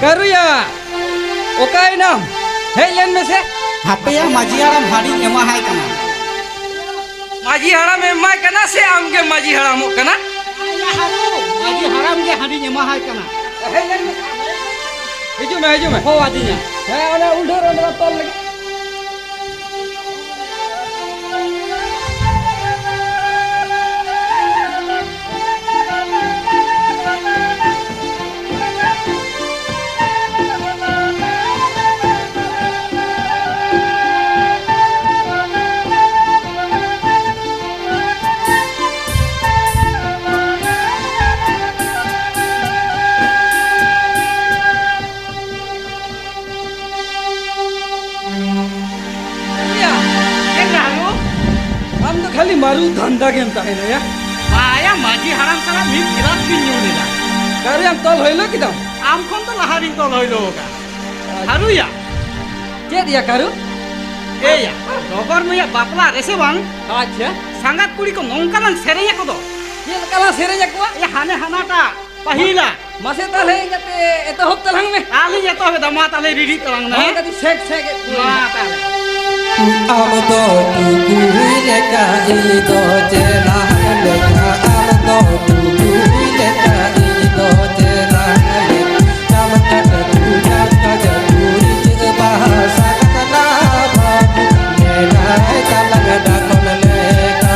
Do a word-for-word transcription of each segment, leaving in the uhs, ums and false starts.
ᱠᱟᱹᱨᱩᱭᱟ, ᱚᱠᱟᱭᱮᱱᱟᱢ? ᱦᱮᱡ ᱞᱮᱱ ᱢᱮᱥᱮ᱾ ᱦᱟᱯᱮᱭᱟ, ᱢᱟᱹᱡᱷᱤ ᱦᱟᱲᱟᱢ ᱦᱟᱺᱰᱤᱧ ᱮᱢᱟᱦᱟᱭ ᱠᱟᱱᱟ᱾ ᱢᱟᱹᱡᱷᱤ ᱦᱟᱲᱟᱢ ᱮᱢᱟᱭ ᱠᱟᱱᱟ ᱥᱮ ᱟᱢᱜᱮ ᱢᱟᱹᱡᱷᱤ ᱦᱟᱲᱟᱢᱚᱜ ᱠᱟᱱᱟ? ᱟᱭᱟ ᱦᱟᱹᱨᱩ, ᱢᱟᱹᱡᱷᱤ ᱦᱟᱲᱟᱢ ᱜᱮ ᱦᱟᱺᱰᱤᱧ ᱮᱢᱟᱦᱟᱭ ᱠᱟᱱᱟ᱾ ᱦᱮᱡ ᱞᱮᱱ ᱢᱮ᱾ ᱦᱤᱡᱩᱜ ᱢᱮ, ᱦᱤᱡᱩᱜ ᱢᱮ᱾ ᱦᱚᱦᱚ ᱟᱹᱫᱤᱧᱟ᱾ ᱦᱮᱸ, ᱚᱱᱟ ᱩᱞ ᱰᱷᱟᱹᱣᱨᱟᱹᱜ ᱨᱮ ᱛᱚᱞ ᱞᱟᱹᱜᱤᱫ᱾ ᱭᱟ, ᱪᱮᱫ ᱞᱮᱠᱟ ᱦᱟᱹᱨᱩ? ᱟᱢ ᱫᱚ ᱠᱷᱟᱹᱞᱤ ᱢᱟᱹᱨᱩ ᱫᱷᱟᱱᱫᱟ ᱜᱮᱢ ᱛᱟᱦᱮᱱᱟ ᱭᱟ᱾ ᱵᱟᱭᱟ, ᱢᱟᱹᱡᱷᱤ ᱦᱟᱲᱟᱢ ᱥᱟᱞᱟᱜ ᱢᱤᱫ ᱜᱤᱞᱟᱥ ᱵᱤᱱ ᱧᱩ ᱞᱮᱫᱟ᱾ ᱠᱟᱨᱮ ᱟᱢ ᱛᱚᱞ ᱦᱚᱭᱞᱚ ᱠᱮᱫᱟᱢ? ᱟᱢ ᱠᱷᱚᱱ ᱫᱚ ᱞᱟᱦᱟ ᱨᱤᱧ ᱛᱚᱞ ᱦᱚᱭᱞᱚ ᱟᱠᱟᱫ᱾ ᱦᱟᱹᱨᱩᱭᱟ᱾ ᱪᱮᱫ ᱭᱟ ᱠᱟᱹᱨᱩ? ᱮᱭᱟ, ᱰᱚᱜᱚᱨ ᱢᱟᱹᱭᱟᱜ ᱵᱟᱯᱞᱟ ᱨᱮᱥᱮ ᱵᱟᱝ? ᱟᱪᱪᱷᱟ᱾ ᱥᱟᱸᱜᱟᱛ ᱠᱩᱲᱤ ᱠᱚ ᱱᱚᱝᱠᱟ ᱞᱟᱝ ᱥᱮᱨᱮᱧ ᱟᱠᱚ ᱫᱚ᱾ ᱪᱮᱫ ᱞᱮᱠᱟ ᱞᱟᱝ ᱥᱮᱨᱮᱧ ᱟᱠᱚᱣᱟ? ᱮᱭᱟ, ᱦᱟᱱᱮ ᱦᱟᱱᱟᱴᱟᱜ ᱯᱟᱹᱦᱤᱞᱟ᱾ ᱢᱟᱥᱮ ᱛᱟᱦᱞᱮ ᱤᱧ ᱟᱛᱮ ᱮᱛᱚᱦᱚᱵ ᱛᱟᱞᱟᱝ ᱢᱮ᱾ ᱟᱨ ᱞᱤᱧ ᱮᱛᱚᱦᱚᱵ ᱮᱫᱟ, ᱢᱟ ᱛᱟᱦᱞᱮ ᱨᱤᱰᱤᱜ ᱛᱟᱞᱟᱝ ᱢᱮ, ᱦᱚᱸ, ᱦᱮᱸ? ᱠᱟᱹᱴᱤᱡ ᱥᱮᱠ ᱥᱮᱠ ᱮᱫ ᱠᱚᱣᱟᱹᱧ᱾ ᱢᱟ ᱛᱟᱦᱞᱮ᱾ ᱟᱢ ᱫᱚ ᱴᱩᱠᱩᱭ ᱞᱮᱠᱟ, ᱤᱧ ᱫᱚ ᱪᱮᱞᱟᱝ ᱞᱮᱠᱟ᱾ ᱟᱢ ᱫᱚ ᱴᱩᱠᱩᱭ ᱞᱮᱠᱟ, ᱤᱧ ᱫᱚ ᱪᱮᱞᱟᱝ ᱞᱮᱠᱟ᱾ ᱡᱟᱢ ᱠᱟᱴ ᱠᱩ ᱡᱟᱢ ᱠᱟᱡ ᱠᱩᱲᱤ ᱪᱮᱫ ᱵᱟᱦᱟ ᱥᱟᱜᱟᱛ ᱱᱟ ᱵᱟᱹᱵᱩ, ᱢᱮᱱᱟᱭ ᱛᱟᱞᱟᱝ ᱰᱟᱠᱚᱱ ᱞᱮᱠᱟ᱾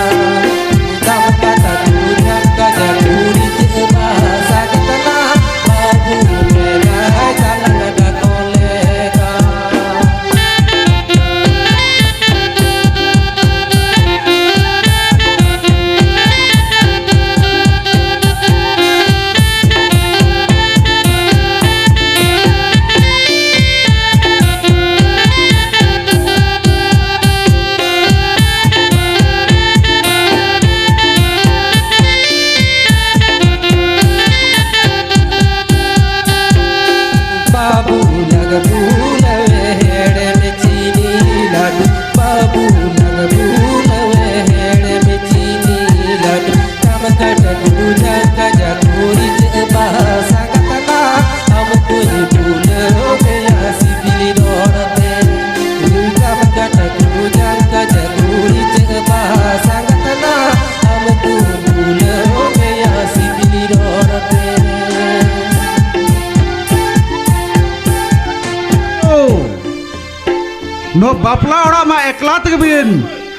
ᱱᱚᱣᱟ ᱵᱟᱯᱞᱟ ᱚᱲᱟᱜ ᱢᱟ ᱮᱠᱞᱟ ᱛᱮᱜᱮ ᱵᱤᱱ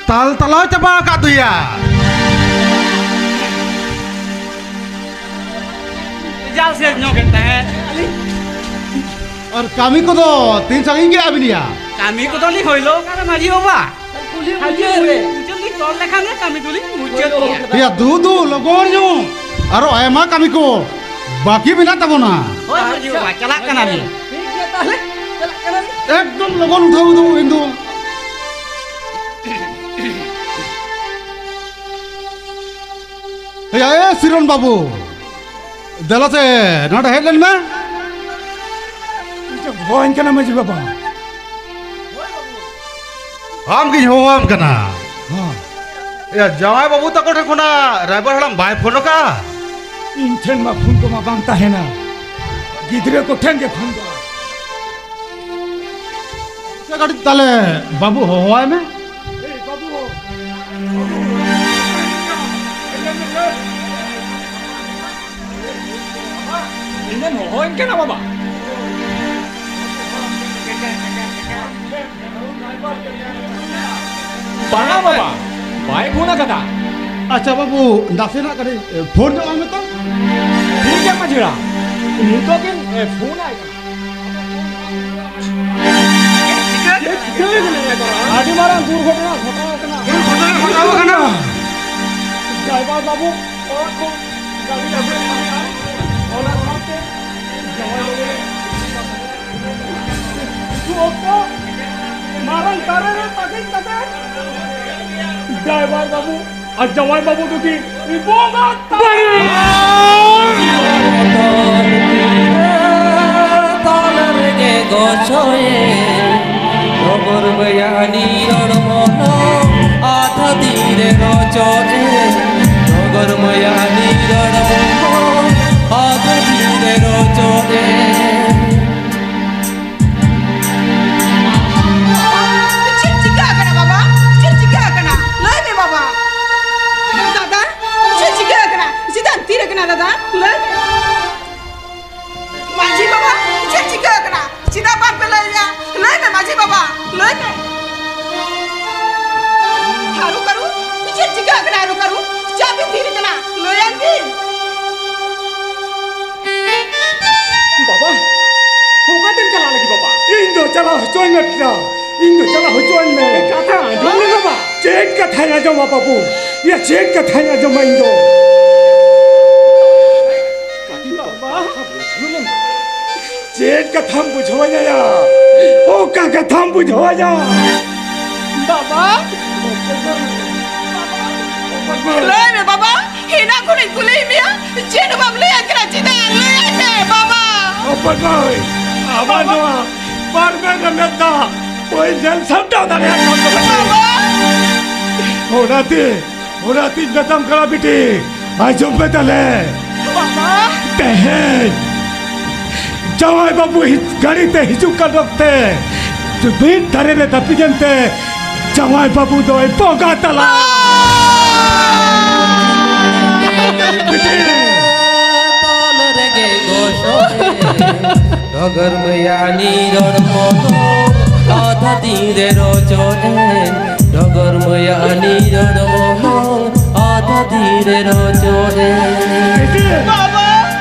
ᱛᱟᱞ ᱛᱟᱞᱟᱣ ᱪᱟᱵᱟ ᱟᱠᱟᱫ ᱫᱚᱭᱟ᱾ ᱡᱟᱞ ᱥᱮᱫ ᱧᱚᱜ ᱮᱱ ᱛᱟᱦᱮᱸᱫ᱾ ᱟᱨ ᱠᱟᱹᱢᱤ ᱠᱚᱫᱚ ᱛᱤᱱ ᱥᱟᱺᱜᱤᱧ ᱜᱮ ᱟᱹᱵᱤᱱ ᱭᱟ? ᱠᱟᱹᱢᱤ ᱠᱚᱫᱚ ᱞᱤᱧ ᱦᱳᱭᱞᱳ ᱠᱟᱱᱟ ᱢᱟᱹᱡᱷᱤ ᱵᱟᱵᱟ᱾ ᱠᱩᱞᱦᱤ ᱠᱩᱞᱦᱤ ᱢᱩᱪᱟᱹᱫ ᱨᱮ᱾ ᱢᱩᱪᱟᱹᱫ ᱞᱤᱧ ᱛᱚᱞ ᱞᱮᱠᱷᱟᱱ ᱜᱮ ᱠᱟᱹᱢᱤ ᱫᱚᱞᱤᱧ ᱢᱩᱪᱟᱹᱫ ᱜᱮᱭᱟ᱾ ᱭᱟ ᱫᱩ ᱫᱩ ᱞᱚᱜᱚᱱ ᱧᱚᱜ, ᱟᱨᱚ ᱟᱭᱢᱟ ᱠᱟᱹᱢᱤ ᱠᱚ ᱵᱟᱹᱠᱤ ᱢᱮᱱᱟᱜ ᱛᱟᱵᱚᱱᱟ᱾ ᱦᱳᱭ ᱢᱟᱹᱡᱷᱤ ᱵᱟᱵᱟ, ᱪᱟᱞᱟᱜ ᱠᱟᱱᱟᱞᱤᱧ᱾ ᱴᱷᱤᱠ ᱜᱮᱭᱟ ᱛᱟᱦᱞᱮ, ᱪᱟᱞᱟᱜ ᱠᱟᱱᱟᱞᱤᱧ᱾ ᱮᱠᱫᱚᱢ ᱞᱚᱜᱚᱱ ᱩᱴᱷᱟᱹᱣ ᱩᱫᱩᱜ ᱤᱧ ᱫᱚ᱾ ᱮᱭᱟ, ᱮ ᱥᱤᱨᱚᱱ ᱵᱟᱹᱵᱩ, ᱫᱮᱞᱟ ᱥᱮ ᱱᱚᱰᱮ ᱦᱮᱡ ᱞᱮᱱ ᱢᱮ᱾ ᱤᱧ ᱪᱚ ᱦᱚᱦᱚᱣᱟᱹᱧ ᱠᱟᱱᱟ ᱢᱟᱹᱡᱷᱤ ᱵᱟᱵᱟ᱾ ᱟᱢ ᱜᱤᱧ ᱦᱚᱦᱚᱣᱟᱢ ᱠᱟᱱᱟ᱾ ᱦᱚᱸ᱾ ᱮᱭᱟ, ᱡᱟᱶᱟᱭ ᱵᱟᱹᱵᱩ ᱛᱟᱠᱚ ᱴᱷᱮᱱ ᱠᱷᱚᱱᱟᱜ ᱨᱟᱭᱵᱟᱨ ᱦᱟᱲᱟᱢ ᱵᱟᱭ ᱯᱷᱳᱱ ᱟᱠᱟᱫᱼᱟ? ᱤᱧ ᱴᱷᱮᱱ ᱢᱟ ᱯᱷᱳᱱ ᱠᱚᱢᱟ ᱵᱟᱝ ᱛᱟᱦᱮᱱᱟ, ᱜᱤᱫᱽᱨᱟᱹ ᱠᱚ ᱴᱷᱮᱱ ᱜᱮ ᱯᱷᱳᱱ ᱫᱚ᱾ ᱥᱮ ᱠᱟᱹᱴᱤᱡ ᱛᱟᱦᱞᱮ ᱵᱟᱹᱵᱩ ᱦᱚᱦᱚᱣᱟᱭ ᱢᱮ᱾ ᱮᱭ ᱵᱟᱹᱵᱩ, ᱵᱟᱹᱵᱩ, ᱦᱮᱡ ᱞᱮᱱ ᱢᱮ ᱥᱮ᱾ ᱤᱧ ᱫᱚᱧ ᱦᱚᱦᱚᱣᱟᱹᱧ ᱠᱟᱱᱟ ᱵᱟᱵᱟ᱾ ᱵᱟᱝᱟ ᱵᱟᱵᱟ, ᱵᱟᱭ ᱯᱷᱳᱱ ᱟᱠᱟᱫᱟ᱾ ᱟᱪᱪᱷᱟ ᱵᱟᱹᱵᱩ, ᱱᱟᱥᱮᱱᱟᱜ ᱠᱟᱹᱴᱤᱡ ᱯᱷᱳᱱ ᱧᱚᱜ ᱟᱭ ᱢᱮ ᱛᱚ᱾ ᱴᱷᱤᱠ ᱜᱮᱭᱟ ᱢᱟᱹᱡᱷᱤ ᱦᱟᱲᱟᱢ, ᱱᱤᱛᱚᱜ ᱜᱤᱧ ᱯᱷᱳᱱ ᱟᱭ ᱠᱟᱱᱟ᱾ ᱪᱮᱫ ᱪᱤᱠᱟᱹ ᱟᱠᱟᱱᱟ ᱮᱠᱞᱟ? ᱟᱹᱰᱤ ᱢᱟᱨᱟᱝ ᱫᱩᱨᱜᱷᱚᱴᱚᱱᱟ ᱜᱷᱚᱴᱟᱣ ᱟᱠᱟᱱᱟ᱾ ᱫᱩᱨᱜᱷᱚᱴᱚᱱᱟ ᱜᱷᱚᱴᱟᱣ ᱟᱠᱟᱱᱟ᱾ ᱰᱨᱟᱭᱵᱷᱟᱨ ᱵᱟᱹᱵᱩ ᱚᱲᱟᱜ ᱠᱷᱚᱱ ᱜᱟᱹᱰᱤ ᱟᱹᱜᱩᱭᱮᱫ ᱛᱟᱦᱮᱸᱜᱼᱟ, ᱚᱱᱟ ᱥᱟᱶᱛᱮ ᱡᱟᱶᱟᱭ ᱵᱟᱹᱵᱩ ᱠᱤᱪᱷᱩ ᱚᱠᱛᱚ ᱢᱟᱨᱟᱝ ᱫᱟᱨᱮ ᱨᱮ ᱛᱟᱹᱠᱤᱡ ᱠᱟᱛᱮ ᱰᱨᱟᱭᱵᱷᱟᱨ ᱵᱟᱹᱵᱩ ᱟᱨ ᱡᱟᱶᱟᱭ ᱵᱟᱹᱵᱩ ᱫᱚᱠᱤᱱ ᱵᱚᱸᱜᱟ ᱛᱟᱞᱟ᱾ ᱛᱚᱞ ᱨᱮᱜᱮ ᱜᱚᱪᱚᱭᱮ, ᱰᱚᱜᱚᱨ ᱢᱟᱭᱟ ᱱᱤᱨᱚᱲ ᱢᱚᱱᱚ, ᱟᱫᱷᱟ ᱫᱤᱱ ᱨᱮ ᱨᱚᱪᱚᱭᱮ, ᱰᱚᱜᱚᱨ ᱢᱟᱭᱟ ᱱᱤᱨᱚᱲ ᱢᱚᱱᱚ, ᱟᱫᱷᱟ ᱫᱤᱱ ᱨᱮ ᱨᱚᱪᱚᱭᱮ᱾ ᱪᱮᱫ ᱪᱤᱠᱟᱹ ᱟᱠᱟᱱᱟ ᱵᱟᱵᱟ? ᱪᱮᱫ ᱪᱤᱠᱟᱹ ᱟᱠᱟᱱᱟ? ᱞᱟᱹᱭ ᱢᱮ ᱵᱟᱵᱟ᱾ ᱫᱟᱫᱟ, ᱪᱮᱫ ᱪᱤᱠᱟᱹ ᱟᱠᱟᱱᱟ? ᱪᱮᱫᱟᱜ ᱮᱢ ᱛᱷᱤᱨ ᱟᱠᱟᱱᱟ ᱫᱟᱫᱟ? ᱞᱟᱹᱭ ᱢᱮ᱾ ᱢᱟᱹᱡᱷᱤ ᱵᱟᱵᱟ, ᱪᱮᱫ ᱪᱤᱠᱟᱹ ᱟᱠᱟᱱᱟ? ᱪᱮᱫᱟᱜ ᱵᱟᱝ ᱯᱮ ᱞᱟᱹᱭ ᱞᱮᱭᱟ? ᱞᱟᱹᱭ ᱢᱮ ᱢᱟᱹᱡᱷᱤ ᱵᱟᱵᱟ, ᱞᱟᱹᱭ ᱢᱮ᱾ ᱦᱟᱹᱨᱩ ᱠᱟᱹᱨᱩ, ᱪᱮᱫ ᱪᱤᱠᱟᱹ ᱟᱠᱟᱱᱟ ᱦᱟᱹᱨᱩ ᱠᱟᱹᱨᱩ? ᱪᱮᱫ ᱵᱤᱱ ᱛᱷᱤᱨ ᱟᱠᱟᱱᱟ? ᱞᱟᱹᱭᱟᱹᱧ ᱵᱤᱱ᱾ ᱵᱟᱵᱟ, ᱚᱠᱟᱛᱮᱢ ᱪᱟᱞᱟᱜ ᱞᱟᱹᱜᱤᱫ ᱵᱟᱵᱟ? ᱤᱧ ᱫᱚ ᱪᱟᱞᱟᱣ ᱦᱚᱪᱚᱧ ᱢᱮ ᱯᱮᱲᱟ, ᱤᱧ ᱫᱚ ᱪᱟᱞᱟᱣ ᱦᱚᱪᱚᱧ ᱢᱮ᱾ ᱠᱟᱛᱷᱟ ᱟᱸᱡᱚᱢ ᱢᱮ ᱵᱟᱵᱟ᱾ ᱪᱮᱫ ᱠᱟᱛᱷᱟᱧ ᱟᱸᱡᱚᱢᱟ ᱵᱟᱹᱵᱩ? ᱭᱟ, ᱪᱮᱫ ᱠᱟᱛᱷᱟᱧ ᱟᱸᱡᱚᱢᱟ ᱤᱧ ᱫᱚ? ᱠᱟᱹᱴᱤᱡ ᱵᱟᱵᱟ᱾ ᱪᱮᱫ ᱠᱟᱛᱷᱟᱢ ᱵᱩᱡᱷᱟᱹᱣᱟᱹᱧᱟ ᱭᱟ? ᱚᱠᱟ ᱠᱟᱛᱷᱟᱢ ᱵᱩᱡᱷᱟᱹᱣᱟᱹᱧᱟ? ᱵᱟᱵᱟ! ᱞᱟᱹᱭ ᱢᱮ ᱵᱟᱵᱟ, ᱦᱮᱱᱟᱝ ᱠᱷᱚᱱᱤᱧ ᱠᱩᱞᱤᱭᱮᱫ ᱢᱮᱭᱟ, ᱪᱮᱫ ᱦᱚᱸ ᱵᱟᱢ ᱞᱟᱹᱭᱟᱹᱧ ᱠᱟᱱᱟ, ᱪᱮᱫᱟᱜ? ᱞᱟᱹᱭᱟᱹᱧ ᱢᱮ ᱵᱟᱵᱟ! ᱦᱚᱯᱚᱱ ᱢᱟᱹᱭ, ᱟᱢᱟᱜ ᱱᱚᱣᱟ ᱯᱟᱨᱢᱮᱱ ᱨᱮ ᱢᱮᱫ ᱫᱟᱜ ᱵᱟᱹᱧ ᱧᱮᱞ ᱥᱟᱢᱴᱟᱣ ᱫᱟᱲᱮᱭᱟᱜ ᱠᱟᱱ ᱛᱟᱢᱟ᱾ ᱵᱟᱵᱟ! ᱚᱱᱟᱛᱮ, ᱚᱱᱟᱛᱤᱧ ᱢᱮᱛᱟᱢ ᱠᱟᱱᱟ ᱵᱤᱴᱤ, ᱟᱸᱡᱚᱢ ᱢᱮ ᱛᱟᱞᱮ᱾ ᱵᱟᱵᱟ! ᱛᱮᱦᱮᱧ ᱡᱟᱶᱟᱭ ᱵᱟᱹᱵᱩ ᱦᱤᱡ-, ᱜᱟᱹᱰᱤ ᱛᱮ ᱦᱤᱡᱩᱜ ᱠᱟᱱ ᱚᱠᱛᱮ ᱢᱤᱫ ᱫᱷᱟᱨᱮ ᱨᱮ ᱫᱟᱹᱯᱤᱡ ᱮᱱᱛᱮ ᱡᱟᱶᱟᱭ ᱵᱟᱹᱵᱩ ᱫᱚᱭ ᱵᱚᱸᱜᱟ ᱛᱟᱞᱟ᱾ ᱵᱤᱴᱤ! ᱛᱚᱞ ᱨᱮᱜᱮ ᱜᱚᱥᱚ ᱰᱚᱜᱚᱨ ᱢᱟᱹᱭᱟ ᱱᱤᱨᱚᱲ ᱢᱚᱱᱚ, ᱟᱫᱷᱟ ᱫᱤᱱ ᱨᱮ ᱨᱚᱪᱚ ᱮᱱ᱾ ᱰᱚᱜᱚᱨ ᱢᱟᱹᱭᱟ ᱱᱤᱨᱚᱲ ᱢᱚᱱᱚ, ᱟᱫᱷᱟ ᱫᱤᱱ ᱨᱮ ᱨᱚᱪᱚ ᱮᱱ᱾ ᱵᱤᱴᱤ! ᱵᱟᱵᱟ!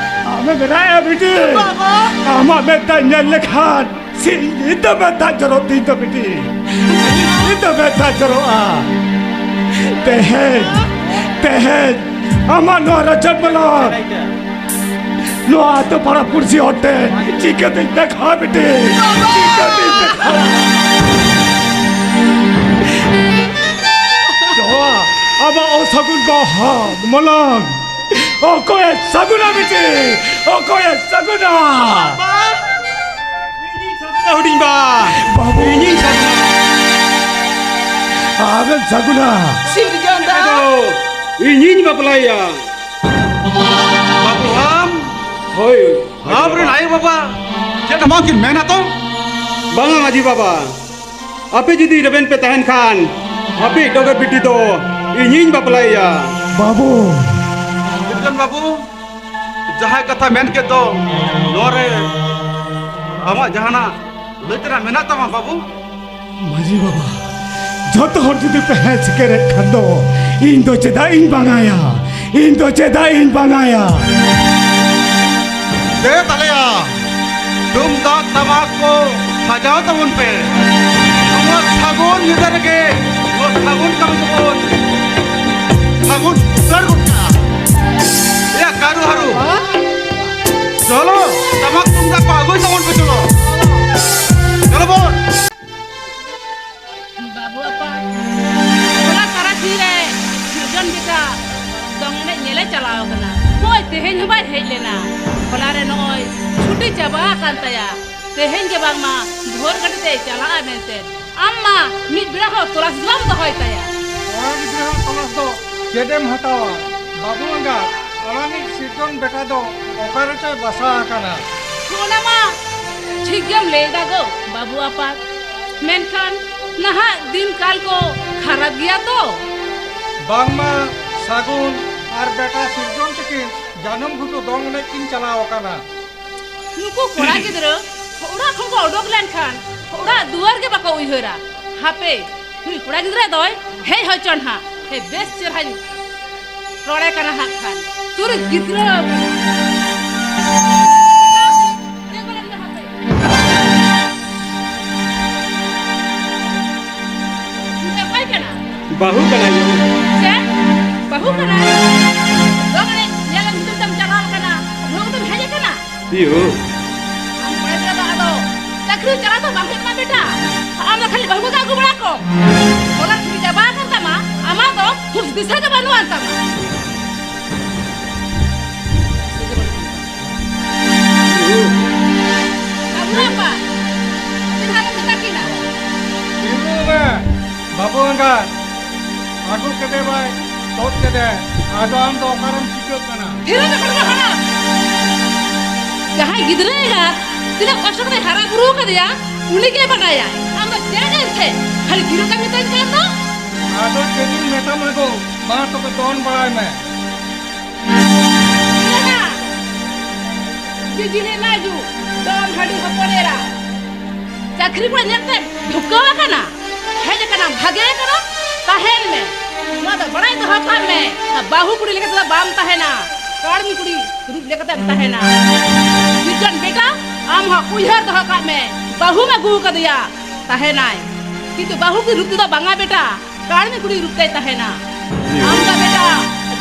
ᱟᱢᱮ ᱢᱮᱱᱟᱭᱟ ᱵᱤᱴᱤ! ᱵᱟᱵᱟ! ᱟᱢᱟᱜ ᱢᱮᱫ ᱛᱮ ᱧᱮᱞ ᱞᱮᱠᱷᱟᱱ ᱥᱤᱧ ᱧᱤᱫᱟᱹ ᱢᱮᱫ ᱫᱟᱜ ᱡᱚᱨᱚᱜ ᱛᱤᱧ ᱫᱚ ᱵᱤᱴᱤ᱾ ᱥᱤᱧ ᱧᱤᱫᱟᱹ ᱢᱮᱫ ᱫᱟᱜ ᱡᱚᱨᱚᱜᱼᱟ᱾ ᱛᱮᱦᱮᱧ, ᱛᱮᱦᱮᱧ ᱟᱢᱟᱜ ᱱᱚᱣᱟ ᱨᱟᱡᱟ ᱢᱟᱞᱟ ᱱᱚᱣᱟ ᱟᱛᱳ ᱯᱟᱲᱟ ᱯᱩᱲᱥᱤ ᱦᱚᱲ ᱴᱷᱮᱱ ᱪᱤᱠᱟᱹᱛᱤᱧ ᱫᱮᱠᱷᱟᱣᱟ ᱵᱤᱴᱤ? ᱪᱤᱠᱟᱹᱛᱤᱧ ᱫᱮᱠᱷᱟᱣᱟ? ᱱᱚᱣᱟ ᱟᱢᱟᱜ ᱚᱥᱟᱹᱜᱩᱱ ᱵᱟᱦᱟ ᱢᱚᱞᱚᱝ ᱚᱠᱚᱭᱮ ᱥᱟᱹᱜᱩᱱᱟ ᱵᱤᱴᱤ? ᱚᱠᱚᱭᱮ ᱥᱟᱹᱜᱩᱱᱟ? ᱦᱩᱰᱤᱧ ᱵᱟ᱾ ᱵᱟᱹᱵᱩ᱾ ᱤᱧᱤᱧ ᱥᱟᱹᱜᱩᱱᱟ᱾ ᱟᱢᱮᱢ ᱥᱟᱹᱜᱩᱱᱟ? ᱥᱤᱨᱡᱚᱱ ᱫᱟ᱾ ᱤᱧᱤᱧ ᱵᱟᱯᱞᱟᱭᱟ᱾ ᱵᱟᱹᱵᱩ ᱟᱢ? ᱦᱳᱭ᱾ ᱟᱢ ᱨᱮᱱ ᱟᱭᱳ ᱵᱟᱵᱟ ᱪᱮᱫ ᱦᱚᱸ ᱵᱟᱝ ᱠᱤᱱ ᱢᱮᱱᱟ ᱛᱚ? ᱵᱟᱝᱟ ᱢᱟᱹᱡᱷᱤ ᱵᱟᱵᱟ, ᱟᱯᱮ ᱡᱩᱫᱤ ᱨᱮᱵᱮᱱ ᱯᱮ ᱛᱟᱦᱮᱱ ᱠᱷᱟᱱ ᱦᱟᱹᱯᱤᱫ ᱰᱚᱜᱚᱨ ᱵᱤᱴᱤ ᱫᱚ ᱤᱧᱤᱧ ᱵᱟᱯᱞᱟᱭᱮᱭᱟ᱾ ᱵᱟᱹᱵᱩ᱾ ᱥᱤᱨᱡᱚᱱ ᱵᱟᱹᱵᱩ, ᱡᱟᱦᱟᱸ ᱠᱟᱛᱷᱟ ᱢᱮᱱ ᱠᱮᱫ ᱫᱚ, ᱱᱚᱣᱟ ᱨᱮ ᱟᱢᱟᱜ ᱡᱟᱦᱟᱱᱟᱜ ᱞᱟᱹᱭ ᱛᱮᱱᱟᱜ ᱢᱮᱱᱟᱜ ᱛᱟᱢᱟ ᱵᱟᱹᱵᱩ? ᱢᱟᱹᱡᱷᱤ ᱵᱟᱵᱟ, ᱡᱷᱚᱛᱚ ᱦᱚᱲ ᱡᱩᱫᱤ ᱯᱮ ᱦᱮᱡ ᱥᱮᱴᱮᱨᱮᱫ ᱠᱷᱟᱱ ᱫᱚ, ᱤᱧ ᱫᱚ ᱪᱮᱫᱟᱜ ᱤᱧ ᱵᱟᱝᱟᱭᱟ? ᱤᱧ ᱫᱚ ᱪᱮᱫᱟᱜ ᱤᱧ ᱵᱟᱝᱟᱭᱟ? ᱫᱮ ᱛᱟᱞᱮᱭᱟ, ᱛᱩᱢᱫᱟᱜ ᱴᱟᱢᱟᱠ ᱠᱚ ᱥᱟᱡᱟᱣ ᱛᱟᱵᱚᱱ ᱯᱮ᱾ ᱱᱚᱣᱟ ᱥᱟᱹᱜᱩᱱ ᱧᱤᱫᱟᱹ ᱨᱮᱜᱮ ᱱᱚᱣᱟ ᱥᱟᱹᱜᱩᱱ ᱠᱟᱹᱢᱤ ᱫᱚᱵᱚᱱ ᱥᱟᱹᱜᱩᱱ ᱩᱛᱟᱹᱨ ᱜᱚᱫ ᱠᱟᱜᱼᱟ᱾ ᱮᱭᱟ ᱠᱟᱹᱨᱩ ᱦᱟᱹᱨᱩ, ᱪᱚᱞᱚ, ᱴᱟᱢᱟᱠ ᱛᱩᱢᱫᱟᱜ ᱠᱚ ᱟᱹᱜᱩᱭ ᱛᱟᱵᱚᱱ ᱯᱮ, ᱪᱚᱞᱚ᱾ ᱪᱚᱞᱚ ᱵᱚᱱ᱾ ᱵᱟᱹᱵᱩ ᱟᱯᱟ, ᱦᱚᱞᱟ ᱛᱟᱨᱟᱥᱤᱧ ᱨᱮ ᱥᱤᱨᱡᱚᱱ ᱵᱮᱴᱟ ᱫᱚᱝ ᱮᱱᱮᱡ ᱧᱮᱞᱮ ᱪᱟᱞᱟᱣ ᱟᱠᱟᱱᱟ᱾ ᱱᱚᱜᱼᱚᱭ ᱛᱮᱦᱮᱧ ᱦᱚᱸ ᱵᱟᱭ ᱦᱮᱡ ᱞᱮᱱᱟ᱾ ᱦᱚᱞᱟ ᱨᱮ ᱱᱚᱜᱼᱚᱭ ᱪᱷᱩᱴᱤ ᱪᱟᱵᱟ ᱟᱠᱟᱱ ᱛᱟᱭᱟ᱾ ᱛᱮᱦᱮᱧ ᱜᱮ ᱵᱟᱝᱢᱟ ᱵᱷᱳᱨ ᱜᱟᱹᱰᱤ ᱛᱮᱭ ᱪᱟᱞᱟᱜᱼᱟ ᱢᱮᱱᱛᱮ᱾ ᱟᱢ ᱢᱟ ᱢᱤᱫ ᱵᱮᱲᱟ ᱦᱚᱸ ᱛᱚᱞᱟᱥ ᱜᱮ ᱵᱟᱢ ᱫᱚᱦᱚᱭ ᱛᱟᱭᱟ᱾ ᱠᱚᱲᱟ ᱜᱤᱫᱽᱨᱟᱹ ᱦᱚᱸ ᱛᱚᱞᱟᱥ ᱫᱚ ᱪᱮᱫ ᱮᱢ ᱦᱟᱛᱟᱣᱟ? ᱵᱟᱹᱵᱩ ᱮᱸᱜᱟᱛ, ᱟᱞᱟᱝᱤᱡ ᱥᱤᱨᱡᱚᱱ ᱵᱮᱴᱟ ᱫᱚ ᱚᱠᱟ ᱨᱮᱪᱚᱭ ᱵᱟᱥᱟ ᱟᱠᱟᱱᱟ? ᱚᱱᱟ ᱢᱟ ᱴᱷᱤᱠ ᱜᱮᱢ ᱞᱟᱹᱭ ᱮᱫᱟ ᱜᱚ, ᱵᱟᱹᱵᱩ ᱟᱯᱟᱛ᱾ ᱢᱮᱱᱠᱷᱟᱱ ᱱᱟᱦᱟᱜ ᱫᱤᱱ ᱠᱟᱞ ᱠᱚ ᱠᱷᱟᱨᱟᱯ ᱜᱮᱭᱟ ᱛᱚ᱾ ᱵᱟᱝᱢᱟ ᱥᱟᱹᱜᱩᱱ ᱟᱨ ᱵᱮᱴᱟ ᱥᱤᱨᱡᱚᱱ ᱛᱟᱹᱠᱤᱱ ᱡᱟᱹᱱᱩᱢ ᱜᱷᱩᱴᱩ ᱫᱚᱝ ᱮᱱᱮᱡ ᱠᱤᱱ ᱪᱟᱞᱟᱣ ᱟᱠᱟᱱᱟ᱾ ᱱᱩᱠᱩ ᱠᱚᱲᱟ ᱜᱤᱫᱽᱨᱟᱹ ᱚᱲᱟᱜ ᱠᱷᱚᱱ ᱠᱚ ᱚᱰᱚᱠ ᱞᱮᱱᱠᱷᱟᱱ ᱚᱲᱟᱜ ᱫᱩᱣᱟᱹᱨ ᱜᱮ ᱵᱟᱠᱚ ᱩᱭᱦᱟᱹᱨᱟ᱾ ᱦᱟᱯᱮ, ᱱᱩᱭ ᱠᱚᱲᱟ ᱜᱤᱫᱽᱨᱟᱹ ᱫᱚᱭ ᱦᱮᱡ ᱦᱚᱪᱚᱱ ᱦᱟᱸᱜ᱾ ᱦᱮ, ᱵᱮᱥ ᱪᱮᱦᱨᱟᱧ ᱨᱚᱲᱮ ᱠᱟᱱᱟ ᱦᱟᱸᱜ ᱠᱷᱟᱱ᱾ ᱛᱩᱨᱤ ᱜᱤᱫᱽᱨᱟᱹ᱾ ᱛᱤᱸᱜᱩ ᱞᱮᱱ ᱢᱮ ᱦᱟᱯᱮ᱾ ᱱᱩᱭ ᱫᱚ ᱚᱠᱚᱭ ᱠᱟᱱᱟ? ᱵᱟᱹᱦᱩ ᱠᱟᱱᱟᱭ ᱭᱳ᱾ ᱪᱮᱫ? ᱵᱟᱹᱦᱩ ᱠᱟᱱᱟᱭ? ᱫᱚᱝ ᱮᱱᱮᱡ ᱧᱮᱞ ᱧᱩᱛᱩᱢ ᱛᱮᱢ ᱪᱟᱞᱟᱣ ᱠᱟᱱᱟ, ᱩᱱᱟᱹᱜ ᱩᱛᱟᱹᱨ ᱦᱮᱡ ᱟᱠᱟᱱᱟ? ᱭᱳ᱾ ᱟᱢ ᱠᱚᱲᱟ ᱜᱤᱫᱽᱨᱟᱹ ᱫᱚ ᱟᱫᱚ ᱪᱟᱹᱠᱨᱤ ᱪᱟᱞᱟᱣ ᱫᱚ ᱵᱟᱝ ᱦᱩᱭᱩᱜ ᱠᱟᱱᱟ ᱵᱮᱴᱟ᱾ ᱟᱢ ᱫᱚ ᱠᱷᱟᱹᱞᱤ ᱵᱟᱹᱦᱩ ᱠᱚᱜᱮ ᱟᱹᱜᱩ ᱵᱟᱲᱟ ᱠᱚ᱾ ᱚᱱᱟ ᱪᱷᱩᱴᱤ ᱪᱟᱵᱟ ᱟᱠᱟᱱ ᱛᱟᱢᱟ, ᱟᱢᱟᱜ ᱫᱚ ᱦᱩᱥ ᱫᱤᱥᱟᱹ ᱜᱮ ᱵᱟᱹᱱᱩᱜ ᱟᱱ ᱛᱟᱢᱟ᱾ ᱵᱟᱹᱵᱩ ᱟᱯᱟ, ᱪᱮᱫ ᱦᱟᱸᱜ ᱮᱢ ᱢᱮᱛᱟ ᱠᱤᱱᱟ? ᱛᱤᱸᱜᱩ ᱢᱮ, ᱵᱟᱹᱵᱩ ᱮᱸᱜᱟᱛ, ᱟᱹᱜᱩ ᱠᱮᱫᱮ ᱵᱟᱭ ᱛᱚᱫ ᱠᱮᱫᱮ, ᱟᱫᱚ ᱟᱢ ᱫᱚ ᱚᱠᱟᱨᱮᱢ ᱪᱤᱠᱟᱹᱜ ᱠᱟᱱᱟ? ᱛᱷᱤᱨ ᱠᱟᱛᱮ ᱠᱚ ᱦᱟᱨᱟ᱾ ᱡᱟᱦᱟᱸᱭ ᱜᱤᱫᱽᱨᱟᱹ ᱮᱸᱜᱟᱛ ᱛᱤᱱᱟᱹᱜ ᱠᱚᱥᱴᱚ ᱠᱟᱛᱮ ᱦᱟᱨᱟ ᱵᱩᱨᱩ ᱠᱟᱫᱮᱭᱟ, ᱩᱱᱤ ᱜᱮ ᱵᱟᱰᱟᱭᱟᱭ᱾ ᱟᱢ ᱫᱚ ᱪᱮᱫ ᱮᱱᱛᱮ ᱠᱷᱟᱹᱞᱤ ᱛᱷᱤᱨ ᱠᱟᱜ ᱢᱮᱛᱟᱹᱧ ᱠᱟᱱ ᱫᱚ? ᱟᱫᱚ ᱪᱮᱫ ᱤᱧ ᱢᱮᱛᱟᱢᱟ ᱜᱚ, ᱢᱟ ᱛᱚᱵᱮ ᱫᱚᱱ ᱵᱟᱲᱟᱭ ᱢᱮ᱾ ᱮᱱᱟ, ᱵᱤᱡᱽᱞᱤ ᱱᱟᱡᱩ, ᱫᱚᱱ ᱦᱟᱺᱰᱤ ᱦᱚᱯᱚᱱ ᱮᱨᱟ᱾ ᱟᱹᱠᱷᱨᱤ ᱠᱚᱲᱟ ᱧᱮᱞ ᱛᱮᱢ ᱫᱷᱩᱠᱟᱹᱣ ᱟᱠᱟᱱᱟ? ᱦᱮᱡ ᱟᱠᱟᱱᱟᱢ, ᱵᱷᱟᱜᱮ ᱟᱠᱟᱱᱟ, ᱛᱟᱦᱮᱱ ᱢᱮ᱾ ᱱᱚᱣᱟ ᱫᱚ ᱵᱟᱲᱟᱭ ᱫᱚᱦᱚ ᱠᱟᱜ ᱢᱮ, ᱵᱟᱹᱦᱩ ᱠᱩᱲᱤ ᱞᱮᱠᱟ ᱛᱮᱫᱚ ᱵᱟᱢ ᱛᱟᱦᱮᱱᱟ, ᱠᱟᱹᱲᱢᱤ ᱠᱩᱲᱤ ᱨᱩᱯ ᱞᱮᱠᱟ ᱛᱮᱢ ᱛᱟᱦᱮᱱᱟ᱾ ᱥᱤᱨᱡᱚᱱ ᱵᱮᱴᱟ, ᱟᱢ ᱦᱚᱸ ᱩᱭᱦᱟᱹᱨ ᱫᱚᱦᱚ ᱠᱟᱜ ᱢᱮ, ᱵᱟᱹᱦᱩᱢ ᱟᱹᱜᱩ ᱟᱠᱟᱫᱮᱭᱟ, ᱛᱟᱦᱮᱱᱟᱭ, ᱠᱤᱱᱛᱩ ᱵᱟᱹᱦᱩ ᱠᱩᱲᱤ ᱨᱩᱯ ᱛᱮᱫᱚ ᱵᱟᱝᱟ ᱵᱮᱴᱟ, ᱠᱟᱹᱲᱢᱤ ᱠᱩᱲᱤ ᱨᱩᱯ ᱛᱮᱭ ᱛᱟᱦᱮᱱᱟ᱾ ᱟᱢ ᱫᱚ ᱵᱮᱴᱟ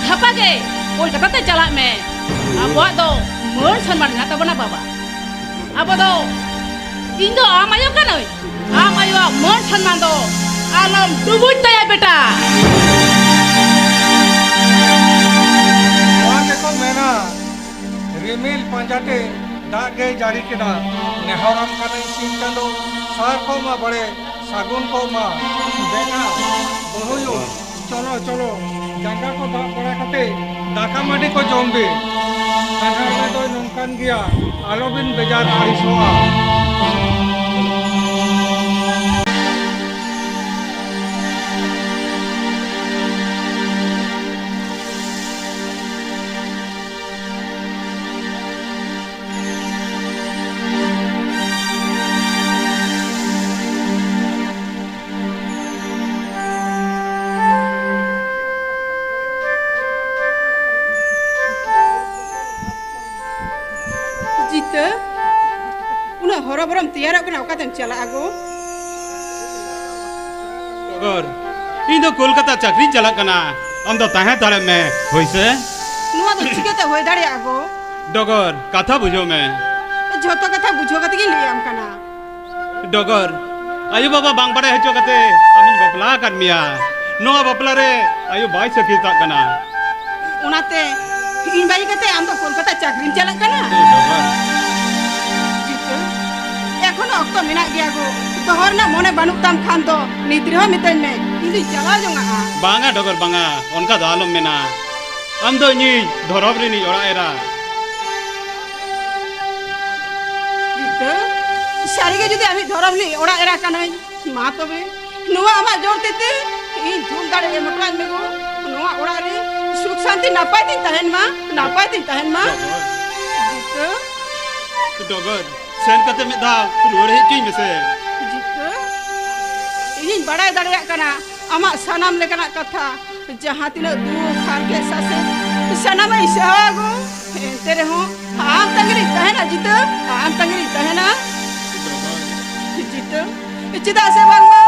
ᱜᱷᱟᱯᱟ ᱜᱮ ᱠᱳᱞᱠᱟᱛᱟ ᱛᱮ ᱪᱟᱞᱟᱜ ᱢᱮ᱾ ᱟᱵᱚᱣᱟᱜ ᱫᱚ ᱢᱟᱹᱱ ᱥᱚᱱᱢᱟᱱ ᱢᱮᱱᱟᱜ ᱛᱟᱵᱚᱱᱟ ᱵᱟᱵᱟ᱾ ᱟᱵᱚ ᱫᱚ, ᱤᱧ ᱫᱚ ᱟᱢ ᱟᱭᱳ ᱠᱟᱹᱱᱟᱹᱧ᱾ ᱟᱢ ᱟᱭᱳᱣᱟᱜ ᱢᱟᱹᱱ ᱥᱚᱱᱢᱟᱱ ᱫᱚ ᱟᱞᱚᱢ ᱰᱩᱵᱩᱡ ᱛᱟᱭᱟ ᱵᱮᱴᱟ᱾ ᱱᱚᱣᱟ ᱜᱮᱠᱚ ᱢᱮᱱᱟ, ᱨᱤᱢᱤᱞ ᱯᱟᱸᱡᱟᱛᱮ ᱫᱟᱜ ᱜᱮᱭ ᱡᱟᱹᱲᱤ ᱠᱮᱫᱟ᱾ ᱱᱮᱦᱚᱨᱟᱢ ᱠᱟᱹᱱᱟᱹᱧ ᱥᱤᱧ ᱪᱟᱸᱫᱚ, ᱥᱟᱨ ᱠᱚᱜ ᱢᱟ ᱵᱟᱲᱮ, ᱥᱟᱹᱜᱩᱱ ᱠᱚᱜ ᱢᱟ᱾ ᱵᱮᱴᱟ, ᱵᱟᱹᱦᱩᱭᱳ, ᱪᱚᱞᱚ, ᱪᱚᱞᱚ, ᱡᱟᱸᱜᱟ ᱠᱚ ᱫᱟᱜ ᱵᱟᱲᱟ ᱠᱟᱛᱮ ᱫᱟᱠᱟ ᱢᱟᱹᱰᱤ ᱠᱚ ᱡᱚᱢ ᱵᱤᱱ᱾ ᱠᱟᱛᱷᱟ ᱨᱮᱫᱚᱭ ᱱᱚᱝᱠᱟᱱ ᱜᱮᱭᱟ, ᱟᱞᱚᱵᱤᱱ ᱵᱮᱡᱟᱨ ᱟᱹᱲᱤᱥᱚᱜᱼᱟ᱾ ᱡᱤᱛᱟᱹ, ᱩᱱᱟᱹᱜ ᱦᱚᱨᱚᱵᱚᱨᱚᱢ ᱛᱮᱭᱟᱨᱚᱜ ᱠᱟᱱᱟ, ᱚᱠᱟᱛᱮᱢ ᱪᱟᱞᱟᱜᱼᱟ ᱜᱳ? ᱰᱚᱜᱚᱨ, ᱤᱧ ᱫᱚ ᱠᱳᱞᱠᱟᱛᱟ ᱪᱟᱹᱠᱨᱤᱧ ᱪᱟᱞᱟᱜ ᱠᱟᱱᱟ, ᱟᱢ ᱫᱚ ᱛᱟᱦᱮᱸ ᱦᱟᱛᱟᱲᱚᱜ ᱢᱮ, ᱦᱳᱭ ᱥᱮ? ᱱᱚᱣᱟ ᱫᱚ ᱪᱤᱠᱟᱹᱛᱮ ᱦᱩᱭ ᱫᱟᱲᱮᱭᱟᱜᱼᱟ ᱜᱳ? ᱰᱚᱜᱚᱨ, ᱠᱟᱛᱷᱟ ᱵᱩᱡᱷᱟᱹᱣ ᱢᱮ᱾ ᱡᱷᱚᱛᱚ ᱠᱟᱛᱷᱟ ᱵᱩᱡᱷᱟᱹᱣ ᱠᱟᱛᱮ ᱜᱤᱧ ᱞᱟᱹᱭᱟᱢ ᱠᱟᱱᱟ᱾ ᱰᱚᱜᱚᱨ, ᱟᱭᱳ ᱵᱟᱵᱟ ᱵᱟᱝ ᱵᱟᱲᱟᱭ ᱦᱚᱪᱚ ᱠᱟᱛᱮ ᱟᱢᱤᱧ ᱵᱟᱯᱞᱟ ᱟᱠᱟᱫ ᱢᱮᱭᱟ᱾ ᱱᱚᱣᱟ ᱵᱟᱯᱞᱟ ᱨᱮ ᱟᱭᱳ ᱵᱟᱭ ᱥᱟᱹᱠᱷᱤᱭᱟᱹᱛᱟᱜ ᱠᱟᱱᱟ᱾ ᱚᱱᱟᱛᱮ ᱤᱧ ᱵᱟᱹᱜᱤ ᱠᱟᱛᱮ ᱟᱢ ᱫᱚ ᱠᱳᱞᱠᱟᱛᱟ ᱪᱟᱹᱠᱨᱤᱢ ᱪᱟᱞᱟᱜ ᱠᱟᱱᱟ? ᱰᱚᱜᱚᱨ᱾ ᱡᱤᱛᱟᱹ, ᱮᱠᱷᱚᱱᱳ ᱚᱠᱛᱚ ᱢᱮᱱᱟᱜ ᱜᱮᱭᱟ ᱜᱳ᱾ ᱫᱚᱦᱚ ᱨᱮᱱᱟᱜ ᱢᱚᱱᱮ ᱵᱟᱹᱱᱩᱜ ᱛᱟᱢ ᱠᱷᱟᱱ ᱫᱚ ᱱᱤᱛ ᱨᱮᱦᱚᱸ ᱢᱤᱛᱟᱹᱧ ᱢᱮ, ᱤᱧ ᱫᱩᱧ ᱪᱟᱞᱟᱣ ᱡᱚᱝᱟᱜᱼᱟ᱾ ᱵᱟᱝᱟ ᱰᱚᱜᱚᱨ, ᱵᱟᱝᱟ, ᱚᱱᱠᱟ ᱫᱚ ᱟᱞᱚᱢ ᱢᱮᱱᱟ᱾ ᱟᱢ ᱫᱚ ᱤᱧᱤᱡ ᱫᱷᱚᱨᱚᱢ ᱨᱤᱱᱤᱡ ᱚᱲᱟᱜ ᱮᱨᱟ᱾ ᱡᱤᱛᱟᱹ, ᱥᱟᱹᱨᱤᱜᱮ ᱡᱩᱫᱤ ᱟᱢᱤᱡ ᱫᱷᱚᱨᱚᱢ ᱨᱤᱱᱤᱡ ᱚᱲᱟᱜ ᱮᱨᱟ ᱠᱟᱱᱟᱹᱧ, ᱢᱟ ᱛᱚᱵᱮ, ᱱᱚᱣᱟ ᱟᱢᱟᱜ ᱡᱳᱨ ᱛᱤᱛᱮ ᱤᱧ ᱫᱷᱩᱞ ᱫᱟᱲᱮ ᱮᱢ ᱦᱚᱴᱚᱣᱟᱹᱧ ᱢᱮ ᱜᱳ᱾ ᱱᱚᱣᱟ ᱚᱲᱟᱜ ᱨᱮ ᱥᱩᱠ ᱥᱟᱱᱛᱤ ᱱᱟᱯᱟᱭ ᱛᱤᱧ ᱛᱟᱦᱮᱱ ᱢᱟ, ᱱᱟᱯᱟᱭ ᱛᱤᱧ ᱛᱟᱦᱮᱱ ᱢᱟ᱾ ᱰᱚᱜᱚᱨ᱾ ᱡᱤᱛᱟᱹ᱾ ᱰᱚᱜᱚᱨ, ᱥᱮᱱ ᱠᱟᱛᱮ ᱢᱤᱫ ᱫᱷᱟᱣ ᱨᱩᱣᱟᱹᱲ ᱦᱮᱡ ᱦᱚᱪᱚᱧ ᱢᱮᱥᱮ᱾ ᱤᱧ ᱵᱟᱲᱟᱭ ᱫᱟᱲᱮᱭᱟᱜ ᱠᱟᱱᱟ ᱟᱢᱟᱜ ᱥᱟᱱᱟᱢ ᱞᱮᱠᱟᱱᱟᱜ ᱠᱟᱛᱷᱟ᱾ ᱡᱟᱦᱟᱸ ᱛᱤᱱᱟᱹᱜ ᱫᱩᱠ ᱦᱟᱨᱠᱮᱛ ᱥᱟᱥᱮᱛ ᱥᱟᱱᱟᱢᱮ ᱤᱧ ᱥᱟᱦᱟᱣᱟ ᱜᱚ᱾ ᱮᱱᱛᱮ ᱨᱮᱦᱚᱸ ᱟᱢ ᱛᱟᱺᱜᱤ ᱨᱮᱧ ᱛᱟᱦᱮᱱᱟ ᱡᱤᱛᱟᱹ, ᱟᱢ ᱛᱟᱺᱜᱤ ᱨᱮᱧ ᱛᱟᱦᱮᱱᱟ ᱡᱤᱛᱟᱹ᱾ ᱪᱮᱫᱟᱜ ᱥᱮ ᱵᱟᱝᱢᱟ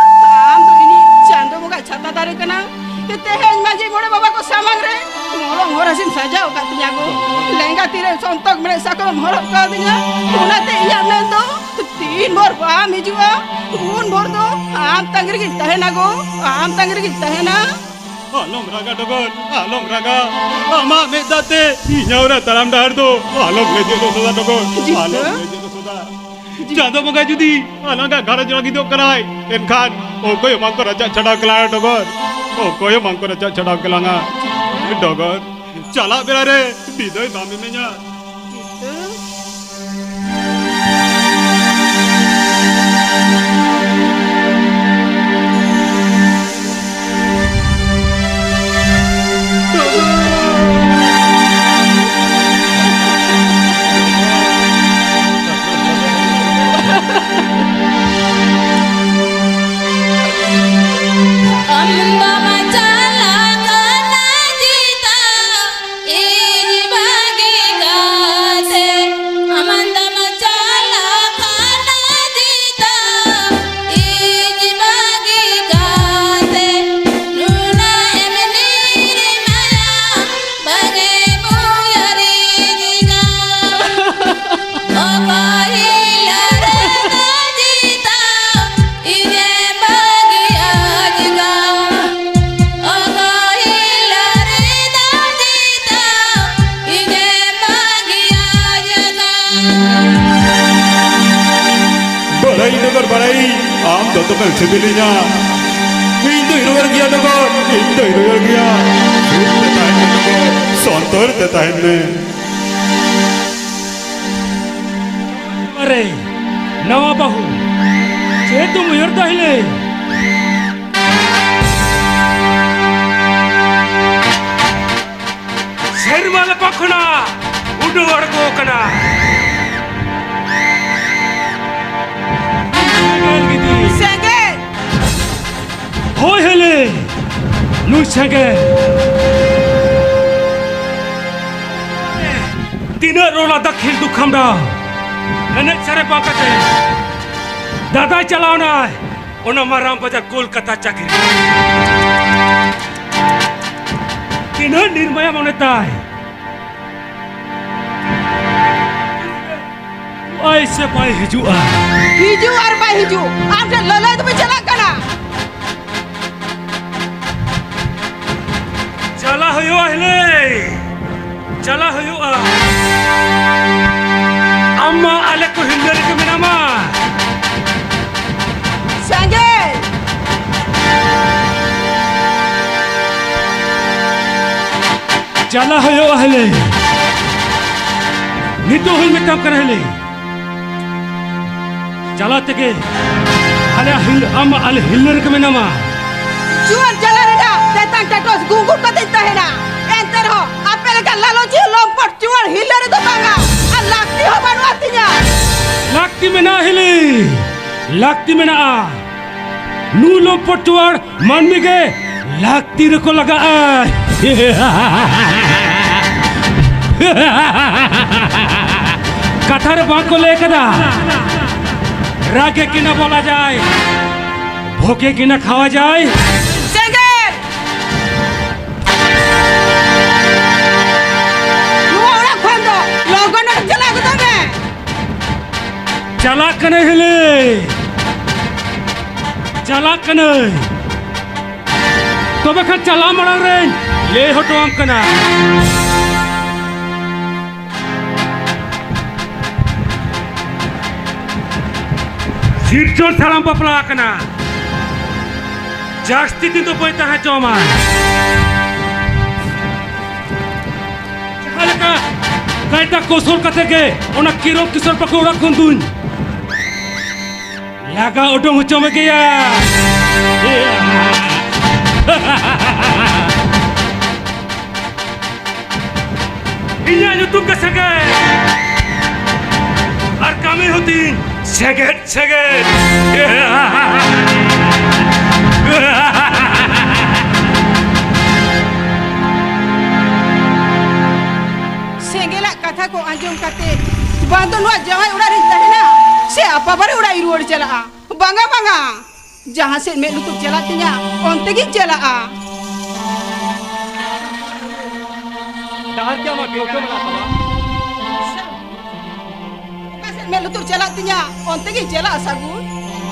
ᱟᱢ ᱫᱚ ᱤᱧᱤᱡ ᱪᱟᱸᱫᱚ ᱵᱚᱸᱜᱟ ᱪᱷᱟᱛᱟ ᱫᱟᱨᱮ ᱠᱟᱱᱟᱢ᱾ ᱛᱮᱦᱮᱧ ᱢᱟᱹᱡᱷᱤ ᱢᱚᱬᱮ ᱵᱟᱵᱟ ᱠᱚ ᱥᱟᱢᱟᱝ ᱨᱮ ᱢᱚᱞᱚᱝ ᱦᱚᱨᱟᱥᱤᱢ ᱥᱟᱡᱟᱣ ᱟᱠᱟᱫ ᱛᱤᱧᱟ ᱜᱚ᱾ ᱞᱮᱸᱜᱟ ᱛᱤᱨᱮ ᱥᱚᱱᱛᱚᱠ ᱢᱮᱬᱦᱮᱫ ᱥᱟᱠᱚᱢ ᱦᱚᱨᱚᱜ ᱠᱟᱣᱫᱤᱧᱟ᱾ ᱚᱱᱟᱛᱮ ᱤᱧᱟᱜ ᱢᱮᱱ ᱫᱚ ᱛᱤᱱ ᱵᱷᱳᱨ ᱵᱟᱢ ᱦᱤᱡᱩᱜᱼᱟ, ᱩᱱ ᱵᱷᱳᱨ ᱫᱚ ᱟᱢ ᱛᱟᱺᱜᱤ ᱨᱮᱜᱤᱧ ᱛᱟᱦᱮᱱᱟ ᱜᱚ, ᱟᱢ ᱛᱟᱺᱜᱤ ᱨᱮᱜᱤᱧ ᱛᱟᱦᱮᱱᱟ᱾ ᱟᱞᱚᱢ ᱨᱟᱜᱟ ᱰᱚᱜᱚᱨ, ᱟᱞᱚᱢ ᱨᱟᱜᱟ᱾ ᱟᱢᱟᱜ ᱢᱮᱫ ᱫᱟᱜ ᱛᱮ ᱤᱧᱟᱹᱜ ᱚᱱᱟ ᱛᱟᱲᱟᱢ ᱰᱟᱦᱟᱨ ᱫᱚ ᱟᱞᱚᱢ ᱞᱮᱸᱡᱮᱫ ᱦᱚᱪᱚᱭᱟ ᱰᱚᱜᱚᱨ, ᱡᱤᱛᱟᱹ᱾ ᱟᱞᱚᱢ ᱞᱮᱸᱡᱮᱫ ᱦᱚᱪᱚᱭᱟ᱾ ᱡᱤᱛᱟᱹ᱾ ᱪᱟᱸᱫᱚ ᱵᱚᱸᱜᱟ ᱡᱩᱫᱤ ᱟᱞᱟᱝᱟᱜ ᱜᱷᱟᱨᱚᱸᱡᱽ ᱞᱟᱹᱜᱤᱫᱚᱜ ᱠᱟᱱᱟᱭ, ᱮᱱᱠᱷᱟᱱ ᱚᱠᱚᱭ ᱦᱚᱸ ᱵᱟᱝᱠᱚ ᱨᱟᱪᱟᱜ ᱪᱷᱟᱰᱟᱣ ᱠᱮᱞᱟᱝᱟ ᱰᱚᱜᱚᱨ, ᱚᱠᱚᱭ ᱦᱚᱸ ᱵᱟᱝᱠᱚ ᱨᱟᱪᱟᱜ ᱪᱷᱟᱰᱟᱣ ᱠᱮᱞᱟᱝᱟ ᱰᱚᱜᱚᱨ᱾ ᱪᱟᱞᱟᱜ ᱵᱮᱲᱟ ᱨᱮ ᱵᱤᱫᱟᱹᱭ ᱵᱟᱢ ᱮᱢᱮᱧᱟ᱾ ᱟᱢ ᱫᱚᱢ ᱪᱟᱞᱟᱜ ᱠᱟᱱᱟ ᱡᱤᱛᱟ, ᱤᱧ ᱵᱟᱹᱜᱤ ᱠᱟᱛᱮ᱾ ᱟᱢ ᱫᱚᱢ ᱪᱟᱞᱟᱜ ᱠᱟᱱᱟ ᱡᱤᱛᱟ, ᱤᱧ ᱵᱟᱹᱜᱤ ᱠᱟᱛᱮ᱾ ᱱᱩᱱᱟᱹᱜ ᱮᱢ ᱱᱤᱨᱢᱟᱭᱟ, ᱵᱟᱝᱮᱢ ᱩᱭᱦᱟᱹᱨᱤᱧ ᱠᱟᱱ᱾ ᱚᱠᱚᱭ ᱦᱤᱞᱟᱹ ᱨᱮᱫᱚ ᱡᱤᱛᱟ ᱤᱧᱮ ᱵᱟᱹᱜᱤᱭᱟᱹᱧ ᱠᱟᱱ᱾ ᱚᱠᱚᱭ ᱦᱤᱞᱟᱹ ᱨᱮᱫᱚ ᱡᱤᱛᱟ ᱤᱧᱮ ᱵᱟᱹᱜᱤᱭᱟᱹᱧ ᱠᱟᱱ᱾ ᱵᱟᱲᱟᱭ ᱰᱚᱜᱚᱨ ᱵᱟᱲᱟᱭ, ᱟᱢ ᱫᱚ ᱫᱚᱢᱮᱢ ᱥᱤᱵᱤᱞᱤᱧᱟ᱾ ᱤᱧ ᱫᱚᱧ ᱨᱩᱣᱟᱹᱲ ᱜᱮᱭᱟ ᱰᱚᱜᱚᱨ, ᱤᱧ ᱫᱚᱧ ᱨᱩᱣᱟᱹᱲ ᱜᱮᱭᱟ᱾ ᱥᱩᱠ ᱛᱮ ᱛᱟᱦᱮᱱ ᱢᱮ ᱰᱚᱜᱚᱨ, ᱥᱚᱱᱛᱚᱨ ᱛᱮ ᱛᱟᱦᱮᱱ ᱢᱮ᱾ ᱟᱨᱮ, ᱱᱟᱣᱟ ᱵᱟᱹᱦᱩ, ᱪᱮᱫ ᱫᱚᱢ ᱩᱭᱦᱟᱹᱨ ᱫᱟ ᱦᱤᱞᱮ? ᱥᱮᱨᱢᱟ ᱞᱟᱯᱷᱟᱝ ᱠᱷᱚᱱᱟᱜ ᱩᱰᱟᱹᱣ ᱟᱬᱜᱚ ᱠᱟᱱᱟ᱾ ᱥᱮᱸᱜᱮᱞ ᱜᱤᱫᱤ᱾ ᱥᱮᱸᱜᱮᱞ᱾ ᱥᱮᱸᱜᱮᱞ᱾ ᱛᱤᱱᱟᱹᱜ ᱨᱚᱲ ᱟᱫᱟ ᱠᱷᱤᱞᱰᱩ ᱠᱷᱟᱢᱰᱟᱣ ᱮᱱᱮᱡ ᱥᱮᱨᱮᱧ ᱵᱟᱝ ᱠᱟᱛᱮ ᱫᱟᱫᱟᱭ ᱪᱟᱞᱟᱣ ᱱᱟᱭ ᱚᱱᱟ ᱢᱟᱨᱟᱝ ᱵᱟᱡᱟᱨ ᱠᱳᱞᱠᱟᱛᱟ ᱪᱟᱹᱠᱨᱤ᱾ ᱛᱤᱱᱟᱹᱜ ᱱᱤᱨᱢᱟᱭᱟ ᱢᱚᱱᱮ ᱛᱟᱭ᱾ ᱟᱭ ᱥᱮ ᱵᱟᱭ ᱦᱤᱡᱩᱜᱼᱟ? ᱦᱤᱡᱩᱜ ᱟᱨ ᱵᱟᱭ ᱦᱤᱡᱩᱜ, ᱟᱢ ᱴᱷᱮᱱ ᱞᱟᱹᱞᱟᱹᱭ ᱫᱚᱵᱚᱱ ᱪᱟᱞᱟᱜ ᱠᱟᱱᱟ᱾ ᱪᱟᱞᱟᱜ ᱦᱩᱭᱩᱜᱼᱟ ᱦᱤᱞᱤ, ᱪᱟᱞᱟᱜ ᱦᱩᱭᱩᱜᱼᱟ᱾ ᱟᱢ ᱢᱟ ᱟᱞᱮ ᱠᱚ ᱦᱤᱞᱟᱹ ᱨᱮᱜᱮ ᱢᱮᱱᱟᱢᱟ᱾ ᱥᱮᱸᱜᱮᱞ! ᱪᱟᱞᱟᱜ ᱦᱩᱭᱩᱜᱼᱟ ᱦᱤᱞᱤ, ᱱᱤᱛᱚᱜ ᱦᱚᱧ ᱢᱮᱛᱟᱢ ᱠᱟᱱᱟ ᱦᱤᱞᱤ᱾ ᱪᱟᱞᱟᱣ ᱛᱮᱜᱮ ᱟᱞᱮᱭᱟᱜ ᱦᱤᱞ-, ᱟᱢ ᱟᱞᱮ ᱦᱤᱞᱟᱹ ᱨᱮᱜᱮ ᱢᱮᱱᱟᱢᱟ᱾ ᱡᱩᱣᱟᱹᱱ ᱪᱟᱞᱟᱣ ᱨᱮᱱᱟᱜ ᱛᱮᱛᱟᱝ ᱴᱟᱴᱚᱥ ᱜᱩᱸᱜᱩ ᱠᱟᱛᱮᱧ ᱛᱟᱦᱮᱱᱟ, ᱮᱱᱛᱮ ᱨᱮᱦᱚᱸ ᱟᱯᱮ ᱞᱮᱠᱟ ᱞᱟᱞᱚᱪᱤᱭᱟᱹ ᱞᱚᱢᱯᱚᱴ ᱪᱩᱣᱟᱹᱲ ᱦᱤᱞᱟᱹ ᱨᱮᱫᱚ ᱵᱟᱝᱟ, ᱟᱨ ᱞᱟᱹᱠᱛᱤ ᱦᱚᱸ ᱵᱟᱹᱱᱩᱜᱼᱟ ᱛᱤᱧᱟ᱾ ᱞᱟᱹᱠᱛᱤ ᱢᱮᱱᱟᱜᱼᱟ ᱦᱤᱞᱤ, ᱞᱟᱹᱠᱛᱤ ᱢᱮᱱᱟᱜᱼᱟ᱾ ᱱᱩᱭ ᱞᱚᱢᱯᱚᱴ ᱪᱩᱣᱟᱹᱲ ᱢᱟᱹᱱᱢᱤ ᱜᱮ ᱞᱟᱹᱠᱛᱤ ᱨᱮᱠᱚ ᱞᱟᱜᱟᱜᱼᱟ᱾ ᱠᱟᱛᱷᱟ ᱨᱮ ᱵᱟᱝ ᱠᱚ ᱞᱟᱹᱭ ᱠᱟᱫᱟ, ᱨᱟᱜᱮ ᱠᱤᱱᱟ ᱵᱚᱞᱟ ᱡᱟᱭ, ᱵᱷᱚᱜᱮ ᱠᱤᱱᱟ ᱠᱷᱟᱣᱟ ᱡᱟᱭ᱾ ᱥᱮᱸᱜᱮᱞ! ᱱᱚᱣᱟ ᱚᱲᱟᱜ ᱠᱷᱚᱱ ᱫᱚ ᱞᱚᱜᱚᱱ ᱚᱰᱚᱠ ᱪᱟᱞᱟᱣ ᱜᱚᱫᱚᱜ ᱢᱮ᱾ ᱪᱟᱞᱟᱜ ᱠᱟᱹᱱᱟᱹᱧ ᱦᱤᱞᱤ, ᱪᱟᱞᱟᱜ ᱠᱟᱹᱱᱟᱹᱧ᱾ ᱛᱚᱵᱮ ᱠᱷᱟᱱ ᱪᱟᱞᱟᱣ ᱢᱟᱲᱟᱝ ᱨᱮᱧ ᱞᱟᱹᱭ ᱦᱚᱴᱚᱣᱟᱢ ᱠᱟᱱᱟ᱾ ᱥᱤᱨᱡᱚᱱ ᱥᱟᱞᱟᱢ ᱵᱟᱯᱞᱟ ᱟᱠᱟᱱᱟ, ᱡᱟᱹᱥᱛᱤ ᱫᱤᱱ ᱫᱚ ᱵᱟᱹᱧ ᱛᱟᱦᱮᱸ ᱦᱚᱪᱚᱣᱟᱢᱟ᱾ ᱡᱟᱦᱟᱸ ᱞᱮᱠᱟ ᱠᱟᱭᱫᱟ ᱠᱚᱥᱚᱞ ᱠᱟᱛᱮ ᱜᱮ ᱚᱱᱟ ᱠᱤᱨᱚᱠ ᱠᱤᱥᱚᱨ ᱵᱟᱹᱦᱩ ᱚᱲᱟᱜ ᱠᱷᱚᱱ ᱫᱩᱧ ᱞᱟᱜᱟ ᱩᱰᱩᱝ ᱦᱚᱪᱚ ᱢᱮᱜᱮᱭᱟ᱾ ᱤᱧᱟᱹᱜ ᱧᱩᱛᱩᱢ ᱜᱮ ᱥᱮᱸᱜᱮᱞ, ᱟᱨ ᱠᱟᱹᱢᱤ ᱦᱚᱸᱛᱤᱧ ᱥᱮᱸᱜᱮᱞ, ᱥᱮᱸᱜᱮᱞ᱾ ᱠᱟᱛᱷᱟ ᱠᱚ ᱟᱸᱡᱚᱢ ᱠᱟᱛᱮ, ᱵᱟᱝ ᱫᱚ ᱱᱚᱣᱟ ᱡᱟᱶᱟᱭ ᱚᱲᱟᱜ ᱨᱤᱧ ᱛᱟᱦᱮᱱᱟ, ᱥᱮ ᱟᱯᱟ ᱵᱟᱨᱮ ᱚᱲᱟᱜ ᱤᱧ ᱨᱩᱣᱟᱹᱲ ᱪᱟᱞᱟᱜᱼᱟ᱾ ᱵᱟᱝᱟ, ᱵᱟᱝᱟ, ᱡᱟᱦᱟᱸ ᱥᱮᱫ ᱢᱮᱫ ᱞᱩᱛᱩᱨ ᱪᱟᱞᱟᱜ ᱛᱤᱧᱟ, ᱚᱱᱛᱮ ᱜᱤᱧ ᱪᱟᱞᱟᱜᱼᱟ᱾ ᱰᱟᱦᱟᱨ ᱠᱤ ᱟᱢᱟᱜ ᱴᱷᱟᱹᱣᱠᱟᱹ ᱢᱮᱱᱟᱜ ᱛᱟᱢᱟ? ᱚᱠᱟ ᱥᱮᱫ ᱢᱮᱫ ᱞᱩᱛᱩᱨ ᱪᱟᱞᱟᱜ ᱛᱤᱧᱟ, ᱚᱱᱛᱮ ᱜᱤᱧ ᱪᱟᱞᱟᱜᱼᱟ, ᱥᱟᱹᱜᱩᱱ᱾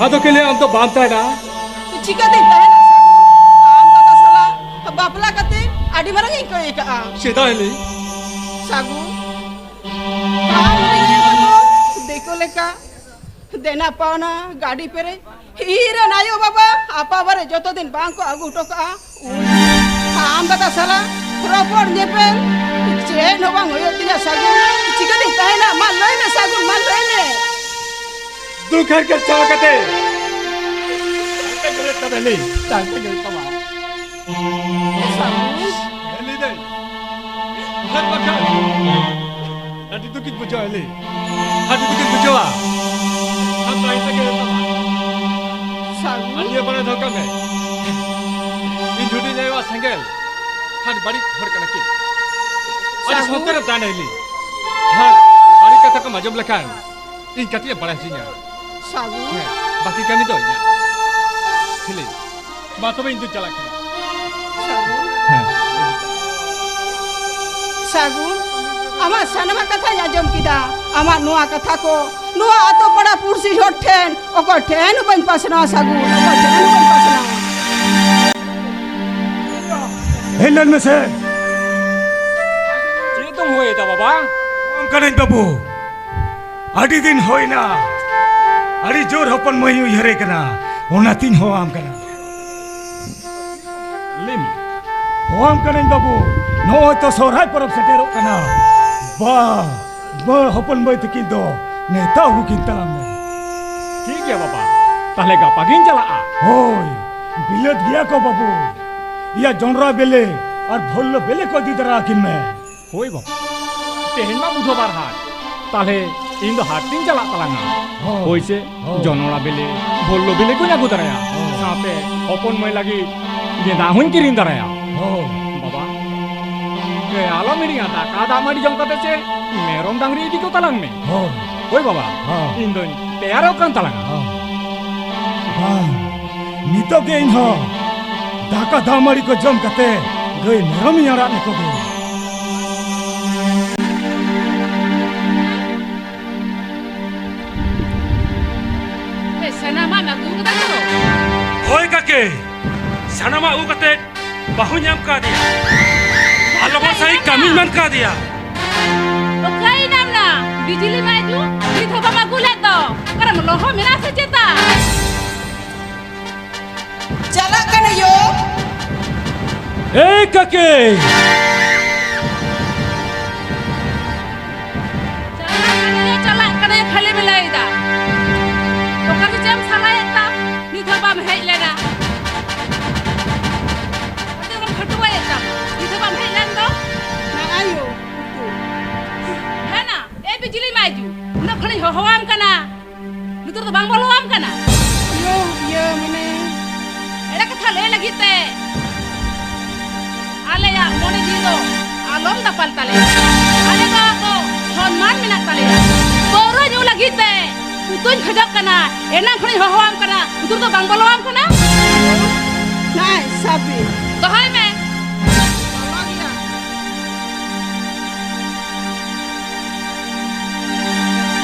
ᱟᱫᱚ ᱠᱤ ᱞᱟᱹᱭ ᱟᱢ ᱫᱚ ᱵᱟᱢ ᱛᱟᱦᱮᱱᱟ? ᱪᱤᱠᱟᱹᱛᱤᱧ ᱛᱟᱦᱮᱱᱟ, ᱥᱟᱹᱜᱩᱱ? ᱟᱢ ᱫᱟᱫᱟ ᱥᱟᱞᱟᱜ ᱵᱟᱯᱞᱟ ᱠᱟᱛᱮ ᱟᱹᱰᱤ ᱢᱟᱨᱟᱝ ᱤᱧ ᱠᱟᱹᱭ ᱠᱟᱜᱼᱟ᱾ ᱪᱮᱫᱟᱜ ᱦᱤᱞᱤ? ᱥᱟᱹᱜᱩᱱ, ᱟᱢ ᱦᱩᱰᱤᱧ ᱟᱭᱳ ᱛᱟᱠᱚ ᱫᱤᱠᱩ ᱞᱮᱠᱟ ᱫᱮᱱᱟ ᱯᱟᱣᱱᱟ, ᱜᱟᱹᱰᱤ ᱯᱮᱨᱮᱡ, ᱤᱧ ᱨᱮᱱ ᱟᱭᱳ ᱵᱟᱵᱟ ᱟᱯᱟ ᱵᱟᱨᱮ ᱡᱚᱛᱚ ᱫᱤᱱ ᱵᱟᱝ ᱠᱚ ᱟᱹᱜᱩ ᱦᱚᱴᱚ ᱠᱟᱜᱼᱟ, ᱩᱱ ᱟᱢ ᱫᱟᱫᱟ ᱥᱟᱞᱟᱜ ᱨᱚᱯᱚᱲ ᱧᱮᱯᱮᱞ ᱪᱮᱫ ᱦᱚᱸ ᱵᱟᱝ ᱦᱩᱭᱩᱜ ᱛᱤᱧᱟ ᱥᱟᱹᱜᱩᱱ᱾ ᱪᱤᱠᱟᱹᱛᱤᱧ ᱛᱟᱦᱮᱱᱟ? ᱢᱟ ᱞᱟᱹᱭ ᱢᱮ ᱥᱟᱹᱜᱩᱱ, ᱢᱟ ᱞᱟᱹᱭ ᱢᱮ᱾ ᱫᱩᱠ ᱦᱟᱨᱠᱮᱛ ᱪᱟᱵᱟ ᱠᱟᱛᱮ ᱛᱟᱦᱮᱸ ᱜᱮ ᱦᱩᱭᱩᱜ ᱛᱟᱢᱟ ᱦᱤᱞᱤ, ᱛᱟᱦᱮᱸ ᱜᱮ ᱦᱩᱭᱩᱜ ᱛᱟᱢᱟ᱾ ᱥᱟᱹᱜᱩᱱ᱾ ᱦᱤᱞᱤ ᱫᱟᱹᱭ, ᱟᱨ ᱵᱟᱠᱷᱟᱱ ᱟᱹᱰᱤ ᱫᱩᱠᱤᱧ ᱵᱩᱡᱷᱟᱹᱣᱟ ᱦᱤᱞᱤ, ᱟᱹᱰᱤ ᱫᱩᱠᱤᱧ ᱵᱩᱡᱷᱟᱹᱣᱟ᱾ ᱟᱢ ᱛᱟᱦᱮᱸ ᱛᱮᱜᱮ ᱦᱩᱭᱩᱜ ᱛᱟᱢᱟ᱾ ᱥᱟᱹᱜᱩᱱ᱾ ᱟᱨ ᱱᱤᱭᱟᱹ ᱵᱟᱨᱮ ᱫᱚᱦᱚ ᱠᱟᱜ ᱢᱮ, ᱤᱧ ᱦᱩᱰᱤᱧ ᱟᱭᱳᱣᱟᱜ ᱥᱮᱸᱜᱮᱞ, ᱟᱹᱰᱤ ᱵᱟᱹᱲᱤᱡ ᱦᱚᱲ ᱠᱟᱱᱟ ᱠᱤᱱ᱾ ᱟᱹᱰᱤ ᱥᱟᱹᱜᱩᱱ᱾ ᱥᱚᱱᱛᱚᱨ ᱮᱢ ᱛᱟᱦᱮᱱᱟ ᱦᱤᱞᱤ᱾ ᱦᱮᱸ, ᱵᱟᱹᱲᱤᱡ ᱠᱟᱛᱷᱟ ᱠᱚᱢ ᱟᱸᱡᱚᱢ ᱞᱮᱠᱷᱟᱱ ᱤᱧ ᱠᱟᱹᱴᱤᱡ ᱮ ᱵᱟᱲᱟᱭ ᱦᱚᱪᱚᱧᱟ᱾ ᱥᱟᱹᱜᱩᱱ᱾ ᱦᱮᱸ, ᱵᱟᱹᱠᱤ ᱠᱟᱹᱢᱤ ᱫᱚ ᱤᱧᱟᱹᱜ᱾ ᱦᱤᱞᱤ, ᱢᱟ ᱛᱚᱵᱮ ᱤᱧ ᱫᱚᱧ ᱪᱟᱞᱟᱜ ᱠᱟᱱᱟ᱾ ᱥᱟᱹᱜᱩᱱ᱾ ᱦᱮᱸ᱾ ᱥᱟᱹᱜᱩᱱ, ᱟᱢᱟᱜ ᱥᱟᱱᱟᱢᱟᱜ ᱠᱟᱛᱷᱟᱧ ᱟᱸᱡᱚᱢ ᱠᱮᱫᱟ᱾ ᱟᱢᱟᱜ ᱱᱚᱣᱟ ᱠᱟᱛᱷᱟ ᱠᱚ ᱱᱚᱣᱟ ᱟᱛᱳ ᱯᱟᱲᱟ ᱯᱩᱲᱥᱤ ᱦᱚᱲ ᱴᱷᱮᱱ ᱚᱠᱚᱭ ᱴᱷᱮᱱ ᱦᱚᱸ ᱵᱟᱹᱧ ᱯᱟᱥᱱᱟᱣᱟ ᱥᱟᱹᱜᱩᱱ, ᱚᱠᱚᱭ ᱴᱷᱮᱱ ᱦᱚᱸ ᱵᱟᱹᱧ ᱯᱟᱥᱱᱟᱣᱟ᱾ ᱦᱮᱡ ᱞᱮᱱ ᱢᱮᱥᱮ᱾ ᱪᱮᱫ ᱫᱚᱢ ᱦᱩᱭᱮᱫᱟ ᱵᱟᱵᱟ? ᱟᱢ ᱠᱟᱹᱱᱟᱹᱧ ᱵᱟᱹᱵᱩ᱾ ᱟᱹᱰᱤ ᱫᱤᱱ ᱦᱩᱭᱱᱟ, ᱟᱹᱰᱤ ᱡᱳᱨ ᱦᱚᱯᱚᱱ ᱢᱟᱹᱭ ᱩᱭᱦᱟᱹᱨᱮ ᱠᱟᱱᱟ, ᱚᱱᱟᱛᱤᱧ ᱦᱚᱦᱚᱣᱟᱢ ᱠᱟᱱᱟ᱾ ᱞᱟᱹᱭ ᱢᱮ᱾ ᱦᱚᱦᱚᱣᱟᱢ ᱠᱟᱹᱱᱟᱹᱧ ᱵᱟᱹᱵᱩ, ᱱᱚᱜᱼᱚᱭ ᱛᱚ ᱥᱚᱦᱨᱟᱭ ᱯᱚᱨᱚᱵᱽ ᱥᱮᱴᱮᱨᱚᱜ ᱠᱟᱱᱟ᱾ ᱵᱟ, ᱵᱟ, ᱦᱚᱯᱚᱱ ᱢᱟᱹᱭ ᱛᱟᱹᱠᱤᱱ ᱫᱚ ᱱᱮᱣᱛᱟ ᱟᱹᱜᱩ ᱠᱤᱱ ᱛᱟᱞᱟᱝ ᱢᱮ᱾ ᱴᱷᱤᱠ ᱜᱮᱭᱟ ᱵᱟᱵᱟ, ᱛᱟᱦᱞᱮ ᱜᱟᱯᱟ ᱜᱤᱧ ᱪᱟᱞᱟᱜᱼᱟ᱾ ᱦᱳᱭ, ᱵᱤᱞᱟᱹᱛ ᱜᱮᱭᱟ ᱠᱚ ᱵᱟᱹᱵᱩ᱾ ᱤᱭᱟᱹ ᱡᱚᱱᱰᱨᱟ ᱵᱮᱞᱮ ᱟᱨ ᱵᱷᱳᱞᱞᱳ ᱵᱮᱞᱮ ᱠᱚ ᱤᱫᱤ ᱛᱟᱨᱟ ᱟᱹᱠᱤᱱ ᱢᱮ᱾ ᱦᱳᱭ ᱵᱟᱵᱟ, ᱛᱮᱦᱮᱧ ᱢᱟ ᱵᱩᱫᱷᱵᱟᱨ ᱦᱟᱴ, ᱛᱟᱦᱞᱮ ᱤᱧ ᱫᱚ ᱦᱟᱴ ᱛᱤᱧ ᱪᱟᱞᱟᱜ ᱛᱟᱞᱟᱝᱟ᱾ ᱦᱳᱭ᱾ ᱦᱳᱭ ᱥᱮ, ᱦᱳᱭ᱾ ᱡᱚᱱᱚᱲᱟ ᱵᱤᱞᱤ, ᱵᱷᱳᱞᱞᱳ ᱵᱤᱞᱤ ᱠᱚᱧ ᱟᱹᱜᱩ ᱫᱟᱨᱟᱭᱟ᱾ ᱦᱳᱭ᱾ ᱥᱟᱶᱛᱮ ᱦᱚᱯᱚᱱ ᱢᱟᱹᱭ ᱞᱟᱹᱜᱤᱫ ᱜᱮᱸᱫᱟᱜ ᱦᱚᱸᱧ ᱠᱤᱨᱤᱧ ᱫᱟᱨᱟᱭᱟ᱾ ᱦᱳᱭ᱾ ᱵᱟᱵᱟ, ᱮ, ᱟᱞᱚᱢ ᱦᱤᱲᱤᱧᱟ, ᱫᱟᱠᱟ ᱫᱟᱜ ᱢᱟᱹᱰᱤ ᱡᱚᱢ ᱠᱟᱛᱮ ᱪᱮ ᱢᱮᱨᱚᱢ ᱰᱟᱝᱨᱤ ᱤᱫᱤ ᱠᱚ ᱛᱟᱞᱟᱝ ᱢᱮ᱾ ᱦᱳᱭ᱾ ᱦᱳᱭ ᱵᱟᱵᱟ, ᱦᱚᱸ᱾ ᱤᱧ ᱫᱚᱧ ᱛᱮᱭᱟᱨᱚᱜ ᱠᱟᱱ ᱛᱟᱞᱟᱝᱟ᱾ ᱦᱚᱸ᱾ ᱵᱟᱝ, ᱱᱤᱛᱚᱜ ᱜᱮ ᱤᱧ ᱦᱚᱸ ᱫᱟᱠᱟ ᱫᱟᱜ ᱢᱟᱹᱰᱤ ᱠᱚ ᱡᱚᱢ ᱠᱟᱛᱮ ᱜᱟᱹᱭ ᱢᱮᱨᱚᱢᱤᱧ ᱟᱲᱟᱜ ᱞᱮᱠᱚ ᱜᱮ᱾ ᱮ, ᱥᱟᱱᱟᱢᱟᱜ ᱮᱢ ᱟᱹᱜᱩ ᱠᱟᱫᱟ ᱛᱚ? ᱦᱳᱭ ᱠᱟᱠᱮ, ᱥᱟᱱᱟᱢᱟᱜ ᱟᱹᱜᱩ ᱠᱟᱛᱮ ᱵᱟᱹᱦᱩᱧ ᱮᱢ ᱠᱟᱫᱮᱭᱟ᱾ ᱟᱨ ᱞᱚᱜᱚᱱ ᱥᱟᱺᱦᱤᱡ ᱠᱟᱹᱢᱤᱧ ᱢᱮᱱ ᱠᱟᱫᱮᱭᱟ᱾ ᱚᱠᱟᱭᱮᱱᱟᱢ ᱱᱟ? ᱵᱤᱡᱽᱞᱤ ᱢᱟ ᱦᱤᱡᱩᱜ, ᱱᱤᱛ ᱦᱚᱸ ᱵᱟᱢ ᱟᱹᱜᱩ ᱞᱮᱫ ᱫᱚ᱾ ᱚᱠᱟᱨᱮᱢ ᱞᱚᱦᱚ ᱢᱮᱱᱟᱜ ᱥᱮ ᱪᱮᱛᱟ? ᱪᱟᱞᱟᱜ ᱠᱟᱱᱟ ᱭᱳ᱾ ᱮᱭ ᱠᱟᱠᱮ! ᱪᱟᱞᱟᱜ ᱠᱟᱱᱟᱭ, ᱪᱟᱞᱟᱜ ᱠᱟᱱᱟᱭ, ᱠᱷᱟᱹᱞᱤ ᱵᱮᱞᱟᱭᱮᱫᱟ᱾ ᱚᱠᱟ ᱨᱮ ᱪᱮᱢ ᱥᱟᱞᱟᱭᱮᱫ ᱛᱟᱢ? ᱱᱤᱛ ᱦᱚᱸ ᱵᱟᱢ ᱦᱮᱡ ᱞᱮᱱᱟ᱾ ᱚᱱᱛᱮ ᱫᱚᱢ ᱠᱷᱟᱹᱴᱩᱣᱟᱹᱭᱮᱫ ᱛᱟᱢ᱾ ᱱᱤᱛ ᱦᱚᱸ ᱵᱟᱢ ᱦᱮᱡ ᱞᱮᱱ ᱫᱚ? ᱱᱟ ᱟᱭᱳ, ᱩᱛᱩ᱾ ᱦᱮᱸ ᱱᱟ, ᱮ ᱵᱤᱡᱽᱞᱤ ᱢᱟᱭᱡᱩ, ᱩᱱᱟᱹᱜ ᱠᱷᱚᱱᱤᱧ ᱦᱚᱦᱚᱣᱟᱢ ᱠᱟᱱᱟ᱾ ᱞᱩᱛᱩᱨ ᱫᱚ ᱵᱟᱝ ᱵᱚᱞᱚᱣᱟᱢ ᱠᱟᱱᱟ? ᱤᱭᱟᱹ, ᱤᱭᱟᱹ, ᱢᱟᱱᱮ ᱮᱲᱮ ᱠᱟᱛᱷᱟ ᱞᱟᱹᱭ ᱞᱟᱹᱜᱤᱫ ᱛᱮ ᱟᱞᱮᱭᱟᱜ ᱢᱚᱱᱮ ᱡᱤᱣᱤ ᱫᱚ ᱟᱞᱚᱢ ᱫᱟᱯᱟᱞ ᱛᱟᱞᱮᱭᱟ᱾ ᱟᱞᱮ ᱫᱚ ᱟᱠᱚ ᱥᱚᱱᱢᱟᱱ ᱢᱮᱱᱟᱜ ᱛᱟᱞᱮᱭᱟ᱾ ᱯᱟᱹᱣᱨᱟᱹ ᱧᱩ ᱞᱟᱹᱜᱤᱫ ᱛᱮ ᱩᱛᱩᱧ ᱠᱷᱚᱡᱚᱜ ᱠᱟᱱᱟ, ᱮᱱᱟᱝ ᱠᱷᱚᱱᱤᱧ ᱦᱚᱦᱚᱣᱟᱢ ᱠᱟᱱᱟ, ᱞᱩᱛᱩᱨ ᱫᱚ ᱵᱟᱝ ᱵᱚᱞᱚᱣᱟᱢ ᱠᱟᱱᱟ? ᱱᱟᱭ, ᱥᱟᱵᱤ᱾ ᱫᱚᱦᱚᱭ ᱢᱮ᱾ ᱵᱟᱵᱟ ᱜᱮᱭᱟ᱾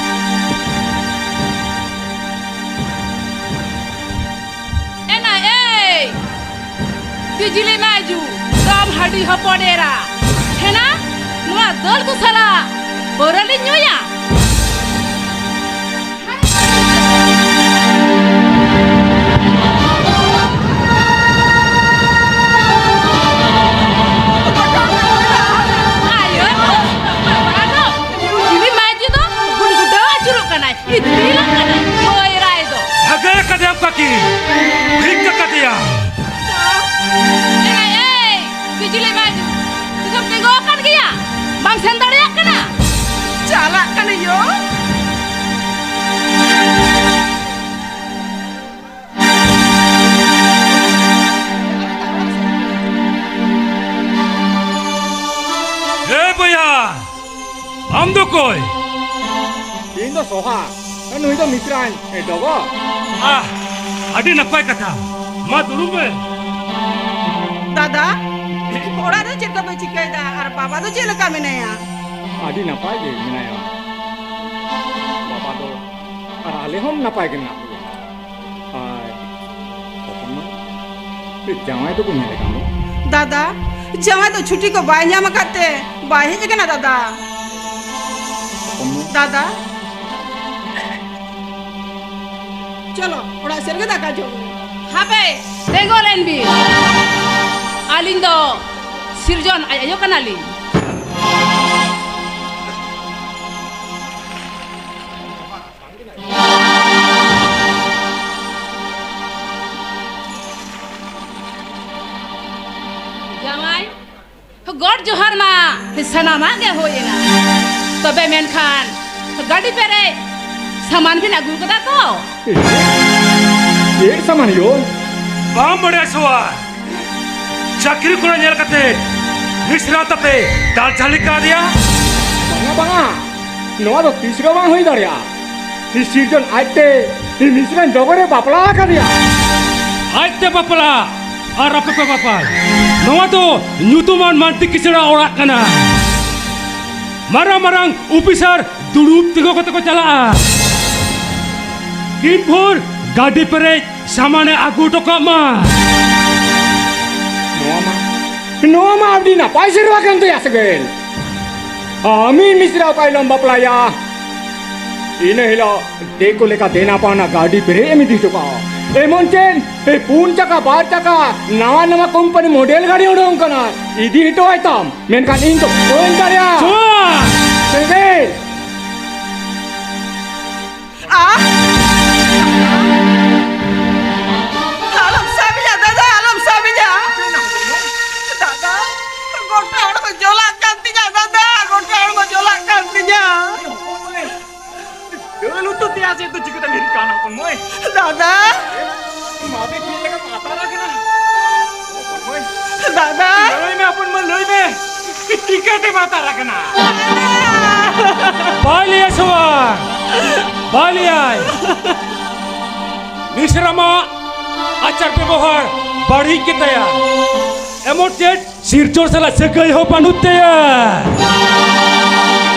ᱮᱱᱟ ᱮᱭ, ᱵᱤᱡᱽᱞᱤ ᱢᱟᱭᱡᱩ, ᱰᱚᱢ ᱦᱟᱹᱰᱤ ᱦᱚᱯᱚᱱ ᱮᱨᱟ᱾ ᱦᱮᱱᱟ, ᱱᱚᱣᱟ ᱫᱟᱹᱞ ᱠᱚ ᱥᱟᱞᱟᱜ ᱯᱟᱹᱣᱨᱟᱹ ᱞᱤᱧ ᱧᱩᱭᱟ? ᱟᱭᱳ, ᱵᱟᱵᱟ ᱫᱚ, ᱵᱤᱡᱽᱞᱤ ᱢᱟᱭᱡᱩ ᱫᱚ ᱜᱩᱰᱜᱩᱰᱟᱹᱣ ᱟᱹᱪᱩᱨᱚᱜ ᱠᱟᱱᱟᱭ᱾ ᱤᱛᱤᱞᱚᱜ ᱠᱟᱱᱟᱭ ᱢᱟᱹᱭ ᱨᱟᱭ ᱫᱚ᱾ ᱵᱷᱟᱜᱮ ᱠᱟᱫᱮᱭᱟᱢ ᱠᱟᱹᱠᱤ, ᱴᱷᱤᱠ ᱠᱟᱫᱮᱭᱟ᱾ ᱮᱱᱟ ᱮᱭ, ᱵᱤᱡᱽᱞᱤ ᱢᱟᱭᱡᱩ, ᱱᱤᱛᱚᱜ ᱛᱤᱸᱜᱩ ᱟᱠᱟᱱ ᱜᱮᱭᱟ, ᱵᱟᱢ ᱥᱮᱱ ᱫᱟᱲᱮᱭᱟᱜ ᱠᱟᱱᱟ? ᱪᱟᱞᱟᱜ ᱠᱟᱱᱟ᱾ ᱥᱚᱦᱟ, ᱱᱩᱭ ᱫᱚ ᱢᱤᱥᱨᱟᱧ ᱰᱚᱜᱚ᱾ ᱟᱦ, ᱟᱹᱰᱤ ᱱᱟᱯᱟᱭ ᱠᱟᱛᱷᱟ᱾ ᱢᱟ ᱫᱩᱲᱩᱵ ᱢᱮ᱾ ᱫᱟᱫᱟ, ᱚᱲᱟᱜ ᱨᱮ ᱪᱮᱫ ᱠᱚᱯᱮ ᱪᱤᱠᱟᱹᱭᱮᱫᱟ? ᱟᱨ ᱵᱟᱵᱟ ᱫᱚ ᱪᱮᱫ ᱞᱮᱠᱟ ᱢᱮᱱᱟᱭᱟ? ᱟᱹᱰᱤ ᱱᱟᱯᱟᱭ ᱜᱮ ᱢᱮᱱᱟᱭᱟ ᱵᱟᱵᱟ ᱫᱚ, ᱟᱨ ᱟᱞᱮ ᱦᱚᱸ ᱱᱟᱯᱟᱭ ᱜᱮ ᱢᱮᱱᱟᱜ ᱞᱮᱭᱟ᱾ ᱟᱨ ᱦᱚᱯᱚᱱ ᱢᱟ, ᱡᱟᱶᱟᱭ ᱫᱚᱠᱚ ᱧᱮᱞᱮ ᱠᱟᱱ ᱫᱚ᱾ ᱫᱟᱫᱟ, ᱡᱟᱶᱟᱭ ᱫᱚ ᱪᱷᱩᱴᱤ ᱠᱚ ᱵᱟᱭ ᱧᱟᱢ ᱟᱠᱟᱫ ᱛᱮ ᱵᱟᱭ ᱦᱮᱡ ᱟᱠᱟᱱᱟ ᱫᱟᱫᱟ᱾ ᱦᱚᱯᱚᱱ ᱢᱟ᱾ ᱫᱟᱫᱟ᱾ ᱪᱚᱞᱚ, ᱚᱲᱟᱜ ᱥᱮᱫ ᱨᱮᱜᱮ ᱫᱟᱠᱟ ᱡᱚᱢ ᱢᱮ᱾ ᱦᱟᱯᱮ, ᱛᱮᱸᱜᱚ ᱞᱮᱱ ᱵᱤᱱ᱾ ᱟᱹᱞᱤᱧ ᱫᱚ ᱥᱤᱨᱡᱚᱱ ᱟᱡ ᱟᱭᱳ ᱠᱟᱱᱟᱞᱤᱧ᱾ ᱡᱟᱶᱟᱭ, ᱜᱚᱰ ᱡᱚᱦᱟᱨ ᱢᱟ ᱥᱟᱱᱟᱢᱟᱜ ᱜᱮ ᱦᱩᱭ ᱮᱱᱟ, ᱛᱚᱵᱮ ᱢᱮᱱᱠᱷᱟᱱ ᱜᱟᱹᱰᱤ ᱯᱮᱨᱮᱡ ᱥᱟᱢᱟᱱ ᱵᱤᱱ ᱟᱹᱜᱩ ᱠᱟᱫᱟ ᱛᱚ? ᱪᱮᱫ ᱥᱟᱢᱟᱱ ᱭᱳ? ᱵᱟᱢ ᱵᱟᱲᱟᱭᱟ ᱥᱚᱣᱟ? ᱪᱟᱹᱠᱨᱤ ᱠᱚᱲᱟ ᱧᱮᱞ ᱠᱟᱛᱮ ᱢᱤᱥᱨᱟ ᱛᱟᱯᱮ ᱫᱟᱞ ᱪᱟᱹᱞᱤ ᱠᱟᱫᱮᱭᱟ? ᱵᱟᱝᱟ, ᱵᱟᱝᱟ, ᱱᱚᱣᱟ ᱫᱚ ᱛᱤᱥ ᱨᱮᱦᱚᱸ ᱵᱟᱝ ᱦᱩᱭ ᱫᱟᱲᱮᱭᱟᱜᱼᱟ᱾ ᱥᱤᱨᱡᱚᱱ ᱟᱡᱛᱮ ᱢᱤᱥᱨᱟᱧ ᱰᱚᱜᱚᱨᱮ ᱵᱟᱯᱞᱟ ᱟᱠᱟᱫᱮᱭᱟ᱾ ᱟᱡᱛᱮ ᱵᱟᱯᱞᱟ ᱟᱨ ᱟᱯᱮ ᱯᱮ ᱵᱟᱯᱞᱟ? ᱱᱚᱣᱟ ᱫᱚ ᱧᱩᱛᱩᱢᱟᱱ ᱢᱟᱱᱰᱤ ᱠᱤᱥᱟᱹᱬᱟᱜ ᱚᱲᱟᱜ ᱠᱟᱱᱟ᱾ ᱢᱟᱨᱟᱝ ᱢᱟᱨᱟᱝ ᱚᱯᱷᱤᱥᱟᱨ ᱫᱩᱲᱩᱵ ᱛᱤᱸᱜᱩ ᱠᱟᱛᱮ ᱠᱚ ᱪᱟᱞᱟᱜᱼᱟ᱾ ᱛᱤᱱ ᱵᱷᱳᱨ ᱜᱟᱹᱰᱤ ᱯᱮᱨᱮᱡ ᱥᱟᱢᱟᱱᱮ ᱟᱹᱜᱩ ᱦᱚᱴᱚ ᱠᱟᱜ ᱢᱟ᱾ ᱱᱚᱣᱟ ᱢᱟ, ᱱᱚᱣᱟ ᱢᱟ ᱟᱹᱰᱤ ᱱᱟᱯᱟᱭ ᱥᱮᱨᱣᱟ ᱠᱟᱱ ᱛᱟᱭᱟ ᱥᱮᱸᱜᱮᱞ᱾ ᱟᱢᱤᱡ ᱢᱤᱥᱨᱟ ᱚᱠᱟ ᱦᱤᱞᱳᱜ ᱮᱢ ᱵᱟᱯᱞᱟᱭᱟ, ᱤᱱᱟᱹ ᱦᱤᱞᱳᱜ ᱫᱤᱠᱩ ᱞᱮᱠᱟ ᱫᱮᱱᱟ ᱯᱟᱣᱱᱟ ᱜᱟᱹᱰᱤ ᱯᱮᱨᱮᱡ ᱮᱢ ᱤᱫᱤ ᱦᱚᱴᱚ ᱠᱟᱜᱼᱟ᱾ ᱮᱢᱚᱱ ᱪᱮᱫ ᱮ ᱯᱩᱱ ᱪᱟᱠᱟ, ᱵᱟᱨ ᱪᱟᱠᱟ, ᱱᱟᱣᱟ ᱱᱟᱣᱟ ᱠᱳᱢᱯᱟᱱᱤ ᱢᱚᱰᱮᱞ ᱜᱟᱹᱰᱤ ᱩᱰᱩᱝ ᱠᱟᱱᱟ, ᱤᱫᱤ ᱦᱚᱴᱚ ᱟᱭ ᱛᱟᱢ᱾ ᱢᱮᱱᱠᱷᱟᱱ ᱤᱧ ᱫᱚ ᱵᱟᱹᱧ ᱫᱟᱲᱮᱭᱟᱜᱼᱟ᱾ ᱪᱚᱞ! ᱥᱮᱸᱜᱮᱞ! ᱟ? ᱟᱞᱚᱢ ᱥᱟᱵᱤᱧᱟ ᱫᱟᱫᱟ, ᱟᱞᱚᱢ ᱥᱟᱵᱤᱧᱟ᱾ ᱫᱟᱫᱟ, ᱜᱚᱴᱟ ᱦᱚᱲᱢᱚ ᱡᱚᱞᱟᱜ ᱠᱟᱱ ᱛᱤᱧᱟ ᱫᱟᱫᱟ, ᱜᱚᱴᱟ ᱦᱚᱲᱢᱚ ᱡᱚᱞᱟᱜ ᱠᱟᱱ ᱛᱤᱧᱟ᱾ ᱫᱟᱹᱞ ᱩᱛᱩ ᱛᱮᱭᱟ ᱪᱮᱫ ᱫᱚ ᱪᱤᱠᱟᱹᱛᱮᱢ ᱦᱤᱨᱤᱡ ᱠᱟᱣᱱᱟ ᱦᱚᱯᱚᱱ ᱢᱟᱹᱭ? ᱫᱟᱫᱟ᱾ ᱢᱟ ᱫᱮ ᱪᱮᱫ ᱞᱮᱠᱟᱢ ᱟᱛᱟᱨ ᱟᱠᱟᱱᱟ? ᱦᱚᱯᱚᱱ ᱢᱟᱹᱭ᱾ ᱫᱟᱫᱟ᱾ ᱞᱟᱹᱭ ᱢᱮ ᱦᱚᱯᱚᱱ ᱢᱟᱹᱭ, ᱞᱟᱹᱭ ᱢᱮ᱾ ᱪᱤᱠᱟᱹᱛᱮ ᱵᱟᱛᱟᱨ ᱟᱠᱟᱱᱟ? ᱵᱟᱭ ᱞᱟᱹᱭᱟ ᱥᱚᱣᱟ, ᱵᱟᱭ ᱞᱟᱹᱭᱟᱭ᱾ ᱢᱤᱥᱨᱟᱢᱟᱜ ᱟᱪᱟᱨ ᱵᱮᱵᱚᱦᱟᱨ ᱵᱟᱹᱲᱤᱡ ᱜᱮᱛᱟᱭᱟ᱾ ᱮᱢᱚᱱ ᱪᱮᱫ ᱥᱤᱨᱡᱚᱱ ᱥᱟᱞᱟᱜ ᱥᱟᱹᱜᱟᱹᱭ ᱦᱚᱸ ᱵᱟᱹᱱᱩᱜ ᱛᱟᱭᱟ᱾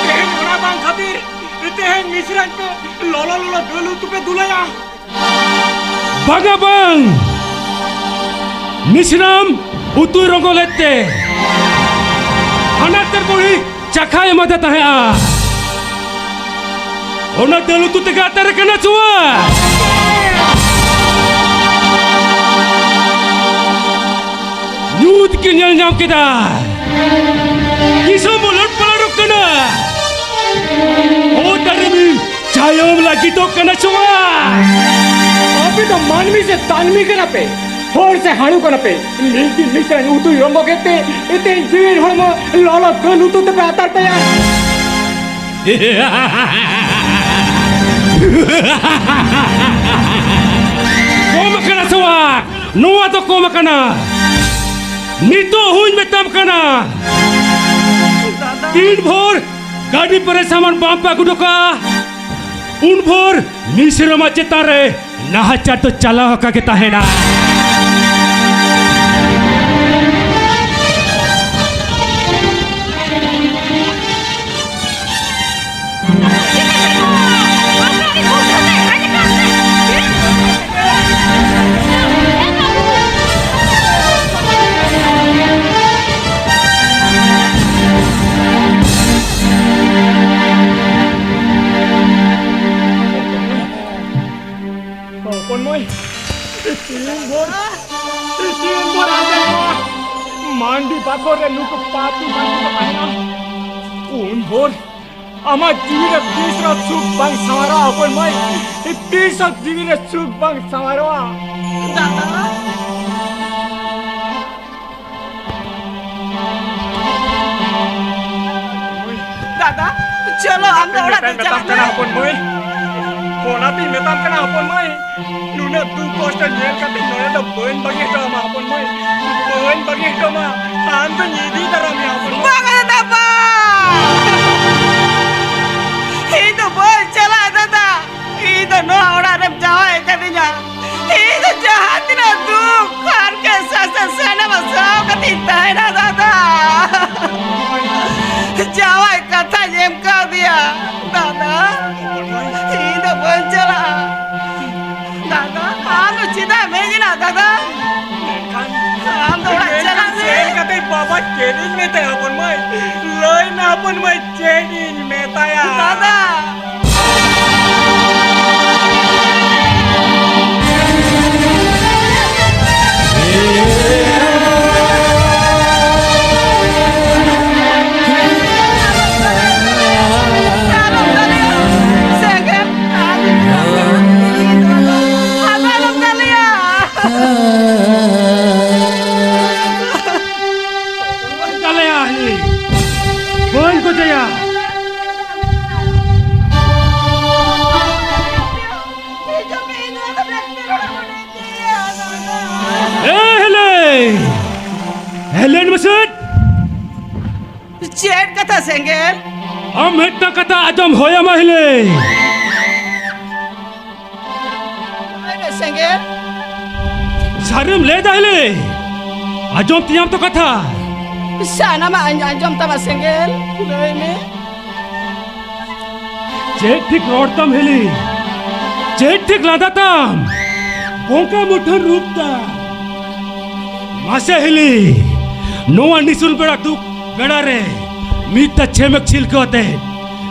ᱛᱮᱦᱮᱧ ᱚᱱᱟ ᱵᱟᱝ ᱠᱷᱟᱹᱛᱤᱨ ᱛᱮᱦᱮᱧ ᱢᱤᱥᱨᱟᱧ ᱯᱮ ᱞᱚᱞᱚ ᱞᱚᱞᱚ ᱫᱟᱹᱞ ᱩᱛᱩ ᱯᱮ ᱫᱩᱞᱟᱭᱟ᱾ ᱵᱟᱝᱟ ᱵᱟᱝ, ᱢᱤᱥᱨᱟᱢ ᱩᱛᱩᱭ ᱨᱚᱝᱜᱚ ᱞᱮᱫ ᱛᱮ ᱦᱟᱱᱟ ᱛᱮᱨ ᱵᱩᱲᱦᱤ ᱪᱟᱠᱷᱟ ᱮᱢᱟᱫᱮ ᱛᱟᱦᱮᱸᱜᱼᱟ᱾ ᱚᱱᱟ ᱫᱟᱹᱞ ᱩᱛᱩ ᱛᱮᱜᱮ ᱟᱛᱟᱨ ᱠᱟᱱᱟ ᱪᱩᱣᱟ᱾ ᱧᱩᱛ ᱜᱮ ᱧᱮᱞ ᱧᱟᱢ ᱠᱮᱫᱟ᱾ ᱫᱤᱥᱚᱢ ᱵᱚ ᱞᱚᱴ ᱯᱟᱞᱚᱴᱚᱜ ᱠᱟᱱᱟ᱾ ᱚ ᱫᱟᱨᱮ ᱵᱤᱨ ᱪᱟᱭᱚᱢ ᱞᱟᱹᱜᱤᱫᱚᱜ ᱠᱟᱱᱟ ᱪᱚᱣᱟ᱾ ᱟᱯᱮ ᱫᱚ ᱢᱟᱹᱱᱢᱤ ᱥᱮ ᱛᱟᱹᱱᱢᱤ ᱠᱟᱱᱟ ᱯᱮ? ᱦᱚᱲ ᱥᱮ ᱦᱟᱹᱬᱩ ᱠᱟᱱᱟ ᱯᱮ? ᱢᱤᱫ ᱫᱤᱱ ᱢᱤᱫ ᱥᱮᱨᱮᱧ ᱩᱛᱩᱭ ᱨᱚᱝᱜᱚ ᱠᱮᱫ ᱛᱮ ᱮᱛᱮ ᱡᱤᱣᱤ ᱦᱚᱲᱢᱚ ᱞᱚᱞᱚ ᱫᱟᱹᱞ ᱩᱛᱩ ᱛᱮᱯᱮ ᱟᱛᱟᱨ ᱛᱟᱭᱟ᱾ ᱠᱚᱢ ᱟᱠᱟᱱᱟ ᱪᱚᱣᱟ᱾ ᱱᱚᱣᱟ ᱫᱚ ᱠᱚᱢ ᱟᱠᱟᱱᱟ᱾ ᱱᱤᱛᱚᱜ ᱦᱚᱸᱧ ᱢᱮᱛᱟᱢ ᱠᱟᱱᱟ, ᱫᱟᱫᱟ᱾ ᱛᱤᱱ ᱵᱷᱳᱨ ᱜᱟᱹᱰᱤ ᱯᱮᱨᱮᱡ ᱥᱟᱢᱟᱱ ᱵᱟᱢ ᱯᱮ ᱟᱹᱜᱩ ᱦᱚᱴᱚ ᱠᱟᱜᱼᱟ, ᱩᱱ ᱵᱷᱳᱨ ᱢᱤᱥᱨᱟᱢᱟᱜ ᱪᱮᱛᱟᱱ ᱨᱮ ᱱᱟᱦᱟᱪᱟᱨ ᱫᱚ ᱪᱟᱞᱟᱣ ᱟᱠᱟ ᱜᱮ ᱛᱟᱦᱮᱱᱟ᱾ ᱦᱚᱯᱚᱱ ᱢᱟᱹᱭ, ᱛᱤᱱ ᱵᱷᱳᱨ, ᱛᱤᱱ ᱵᱷᱳᱨ ᱟᱞᱮ ᱱᱚᱣᱟ ᱢᱟᱱᱰᱤ ᱵᱟᱠᱷᱳᱞ ᱨᱮ ᱱᱩᱠᱩ ᱯᱟᱯᱤ ᱢᱟᱹᱱᱢᱤ ᱠᱚ ᱛᱟᱦᱮᱱᱟ, ᱩᱱ ᱵᱷᱳᱨ ᱟᱢᱟᱜ ᱡᱤᱣᱤ ᱨᱮ ᱛᱤᱥ ᱨᱮᱦᱚᱸ ᱥᱩᱠ ᱵᱟᱝ ᱥᱟᱶᱟᱨᱚᱜᱼᱟ ᱦᱚᱯᱚᱱ ᱢᱟᱹᱭ, ᱛᱤᱥ ᱦᱚᱸ ᱡᱤᱣᱤ ᱨᱮ ᱥᱩᱠ ᱵᱟᱝ ᱥᱟᱶᱟᱨᱚᱜᱼᱟ᱾ ᱫᱟᱫᱟ᱾ ᱫᱟᱫᱟ, ᱪᱚᱞᱚ, ᱟᱢ ᱫᱚ ᱚᱲᱟᱜ ᱛᱮ ᱢᱮᱛᱟᱢ ᱪᱟᱞᱟᱜ ᱠᱟᱱᱟ ᱢᱮ᱾ ᱦᱚᱯᱚᱱ ᱢᱟᱹᱭ, ᱚᱱᱟᱛᱤᱧ ᱢᱮᱛᱟᱢ ᱠᱟᱱᱟ ᱦᱚᱯᱚᱱ ᱢᱟᱹᱭ᱾ ᱱᱩᱱᱟᱹᱜ ᱫᱩᱠ ᱠᱚᱥᱴᱚ ᱧᱮᱞ ᱠᱟᱛᱮ ᱱᱚᱰᱮ ᱫᱚ ᱵᱟᱹᱧ ᱵᱟᱹᱜᱤ ᱦᱚᱴᱚ ᱟᱢᱟ ᱦᱚᱯᱚᱱ ᱢᱟᱹᱭ, ᱵᱟᱹᱧ ᱵᱟᱹᱜᱤ ᱦᱚᱴᱚ ᱟᱢᱟ᱾ ᱟᱢ ᱫᱚᱧ ᱤᱫᱤ ᱫᱟᱨᱟᱢ ᱢᱮᱭᱟ ᱦᱚᱯᱚᱱ ᱢᱟᱹᱭ᱾ ᱵᱟᱝᱟ ᱫᱟᱫᱟ, ᱵᱟᱝ᱾ ᱤᱧ ᱫᱚ ᱵᱟᱹᱧ ᱪᱟᱞᱟᱜᱼᱟ ᱫᱟᱫᱟ᱾ ᱤᱧ ᱫᱚ ᱱᱚᱣᱟ ᱚᱲᱟᱜ ᱨᱮᱢ ᱡᱟᱶᱟᱭ ᱠᱟᱫᱤᱧᱟ᱾ ᱤᱧ ᱫᱚ ᱡᱟᱦᱟᱸ ᱛᱤᱱᱟᱹᱜ ᱫᱩᱠ ᱦᱟᱨᱠᱮᱛ ᱥᱟᱥᱮᱛ ᱥᱟᱱᱟᱢ ᱥᱟᱦᱟᱣ ᱠᱟᱛᱮᱧ ᱛᱟᱦᱮᱱᱟ ᱫᱟᱫᱟ᱾ ᱡᱟᱶᱟᱭ ᱠᱟᱛᱷᱟᱧ ᱮᱢ ᱠᱟᱣᱫᱮᱭᱟ ᱫᱟᱫᱟ᱾ ᱤᱧ ᱫᱚ ᱵᱟᱹᱧ ᱪᱟᱞᱟᱜᱼᱟ᱾ ᱫᱟᱫᱟ, ᱟᱢ ᱫᱚ ᱪᱮᱫᱟᱜ ᱮᱢ ᱦᱮᱡ ᱮᱱᱟ ᱫᱟᱫᱟ? ᱟᱢ ᱫᱚ ᱚᱲᱟᱜ ᱪᱟᱞᱟᱜ ᱢᱮ᱾ ᱥᱮᱱ ᱠᱟᱛᱮ ᱵᱟᱵᱟ ᱪᱮᱫ ᱤᱧ ᱢᱮᱛᱟᱭᱟ ᱦᱚᱯᱚᱱ ᱢᱟᱹᱭ? ᱞᱟᱹᱭ ᱢᱮ ᱦᱚᱯᱚᱱ ᱢᱟᱹᱭ, ᱪᱮᱫ ᱤᱧ ᱢᱮᱛᱟᱭᱟ? ᱫᱟᱫᱟ! ᱫᱟᱞᱮᱭᱟ ᱦᱤᱞᱤ, ᱵᱟᱹᱧ ᱜᱚᱡᱮᱭᱟ᱾ ᱮ ᱦᱤᱞᱤ, ᱦᱤᱞᱤ ᱢᱮᱥᱮᱫ᱾ ᱪᱮᱫ ᱠᱟᱛᱷᱟ ᱥᱮᱸᱜᱮᱞ? ᱟᱢ ᱢᱤᱫᱴᱟᱝ ᱠᱟᱛᱷᱟ ᱟᱸᱡᱚᱢ ᱦᱩᱭ ᱟᱢᱟ ᱦᱤᱞᱤ᱾ ᱞᱟᱹᱭ ᱢᱮ ᱥᱮᱸᱜᱮᱞ᱾ ᱥᱟᱹᱨᱤᱢ ᱞᱟᱹᱭ ᱫᱟ ᱦᱤᱞᱤ? ᱟᱸᱡᱚᱢ ᱛᱤᱧᱟᱢ ᱛᱚ ᱠᱟᱛᱷᱟ᱾ ᱥᱟᱱᱟᱢᱟᱜ ᱟᱸᱡ-, ᱟᱸᱡᱚᱢ ᱛᱟᱢᱟ ᱥᱮᱸᱜᱮᱞ᱾ ᱞᱟᱹᱭ ᱢᱮ᱾ ᱪᱮᱫ ᱴᱷᱤᱠ ᱨᱚᱲ ᱛᱟᱢ ᱦᱤᱞᱤ? ᱪᱮᱫ ᱴᱷᱤᱠ ᱞᱟᱸᱫᱟ ᱛᱟᱢ? ᱵᱚᱸᱜᱟ ᱢᱩᱴᱷᱟᱹᱱ ᱨᱩᱯ ᱛᱟᱢ᱾ ᱢᱟᱥᱮ ᱦᱤᱞᱤ, ᱱᱚᱣᱟ ᱱᱤᱥᱩᱱ ᱵᱮᱲᱟ ᱫᱩᱠ ᱵᱮᱲᱟ ᱨᱮ ᱢᱤᱫ ᱛᱟ ᱪᱷᱮᱢᱮᱠ ᱪᱷᱤᱞᱠᱟᱹᱣ ᱟᱛᱮ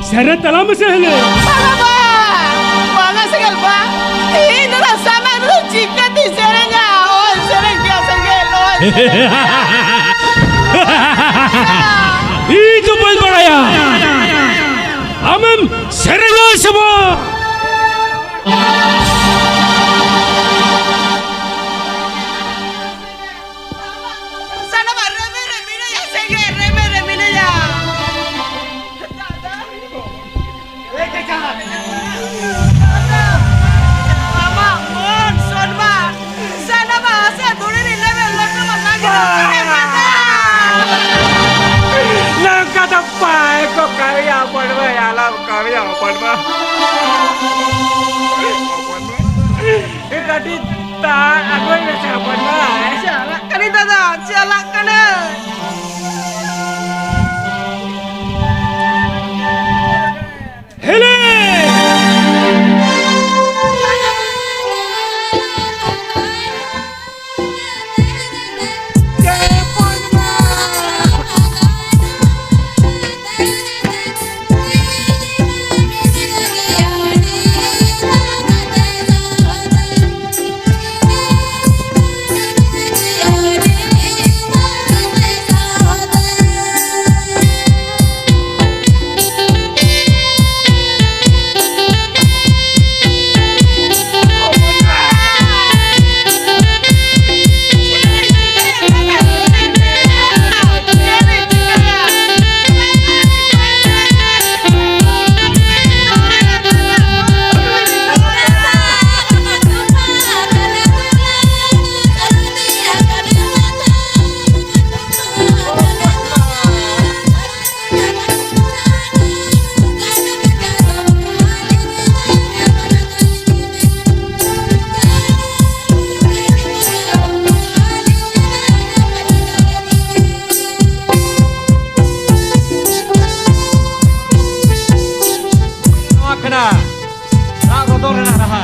ᱥᱮᱨᱮᱧ ᱛᱟᱞᱟᱝ ᱢᱮᱥᱮ ᱦᱤᱞᱤ᱾ ᱵᱟᱝᱟ, ᱵᱟᱝ᱾ ᱵᱟᱝᱟ ᱥᱮᱸᱜᱮᱞ, ᱵᱟᱝ᱾ ᱤᱧ ᱫᱚ ᱥᱟᱢᱟᱝ ᱨᱮ ᱪᱤᱠᱟᱹᱛᱤᱧ ᱥᱮᱨᱮᱧᱟ? ᱚᱞ ᱥᱮᱨᱮᱧ ᱜᱮᱭᱟ ᱥᱮᱸᱜᱮᱞ, ᱚᱞ ᱥᱮᱨᱮᱧ᱾ ᱤᱧ ᱫᱚ ᱵᱟᱹᱧ ᱵᱟᱲᱟᱭᱟ᱾ ᱟᱢᱮᱢ ᱥᱮᱨᱮᱧᱟ ᱥᱮ ᱵᱟᱝ? ᱥᱟᱱᱟᱢᱟᱜ ᱨᱮᱢᱮ ᱨᱮ ᱢᱤᱱᱟᱹᱧᱟ ᱥᱮᱸᱜᱮᱞ, ᱨᱮᱢᱮ ᱨᱮ ᱢᱤᱱᱟᱹᱧᱟ᱾ ᱫᱟᱫᱟ᱾ ᱟᱢᱟᱜ ᱠᱟᱹᱴᱤᱡ ᱫᱟᱜ ᱟᱹᱜᱩᱭ ᱢᱮᱥᱮ ᱦᱚᱯᱚᱱ ᱢᱟᱹᱭ᱾ ᱪᱟᱞᱟᱜ ᱠᱟᱹᱱᱟᱹᱧ ᱫᱟᱫᱟ, ᱪᱟᱞᱟᱜ ᱠᱟᱹᱱᱟᱹᱧ᱾ ᱦᱮᱞᱮ! ᱱᱚᱣᱟ ᱠᱟᱱᱟ ᱨᱟᱜ ᱨᱚᱫᱚᱱ ᱨᱮᱱᱟᱜ ᱨᱟᱦᱟ᱾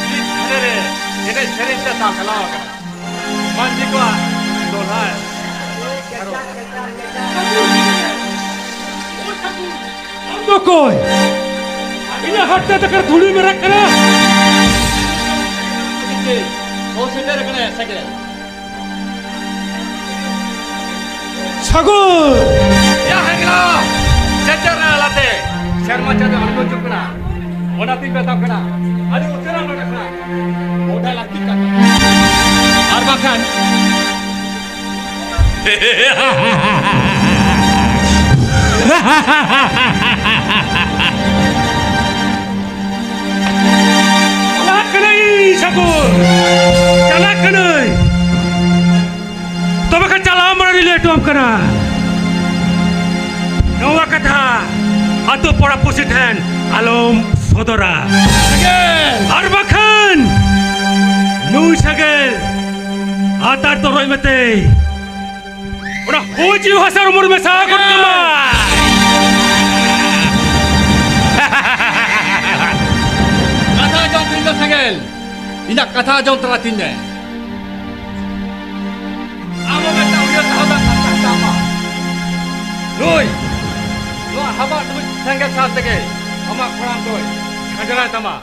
ᱢᱤᱫ ᱫᱷᱟᱨᱮ ᱨᱮ ᱮᱱᱮᱡ ᱥᱮᱨᱮᱧ ᱛᱮ ᱫᱟᱜ ᱪᱟᱞᱟᱣ ᱟᱠᱟᱱᱟ᱾ ᱢᱟᱹᱱᱢᱤ ᱠᱚᱣᱟᱜ ᱥᱚᱨᱦᱟᱭ᱾ ᱟᱢ ᱫᱚ ᱚᱠᱚᱭ? ᱤᱧᱟᱹᱜ ᱦᱟᱨᱛᱟ ᱫᱟᱠᱟ ᱨᱮ ᱫᱷᱩᱲᱤᱢ ᱮᱨᱟᱜ ᱠᱟᱱᱟ? ᱦᱚᱸ, ᱥᱮᱴᱮᱨ ᱟᱠᱟᱱᱟᱭ ᱥᱮᱸᱜᱮᱞ᱾ ᱥᱟᱹᱜᱩᱱ! ᱭᱟ ᱦᱮᱸᱜᱽᱲᱟ, ᱪᱮᱪᱮᱫ ᱨᱮ ᱟᱞᱟᱛᱮ ᱥᱮᱨᱢᱟ ᱪᱟᱸᱫᱚ ᱟᱬᱜᱚ ᱦᱤᱡᱩᱜ ᱠᱟᱱᱟ᱾ ᱚᱱᱟᱛᱤᱧ ᱢᱮᱛᱟᱢ ᱠᱟᱱᱟ, ᱟᱹᱰᱤ ᱩᱥᱟᱹᱨᱟ ᱱᱚᱰᱮ ᱠᱷᱚᱱᱟᱜ ᱚᱰᱟᱭ ᱞᱟᱹᱠᱛᱤᱜ ᱠᱟᱱ ᱛᱟᱢᱟ᱾ ᱟᱨ ᱵᱟᱝᱠᱷᱟᱱ ᱪᱟᱞᱟᱜ ᱠᱟᱹᱱᱟᱹᱧ ᱥᱟᱹᱜᱩᱱ, ᱪᱟᱞᱟᱜ ᱠᱟᱹᱱᱟᱹᱧ᱾ ᱛᱚᱵᱮ ᱠᱷᱟᱱ ᱪᱟᱞᱟᱣ ᱢᱟᱲᱟᱝ ᱨᱤᱧ ᱞᱟᱹᱭ ᱦᱚᱴᱚᱣᱟᱢ ᱠᱟᱱᱟ, ᱱᱚᱣᱟ ᱠᱟᱛᱷᱟ ᱟᱛᱳ ᱯᱟᱲᱟ ᱯᱩᱥᱤ ᱴᱷᱮᱱ ᱟᱞᱚᱢ ᱥᱚᱫᱚᱨᱟ᱾ ᱛᱚᱨᱚᱡ ᱢᱮᱛᱮ᱾ ᱚᱱᱟ ᱦᱩᱭ ᱡᱤᱣᱤ ᱦᱟᱥᱟ ᱨᱩᱢᱩᱨ ᱢᱮᱥᱟ ᱜᱚᱫ ᱠᱟᱢᱟ᱾ ᱠᱟᱛᱷᱟ ᱟᱸᱡᱚᱢ ᱛᱤᱧ ᱢᱮ ᱥᱮᱸᱜᱮᱞ, ᱤᱧᱟᱹᱜ ᱠᱟᱛᱷᱟ ᱟᱸᱡᱚᱢ ᱛᱚᱨᱟ ᱛᱤᱧ ᱢᱮ᱾ ᱟᱢ ᱦᱚᱸ ᱢᱤᱫᱴᱟᱝ ᱩᱭᱦᱟᱹᱨ ᱫᱚᱦᱚ ᱫᱚᱨᱠᱟᱨ ᱠᱟᱱ ᱛᱟᱢᱟ᱾ ᱱᱩᱭ, ᱱᱚᱣᱟ ᱦᱟᱵᱟᱜ ᱰᱩᱵᱩᱡ ᱥᱮᱸᱜᱮᱞ ᱥᱟᱶ ᱛᱮᱜᱮ ᱟᱢᱟᱜ ᱠᱚᱲᱟᱢ ᱫᱚᱭ ᱥᱮᱸᱫᱽᱨᱟᱭ ᱛᱟᱢᱟ᱾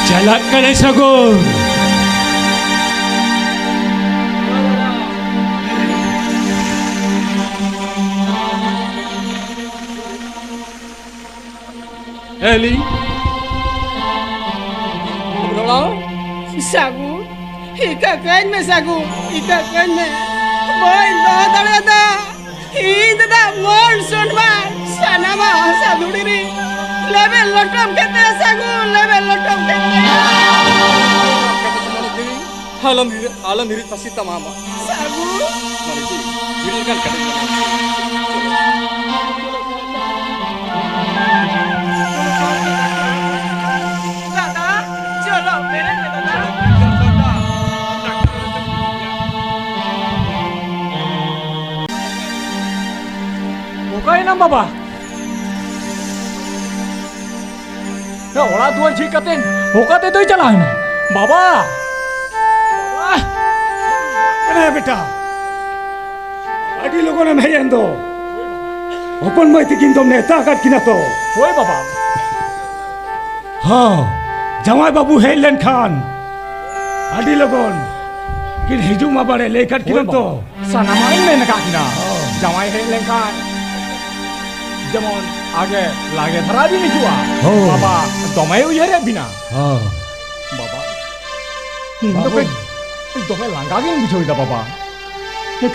ᱪᱟᱞᱟᱜ ᱠᱟᱱᱟᱭ ᱥᱟᱹᱜᱩᱱ᱾ ᱮᱞᱤ᱾ ᱥᱟᱹᱜᱩᱱ, ᱤᱠᱟᱹ ᱠᱟᱹᱧ ᱢᱮ ᱥᱟᱹᱜᱩᱱ, ᱤᱠᱟᱹ ᱠᱟᱹᱧ ᱢᱮ᱾ ᱵᱟᱹᱧ ᱫᱚᱦᱚ ᱫᱟᱲᱮᱭᱟᱫᱟ᱾ ᱤᱧ ᱫᱟᱫᱟ ᱢᱚᱱ ᱥᱚᱱᱢᱟᱱ ᱥᱟᱱᱟᱢᱟᱜ ᱦᱟᱥᱟ ᱫᱷᱩᱲᱤ ᱨᱮ ᱞᱮᱵᱮᱫ ᱞᱚᱴᱚᱢ ᱠᱮᱫ ᱛᱟᱭᱟ ᱥᱟᱹᱜᱩᱱ, ᱞᱮᱵᱮᱫ ᱞᱚᱴᱚᱢ ᱠᱮᱫ ᱛᱟᱭᱟ᱾ ᱟᱞᱚᱢ ᱦᱤᱨᱤ, ᱟᱞᱚᱢ ᱦᱤᱨᱤ ᱛᱟᱥᱤ ᱛᱟᱢᱟ ᱟᱢᱟᱜ᱾ ᱥᱟᱹᱜᱩᱱ᱾ ᱢᱟᱹᱨᱤᱪ, ᱦᱤᱨᱤ ᱞᱮᱠᱟᱱ ᱠᱟᱹᱴᱤᱡ ᱠᱟᱱᱟ᱾ ᱫᱟᱫᱟ, ᱪᱚᱞᱚ, ᱵᱮᱨᱮᱫ ᱢᱮ ᱫᱟᱫᱟ᱾ ᱚᱠᱟᱭᱮᱱᱟᱢ ᱵᱟᱵᱟ? ᱚᱲᱟᱜ ᱫᱩᱣᱟᱹᱨ ᱡᱷᱤᱡ ᱠᱟᱛᱮ ᱚᱠᱟ ᱛᱮ ᱫᱚᱭ ᱪᱟᱞᱟᱣ ᱮᱱᱟ? ᱵᱟᱵᱟ! ᱵᱟᱵᱟ! ᱮ ᱵᱮᱴᱟ, ᱟᱹᱰᱤ ᱞᱚᱜᱚᱱᱮᱢ ᱦᱮᱡ ᱮᱱ ᱫᱚ᱾ ᱦᱚᱯᱚᱱ ᱢᱟᱹᱭ ᱛᱤᱠᱤᱱ ᱫᱚᱢ ᱱᱮᱣᱛᱟ ᱟᱠᱟᱫ ᱠᱤᱱᱟ ᱛᱚ? ᱦᱳᱭ ᱵᱟᱵᱟ᱾ ᱦᱚᱸ, ᱡᱟᱶᱟᱭ ᱵᱟᱹᱵᱩ ᱦᱮᱡ ᱞᱮᱱᱠᱷᱟᱱ ᱟᱹᱰᱤ ᱞᱚᱜᱚᱱ ᱠᱤᱱ ᱦᱤᱡᱩᱜ ᱢᱟ ᱵᱟᱲᱮ, ᱞᱟᱹᱭ ᱟᱠᱟᱫ ᱦᱳᱭ ᱠᱤᱱᱟᱢ ᱛᱚ? ᱵᱟᱵᱟ᱾ ᱥᱟᱱᱟᱢᱟᱜ ᱤᱧ ᱢᱮᱱ ᱟᱠᱟᱫ ᱠᱤᱱᱟ᱾ ᱦᱚᱸ᱾ ᱡᱟᱶᱟᱭ ᱦᱮᱡ ᱞᱮᱱᱠᱷᱟᱱ ᱡᱮᱢᱚᱱ ᱟᱜᱮ ᱞᱟᱜᱮ ᱫᱷᱟᱨᱟ ᱵᱤᱱ ᱦᱤᱡᱩᱜᱼᱟ᱾ ᱦᱚᱸ᱾ ᱵᱟᱵᱟ ᱫᱚᱢᱮᱭ ᱩᱭᱦᱟᱹᱨᱮᱫ ᱵᱤᱱᱟ᱾ ᱦᱚᱸ᱾ ᱵᱟᱵᱟ, ᱤᱧ ᱫᱚ ᱵᱟᱹᱵᱩ᱾ ᱠᱟᱹᱡ ᱫᱚᱢᱮ ᱞᱟᱸᱜᱟ ᱜᱤᱧ ᱵᱩᱡᱷᱟᱹᱣ ᱮᱫᱟ ᱵᱟᱵᱟ᱾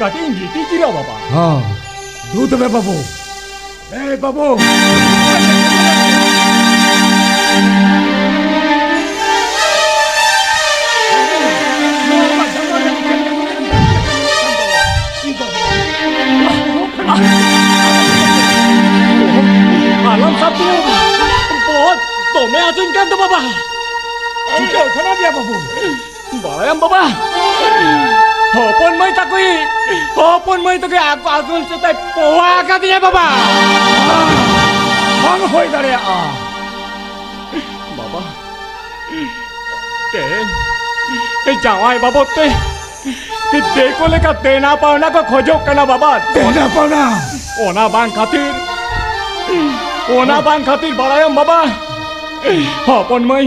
ᱠᱟᱹᱴᱤᱡ ᱤᱧ ᱜᱤᱛᱤᱡ ᱡᱤᱨᱟᱹᱜᱼᱟ ᱵᱟᱵᱟ᱾ ᱦᱚᱸ᱾ ᱫᱩ ᱛᱚᱵᱮ ᱵᱟᱹᱵᱩ᱾ ᱮ ᱵᱟᱹᱵᱩ! ᱟᱞᱚᱢ ᱥᱟᱵ ᱛᱤᱧᱟᱹ ᱵᱟᱵᱟ᱾ ᱵᱚᱦᱚᱜ ᱫᱚᱢᱮ ᱦᱟᱹᱥᱩᱧ ᱠᱟᱱ ᱫᱚ ᱵᱟᱵᱟ᱾ ᱪᱤᱠᱟᱹ ᱠᱟᱱᱟ ᱜᱮᱭᱟ ᱵᱟᱹᱵᱩ? ᱵᱟᱲᱟᱭᱟᱢ ᱵᱟᱵᱟ, ᱦᱚᱯᱚᱱ ᱢᱟᱹᱭ ᱛᱟᱠᱚᱭᱤᱡ, ᱦᱚᱯᱚᱱ ᱢᱟᱹᱭ ᱛᱟᱠᱚᱭᱤᱡ ᱟᱠᱚ ᱟᱹᱥᱩᱞ ᱥᱮᱛᱟᱭ ᱯᱚᱣᱟ ᱟᱠᱟᱫᱤᱧᱟ ᱵᱟᱵᱟ᱾ ᱵᱟᱝ ᱦᱩᱭ ᱫᱟᱲᱮᱭᱟᱜᱼᱟ ᱵᱟᱵᱟ᱾ ᱛᱮᱦᱮᱧ ᱡᱟᱶᱟᱭ ᱵᱟᱵᱚᱫ ᱛᱮ ᱫᱤᱠᱩ ᱞᱮᱠᱟ ᱫᱮᱱᱟ ᱯᱟᱣᱱᱟ ᱠᱚ ᱠᱷᱚᱡᱚᱜ ᱠᱟᱱᱟ ᱵᱟᱵᱟ᱾ ᱫᱮᱱᱟ ᱯᱟᱣᱱᱟ᱾ ᱚᱱᱟ ᱵᱟᱝ ᱠᱷᱟᱹᱛᱤᱨ, ᱚᱱᱟ ᱵᱟᱝ ᱠᱷᱟᱹᱛᱤᱨ ᱵᱟᱲᱟᱭᱟᱢ ᱵᱟᱵᱟ, ᱦᱚᱯᱚᱱ ᱢᱟᱹᱭ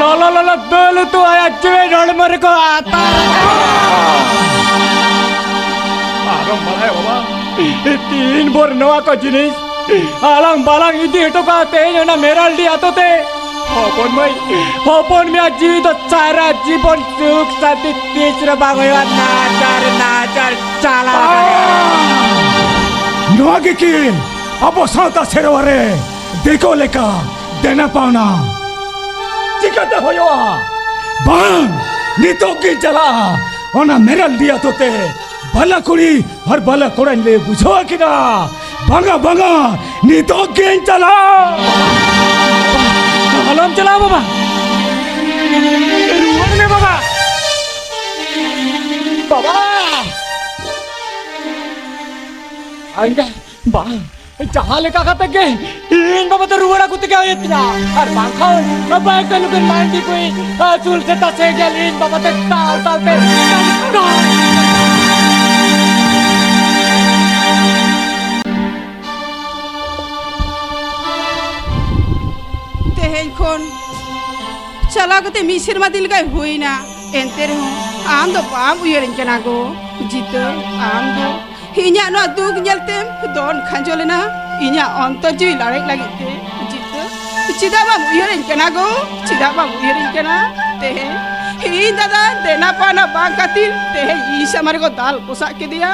ᱞᱚᱞᱚ ᱞᱚᱞᱚ ᱫᱟᱹᱞ ᱩᱛᱩ ᱟᱭᱟᱜ ᱡᱤᱣᱤ ᱦᱚᱲᱢᱚ ᱨᱮᱠᱚ ᱟᱛᱟᱨ ᱟᱠᱟᱫᱟ᱾ ᱟᱨᱚᱢ ᱵᱟᱲᱟᱭᱟ ᱵᱟᱵᱟ, ᱛᱤᱱ ᱵᱷᱳᱨ ᱱᱚᱣᱟ ᱠᱚ ᱡᱤᱱᱤᱥ ᱟᱞᱟᱝ ᱵᱟᱞᱟᱝ ᱤᱫᱤ ᱦᱚᱴᱚ ᱠᱟᱜᱼᱟ ᱛᱮᱦᱮᱧ ᱚᱱᱟ ᱢᱮᱨᱟᱞᱰᱤ ᱟᱛᱳ ᱛᱮ᱾ ᱦᱚᱯᱚᱱ ᱢᱟᱹᱭ, ᱦᱚᱯᱚᱱ ᱢᱮᱭᱟ ᱡᱤᱣᱤ ᱫᱚ ᱥᱟᱨᱟ ᱡᱤᱵᱚᱱ ᱥᱩᱠ ᱥᱟᱱᱛᱤ ᱛᱤᱥ ᱨᱮ ᱵᱟᱝ ᱦᱩᱭᱩᱜᱼᱟ᱾ ᱱᱟᱪᱟᱨ, ᱱᱟᱪᱟᱨ ᱪᱟᱞᱟᱣ ᱟᱠᱟᱱᱟ᱾ ᱱᱚᱣᱟ ᱜᱮ ᱠᱤ ᱟᱵᱚ ᱥᱟᱶᱛᱟ ᱥᱮᱨᱣᱟ ᱨᱮ ᱫᱤᱠᱩ ᱞᱮᱠᱟ ᱫᱮᱱᱟ ᱯᱟᱣᱱᱟ? ᱪᱤᱠᱟᱹᱛᱮ ᱦᱩᱭᱩᱜᱼᱟ? ᱵᱟᱝ, ᱱᱤᱛᱚᱜ ᱜᱤᱧ ᱪᱟᱞᱟᱜᱼᱟ ᱚᱱᱟ ᱢᱮᱨᱟᱞᱰᱤ ᱟᱛᱳ ᱛᱮ᱾ ᱵᱟᱞᱟ ᱠᱩᱲᱤ ᱟᱨ ᱵᱟᱞᱟ ᱠᱚᱲᱟᱧ ᱞᱟᱹᱭ ᱵᱩᱡᱷᱟᱹᱣ ᱟᱹᱠᱤᱱᱟ᱾ ᱵᱟᱝᱟ, ᱵᱟᱝᱟ, ᱱᱤᱛᱚᱜ ᱜᱤᱧ ᱪᱟᱞᱟᱜᱼᱟ᱾ ᱟᱞᱚᱢ ᱪᱟᱞᱟᱜᱼᱟ ᱵᱟᱵᱟ, ᱨᱩᱣᱟᱹᱲ ᱢᱮ ᱵᱟᱵᱟ᱾ ᱵᱟᱵᱟ! ᱟᱸᱜᱟ, ᱵᱟᱝ, ᱡᱟᱦᱟᱸ ᱞᱮᱠᱟ ᱠᱟᱛᱮ ᱜᱮ ᱤᱧ ᱵᱟᱵᱟ ᱫᱚ ᱨᱩᱣᱟᱹᱲ ᱟᱹᱜᱩ ᱛᱮᱜᱮ ᱦᱩᱭᱩᱜ ᱛᱤᱧᱟ᱾ ᱟᱨ ᱵᱟᱝᱠᱷᱟᱱ ᱵᱟᱝᱠᱷᱟᱱ ᱱᱩᱠᱤᱱ ᱢᱟᱱᱰᱤ ᱠᱚ ᱟᱹᱥᱩᱞ ᱥᱮᱛᱟ ᱥᱮᱸᱜᱮᱞ ᱤᱧ ᱵᱟᱵᱟ ᱛᱮ ᱛᱟᱞ ᱛᱟᱞ ᱛᱮ ᱛᱮᱦᱮᱧ ᱠᱷᱚᱱ ᱪᱟᱞᱟᱣ ᱠᱟᱛᱮ ᱢᱤᱫ ᱥᱮᱨᱢᱟ ᱫᱤᱱ ᱞᱮᱠᱟᱭ ᱦᱩᱭᱱᱟ᱾ ᱮᱱᱛᱮ ᱨᱮᱦᱚᱸ ᱟᱢ ᱫᱚ ᱵᱟᱢ ᱩᱭᱦᱟᱹᱨᱤᱧ ᱠᱟᱱᱟ ᱜᱳ ᱡᱤᱛᱟᱹ᱾ ᱟᱢ ᱫᱚ ᱤᱧᱟᱹᱜ ᱱᱚᱣᱟ ᱫᱩᱠ ᱧᱮᱞᱛᱮᱢ ᱫᱚᱱ ᱠᱷᱟᱸᱡᱚ ᱞᱮᱱᱟ ᱤᱧᱟᱹᱜ ᱚᱱᱛᱚᱨ ᱡᱤᱣᱤ ᱞᱟᱲᱮᱡ ᱞᱟᱹᱜᱤᱫ ᱛᱮ᱾ ᱡᱤᱛᱟᱹ, ᱪᱮᱫᱟᱜ ᱵᱟᱢ ᱩᱭᱦᱟᱹᱨᱤᱧ ᱠᱟᱱᱟ ᱜᱳ? ᱪᱮᱫᱟᱜ ᱵᱟᱢ ᱩᱭᱦᱟᱹᱨᱤᱧ ᱠᱟᱱᱟ? ᱛᱮᱦᱮᱧ ᱤᱧ ᱫᱟᱫᱟ ᱫᱮᱱᱟ ᱯᱟᱣᱱᱟ ᱵᱟᱝ ᱠᱷᱟᱹᱛᱤᱨ ᱛᱮᱦᱮᱧ ᱤᱧ ᱥᱟᱢᱟᱝ ᱨᱮᱠᱚ ᱫᱟᱞ ᱯᱚᱥᱟᱜ ᱠᱮᱫᱮᱭᱟ᱾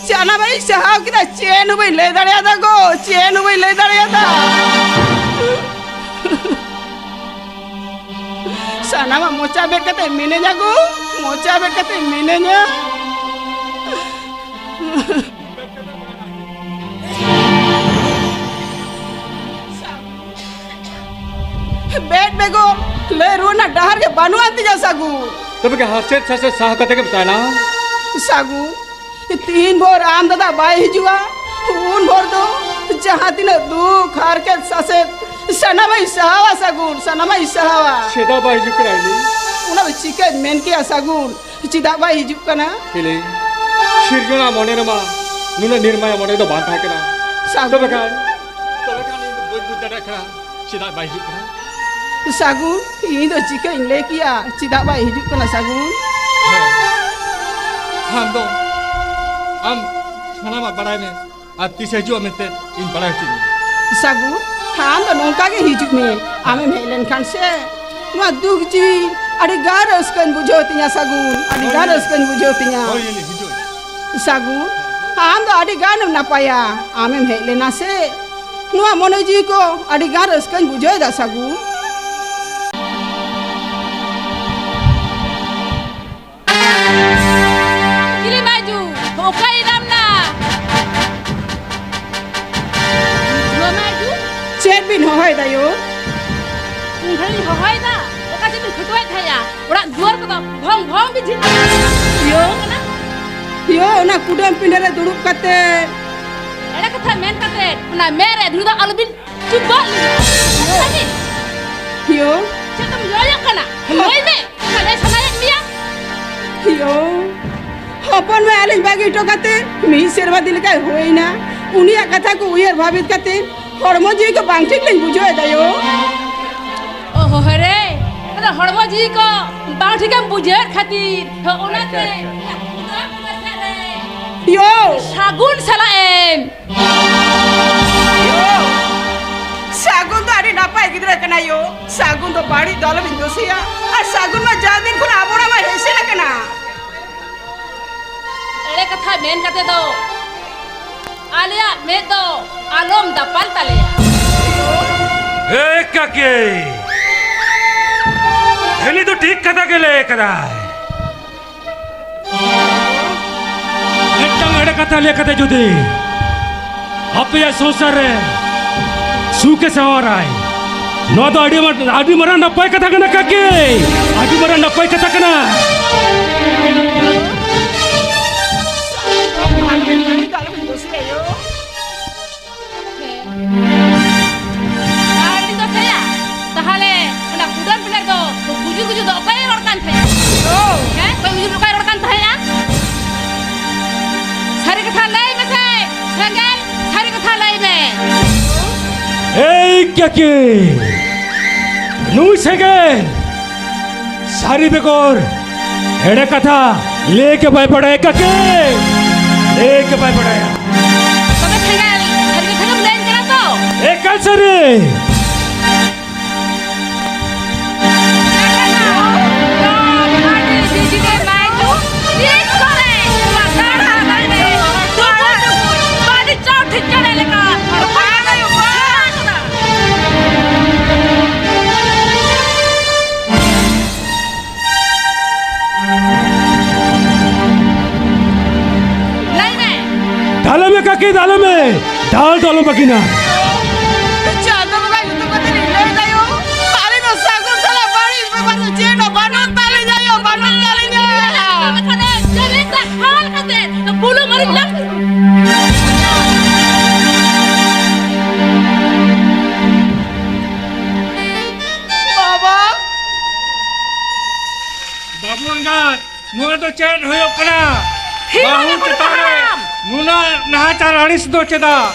ᱥᱟᱱᱟᱢᱟᱜ ᱤᱧ ᱥᱟᱦᱟᱣ ᱠᱮᱫᱟ, ᱪᱮᱫ ᱦᱚᱸ ᱵᱟᱹᱧ ᱞᱟᱹᱭ ᱫᱟᱲᱮᱭᱟᱫᱟ ᱜᱳ, ᱪᱮᱫ ᱦᱚᱸ ᱵᱟᱹᱧ ᱞᱟᱹᱭ ᱫᱟᱲᱮᱭᱟᱫᱟ᱾ ᱥᱟᱱᱟᱢᱟᱜ ᱢᱚᱪᱟ ᱵᱮᱫ ᱠᱟᱛᱮ ᱢᱤᱱᱟᱹᱧᱟ ᱜᱳ, ᱢᱚᱪᱟ ᱵᱮᱫ ᱠᱟᱛᱮ ᱢᱤᱱᱟᱹᱧᱟ᱾ ᱵᱮᱫ ᱵᱮᱜᱚᱨ ᱞᱟᱹᱭ ᱨᱩᱣᱟᱹᱲ ᱨᱮᱱᱟᱜ ᱰᱟᱦᱟᱨ ᱜᱮ ᱵᱟᱹᱱᱩᱜ ᱟᱱ ᱛᱤᱧᱟ ᱥᱟᱹᱜᱩᱱ᱾ ᱛᱚᱵᱮ ᱠᱤ ᱦᱟᱨᱥᱮᱛ ᱥᱟᱥᱮᱛ ᱥᱟᱦᱟᱣ ᱠᱟᱛᱮ ᱜᱮᱢ ᱛᱟᱦᱮᱱᱟ? ᱥᱟᱹᱜᱩᱱ, ᱛᱤᱱ ᱵᱷᱳᱨ ᱟᱢ ᱫᱟᱫᱟ ᱵᱟᱭ ᱦᱤᱡᱩᱜᱼᱟ, ᱩᱱ ᱵᱷᱳᱨ ᱫᱚ ᱡᱟᱦᱟᱸ ᱛᱤᱱᱟᱹᱜ ᱫᱩᱠ, ᱦᱟᱨᱠᱮᱛ, ᱥᱟᱥᱮᱛ, ᱥᱟᱱᱟᱢᱟᱜ ᱤᱧ ᱥᱟᱦᱟᱣᱟ ᱥᱟᱹᱜᱩᱱ, ᱥᱟᱱᱟᱢᱟᱜ ᱤᱧ ᱥᱟᱦᱟᱣᱟ᱾ ᱪᱮᱫᱟᱜ ᱵᱟᱭ ᱦᱤᱡᱩᱜ ᱠᱟᱱᱟ ᱤᱞᱤ? ᱚᱱᱟ ᱫᱚ ᱪᱤᱠᱟᱹᱧ ᱢᱮᱱ ᱠᱮᱭᱟ ᱥᱟᱹᱜᱩᱱ, ᱪᱮᱫᱟᱜ ᱵᱟᱭ ᱦᱤᱡᱩᱜ ᱠᱟᱱᱟ? ᱤᱞᱤ, ᱥᱤᱨᱡᱚᱱᱟ ᱢᱚᱱᱮ ᱨᱮᱢᱟ ᱱᱩᱱᱟᱹᱜ ᱱᱤᱨᱢᱟᱭᱟ ᱢᱚᱱᱮ ᱫᱚ ᱵᱟᱝ ᱛᱟᱦᱮᱸ ᱠᱟᱱᱟ᱾ ᱥᱟᱹᱜᱩᱱ᱾ ᱛᱚᱵᱮ ᱠᱷᱟᱱ, ᱛᱚᱵᱮ ᱠᱷᱟᱱ ᱤᱧ ᱫᱚ ᱵᱟᱹᱧ ᱵᱩᱡᱽ ᱫᱟᱲᱮᱭᱟᱜ ᱠᱟᱱᱟ᱾ ᱪᱮᱫᱟᱜ ᱵᱟᱭ ᱦᱤᱡᱩᱜ ᱠᱟᱱᱟ? ᱥᱟᱹᱜᱩᱱ, ᱤᱧ ᱫᱚ ᱪᱤᱠᱟᱹᱧ ᱞᱟᱹᱭ ᱠᱮᱭᱟ, ᱪᱮᱫᱟᱜ ᱵᱟᱭ ᱦᱤᱡᱩᱜ ᱠᱟᱱᱟ ᱥᱟᱹᱜᱩᱱ? ᱦᱮᱸ, ᱟᱢ ᱫᱚ, ᱟᱢ ᱥᱟᱱᱟᱢᱟᱜ ᱵᱟᱲᱟᱭ ᱢᱮ, ᱟᱨ ᱛᱤᱥ ᱦᱤᱡᱩᱜᱼᱟ ᱢᱮᱱᱛᱮ ᱤᱧ ᱵᱟᱲᱟᱭ ᱦᱚᱪᱚᱧ ᱢᱮ᱾ ᱥᱟᱹᱜᱩᱱ, ᱟᱢ ᱫᱚ ᱱᱚᱝᱠᱟ ᱜᱮ ᱦᱤᱡᱩᱜ ᱢᱮ᱾ ᱟᱢᱮᱢ ᱦᱮᱡ ᱞᱮᱱᱠᱷᱟᱱ ᱥᱮ, ᱱᱚᱣᱟ ᱫᱩᱠ ᱡᱤᱣᱤ ᱟᱹᱰᱤ ᱜᱟᱱ ᱨᱟᱹᱥᱠᱟᱹᱧ ᱵᱩᱡᱷᱟᱹᱣ ᱛᱤᱧᱟ ᱥᱟᱹᱜᱩᱱ, ᱟᱹᱰᱤ ᱜᱟᱱ ᱦᱳᱭ᱾ ᱨᱟᱹᱥᱠᱟᱹᱧ ᱵᱩᱡᱷᱟᱹᱣ ᱛᱤᱧᱟ᱾ ᱦᱳᱭ, ᱤᱧ ᱦᱤᱡᱩᱜ ᱟᱹᱧ᱾ ᱥᱟᱹᱜᱩᱱ, ᱟᱢ ᱫᱚ ᱟᱹᱰᱤ ᱜᱟᱱᱮᱢ ᱱᱟᱯᱟᱭᱟ᱾ ᱟᱢᱮᱢ ᱦᱮᱡ ᱞᱮᱱᱟ ᱥᱮ, ᱱᱚᱣᱟ ᱢᱚᱱᱮ ᱡᱤᱣᱤ ᱠᱚ ᱟᱹᱰᱤ ᱜᱟᱱ ᱨᱟᱹᱥᱠᱟᱹᱧ ᱵᱩᱡᱷᱟᱹᱣ ᱮᱫᱟ ᱥᱟᱹᱜᱩᱱ᱾ ᱪᱤᱞᱤ ᱢᱟᱹᱭᱡᱩ? ᱚᱠᱟᱭ ᱮᱱᱟᱢ ᱱᱟ? ᱱᱚᱣᱟ ᱢᱟᱹᱭᱡᱩ? ᱪᱮᱫ ᱵᱤᱱ ᱦᱚᱦᱚᱭᱮᱫᱟ ᱭᱳ? ᱤᱧ ᱦᱚᱧ ᱦᱚᱦᱚᱭᱮᱫᱟ᱾ ᱚᱠᱟ ᱪᱮᱫ ᱵᱤᱱ ᱠᱷᱩᱴᱣᱟᱹᱭᱮᱫ ᱛᱟᱦᱮᱸᱜᱼᱟ? ᱚᱲᱟᱜ ᱫᱩᱣᱟᱹᱨ ᱠᱚᱫᱚ ᱵᱷᱚᱝ ᱵᱷᱚᱝ ᱵᱤᱱ ᱡᱷᱤᱡ ᱠᱟᱜᱼᱟ᱾ ᱭᱳ᱾ ᱠᱟᱱᱟ? ᱭᱳ, ᱚᱱᱟ ᱠᱩᱰᱟᱹᱢ ᱯᱤᱸᱰᱟᱹ ᱨᱮ ᱫᱩᱲᱩᱵ ᱠᱟᱛᱮ᱾ ᱮᱲᱮ ᱠᱟᱛᱷᱟ ᱢᱮᱱ ᱠᱟᱛᱮ ᱚᱱᱟ ᱢᱮᱫ ᱨᱮ ᱫᱷᱩᱲᱤ ᱫᱚ ᱟᱞᱚ ᱵᱤᱱ ᱪᱩᱵᱟᱹᱜ ᱞᱤᱧᱟ᱾ ᱟᱹᱵᱤᱱ᱾ ᱭᱳ᱾ ᱪᱮᱫ ᱮᱢ ᱭᱳᱭᱚᱜ ᱠᱟᱱᱟ? ᱞᱟᱹᱭ ᱢᱮ᱾ ᱚᱠᱟ ᱞᱟᱹᱭ ᱥᱟᱱᱟᱭᱮᱫ ᱢᱮᱭᱟ? ᱭᱳ᱾ ᱦᱚᱯᱚᱱ ᱢᱟ ᱟᱹᱞᱤᱧ ᱵᱟᱹᱜᱤ ᱦᱚᱴᱚ ᱠᱟᱛᱮ ᱢᱤᱫ ᱥᱮᱨᱢᱟ ᱫᱤᱱ ᱞᱮᱠᱟᱭ ᱦᱩᱭᱱᱟ᱾ ᱩᱱᱤᱭᱟᱜ ᱠᱟᱛᱷᱟ ᱠᱚ ᱩᱭᱦᱟᱹᱨ ᱵᱷᱟᱵᱤᱛ ᱠᱟᱛᱮ ᱦᱚᱲᱢᱚ ᱡᱤᱣᱤ ᱠᱚ ᱵᱟᱝ ᱴᱷᱤᱠ ᱞᱤᱧ ᱵᱩᱡᱷᱟᱹᱣ ᱮᱫᱟ ᱭᱳ᱾ ᱚᱦᱚ ᱨᱮ, ᱟᱫᱚ ᱦᱚᱲᱢᱚ ᱡᱤᱣᱤ ᱠᱚ ᱵᱟᱝ ᱴᱷᱤᱠᱮᱢ ᱵᱩᱡᱷᱟᱹᱣᱮᱫ ᱠᱷᱟᱹᱛᱤᱨ ᱚᱱᱟᱛᱮ ᱟᱪᱪᱷᱟ, ᱟᱪᱪᱷᱟ᱾ ᱭᱳ᱾ ᱥᱟᱹᱜᱩᱱ ᱥᱟᱞᱟᱜ ᱮᱢ ᱭᱳ, ᱥᱟᱹᱜᱩᱱ ᱫᱚ ᱟᱹᱰᱤ ᱱᱟᱯᱟᱭ ᱜᱤᱫᱽᱨᱟᱹ ᱠᱟᱱᱟᱭ ᱭᱳ᱾ ᱥᱟᱹᱜᱩᱱ ᱫᱚ ᱵᱟᱹᱲᱤᱡ ᱫᱚ ᱟᱞᱚᱵᱤᱱ ᱫᱳᱥᱮᱭᱟ᱾ ᱟᱨ ᱥᱟᱹᱜᱩᱱ ᱢᱟ ᱡᱟᱣ ᱫᱤᱱ ᱠᱷᱚᱱ ᱟᱵᱚ ᱚᱲᱟᱜ ᱢᱟ ᱦᱮᱡ ᱥᱮᱱ ᱟᱠᱟᱱᱟ᱾ ᱮᱲᱮ ᱠᱟᱛᱷᱟ ᱢᱮᱱ ᱠᱟᱛᱮ ᱫᱚ ᱟᱞᱮᱭᱟᱜ ᱢᱮᱫ ᱫᱚ ᱟᱞᱚᱢ ᱫᱟᱯᱟᱞ ᱛᱟᱞᱮᱭᱟ᱾ ᱮ ᱠᱟᱠᱮ, ᱦᱮᱞᱤ ᱫᱚ ᱴᱷᱤᱠ ᱠᱟᱛᱷᱟ ᱜᱮ ᱞᱟᱹᱭ ᱠᱟᱫᱟᱭ᱾ ᱢᱤᱫᱴᱟᱝ ᱮᱲᱮ ᱠᱟᱛᱷᱟ ᱞᱟᱹᱭ ᱠᱟᱛᱮ ᱡᱩᱫᱤ ᱟᱯᱮᱭᱟᱜ ᱥᱚᱝᱥᱟᱨ ᱨᱮ ᱥᱩᱠᱮ ᱥᱟᱶᱟᱨᱟᱭ, ᱱᱚᱣᱟ ᱫᱚ ᱟᱹᱰᱤ ᱢᱟᱨ-, ᱟᱹᱰᱤ ᱢᱟᱨᱟᱝ ᱱᱟᱯᱟᱭ ᱠᱟᱛᱷᱟ ᱠᱟᱱᱟ ᱠᱟᱠᱤ, ᱟᱹᱰᱤ ᱢᱟᱨᱟᱝ ᱱᱟᱯᱟᱭ ᱠᱟᱛᱷᱟ ᱠᱟᱱᱟ᱾ ᱟᱹᱰᱤ ᱫᱚ ᱥᱮᱭᱟ, ᱛᱟᱦᱞᱮ ᱚᱱᱟ ᱠᱩᱰᱟᱹᱢ ᱯᱤᱸᱰᱟᱹ ᱫᱚ ᱜᱩᱡᱩ ᱜᱩᱡᱩ ᱫᱚ ᱚᱠᱚᱭᱮ ᱨᱚᱲ ᱠᱟᱱ ᱛᱟᱦᱮᱸᱫ? ᱦᱮᱸ? ᱚᱠᱚᱭ ᱜᱩᱡᱩ ᱚᱠᱚᱭᱮ ᱨᱚᱲ ᱠᱟᱱ ᱛᱟᱦᱮᱸᱫᱼᱟ? ᱥᱟᱹᱨᱤ ᱠᱟᱛᱷᱟ ᱞᱟᱹᱭ ᱢᱮᱥᱮ, ᱥᱮᱸᱜᱮᱞ, ᱥᱟᱹᱨᱤ ᱠᱟᱛᱷᱟ ᱞᱟᱹᱭ ᱢᱮ᱾ ᱮᱭ ᱠᱟᱠᱤ, ᱱᱩᱭ ᱥᱮᱸᱜᱮᱞ ᱥᱟᱹᱨᱤ ᱵᱮᱜᱚᱨ ᱮᱲᱮ ᱠᱟᱛᱷᱟ ᱞᱟᱹᱭ ᱜᱮ ᱵᱟᱭ ᱵᱟᱲᱟᱭᱟ ᱠᱟᱠᱤ, ᱞᱟᱹᱭ ᱜᱮ ᱵᱟᱭ ᱵᱟᱲᱟᱭᱟ᱾ ᱛᱚᱵᱮ ᱥᱮᱸᱜᱮᱞ, ᱥᱟᱹᱨᱤ ᱠᱟᱛᱷᱟ ᱜᱮᱢ ᱞᱟᱹᱭᱟᱹᱧ ᱠᱟᱱᱟ ᱛᱚ? ᱮᱠᱟᱞ ᱥᱟᱹᱨᱤ᱾ ᱞᱟᱹᱭ ᱢᱮ᱾ ᱫᱟᱞᱮ ᱢᱮ ᱠᱟᱠᱤ, ᱫᱟᱞᱮ ᱢᱮ᱾ ᱫᱟᱞ ᱫᱚ ᱟᱞᱚᱢ ᱵᱟᱹᱜᱤᱱᱟ᱾ ᱪᱟᱸᱫᱚ ᱵᱚᱸᱜᱟ ᱧᱩᱛᱩᱢ ᱠᱟᱛᱮ ᱞᱤᱧ ᱞᱟᱹᱭ ᱫᱟᱭᱳ, ᱟᱹᱞᱤᱧ ᱫᱚ ᱥᱟᱹᱜᱩᱱ ᱥᱟᱞᱟᱜ ᱵᱟᱹᱲᱤᱡ ᱵᱮᱯᱟᱨ ᱫᱚ ᱪᱮᱫ ᱦᱚᱸ ᱵᱟᱹᱱᱩᱜ ᱛᱟᱹᱞᱤᱧᱟ ᱭᱳ, ᱵᱟᱹᱱᱩᱜ ᱛᱟᱹᱞᱤᱧᱟ᱾ ᱵᱩᱞᱩᱝ ᱢᱟᱹᱨᱤᱪ ᱞᱟᱝ ᱵᱟᱵᱟ᱾ ᱵᱟᱹᱵᱩ ᱮᱸᱜᱟᱛ, ᱱᱚᱣᱟ ᱫᱚ ᱪᱮᱫ ᱦᱩᱭᱩᱜ ᱠᱟᱱᱟ? ᱦᱤᱨᱚᱢ ᱵᱟᱹᱦᱩ ᱮ ᱠᱩᱴᱩᱢ ᱪᱮᱛᱟᱱ ᱨᱮ ᱦᱟᱲᱟᱢ᱾ ᱱᱩᱱᱟᱹᱜ ᱱᱟᱦᱟᱪᱟᱨ ᱟᱹᱲᱤᱥ ᱫᱚ ᱪᱮᱫᱟᱜ?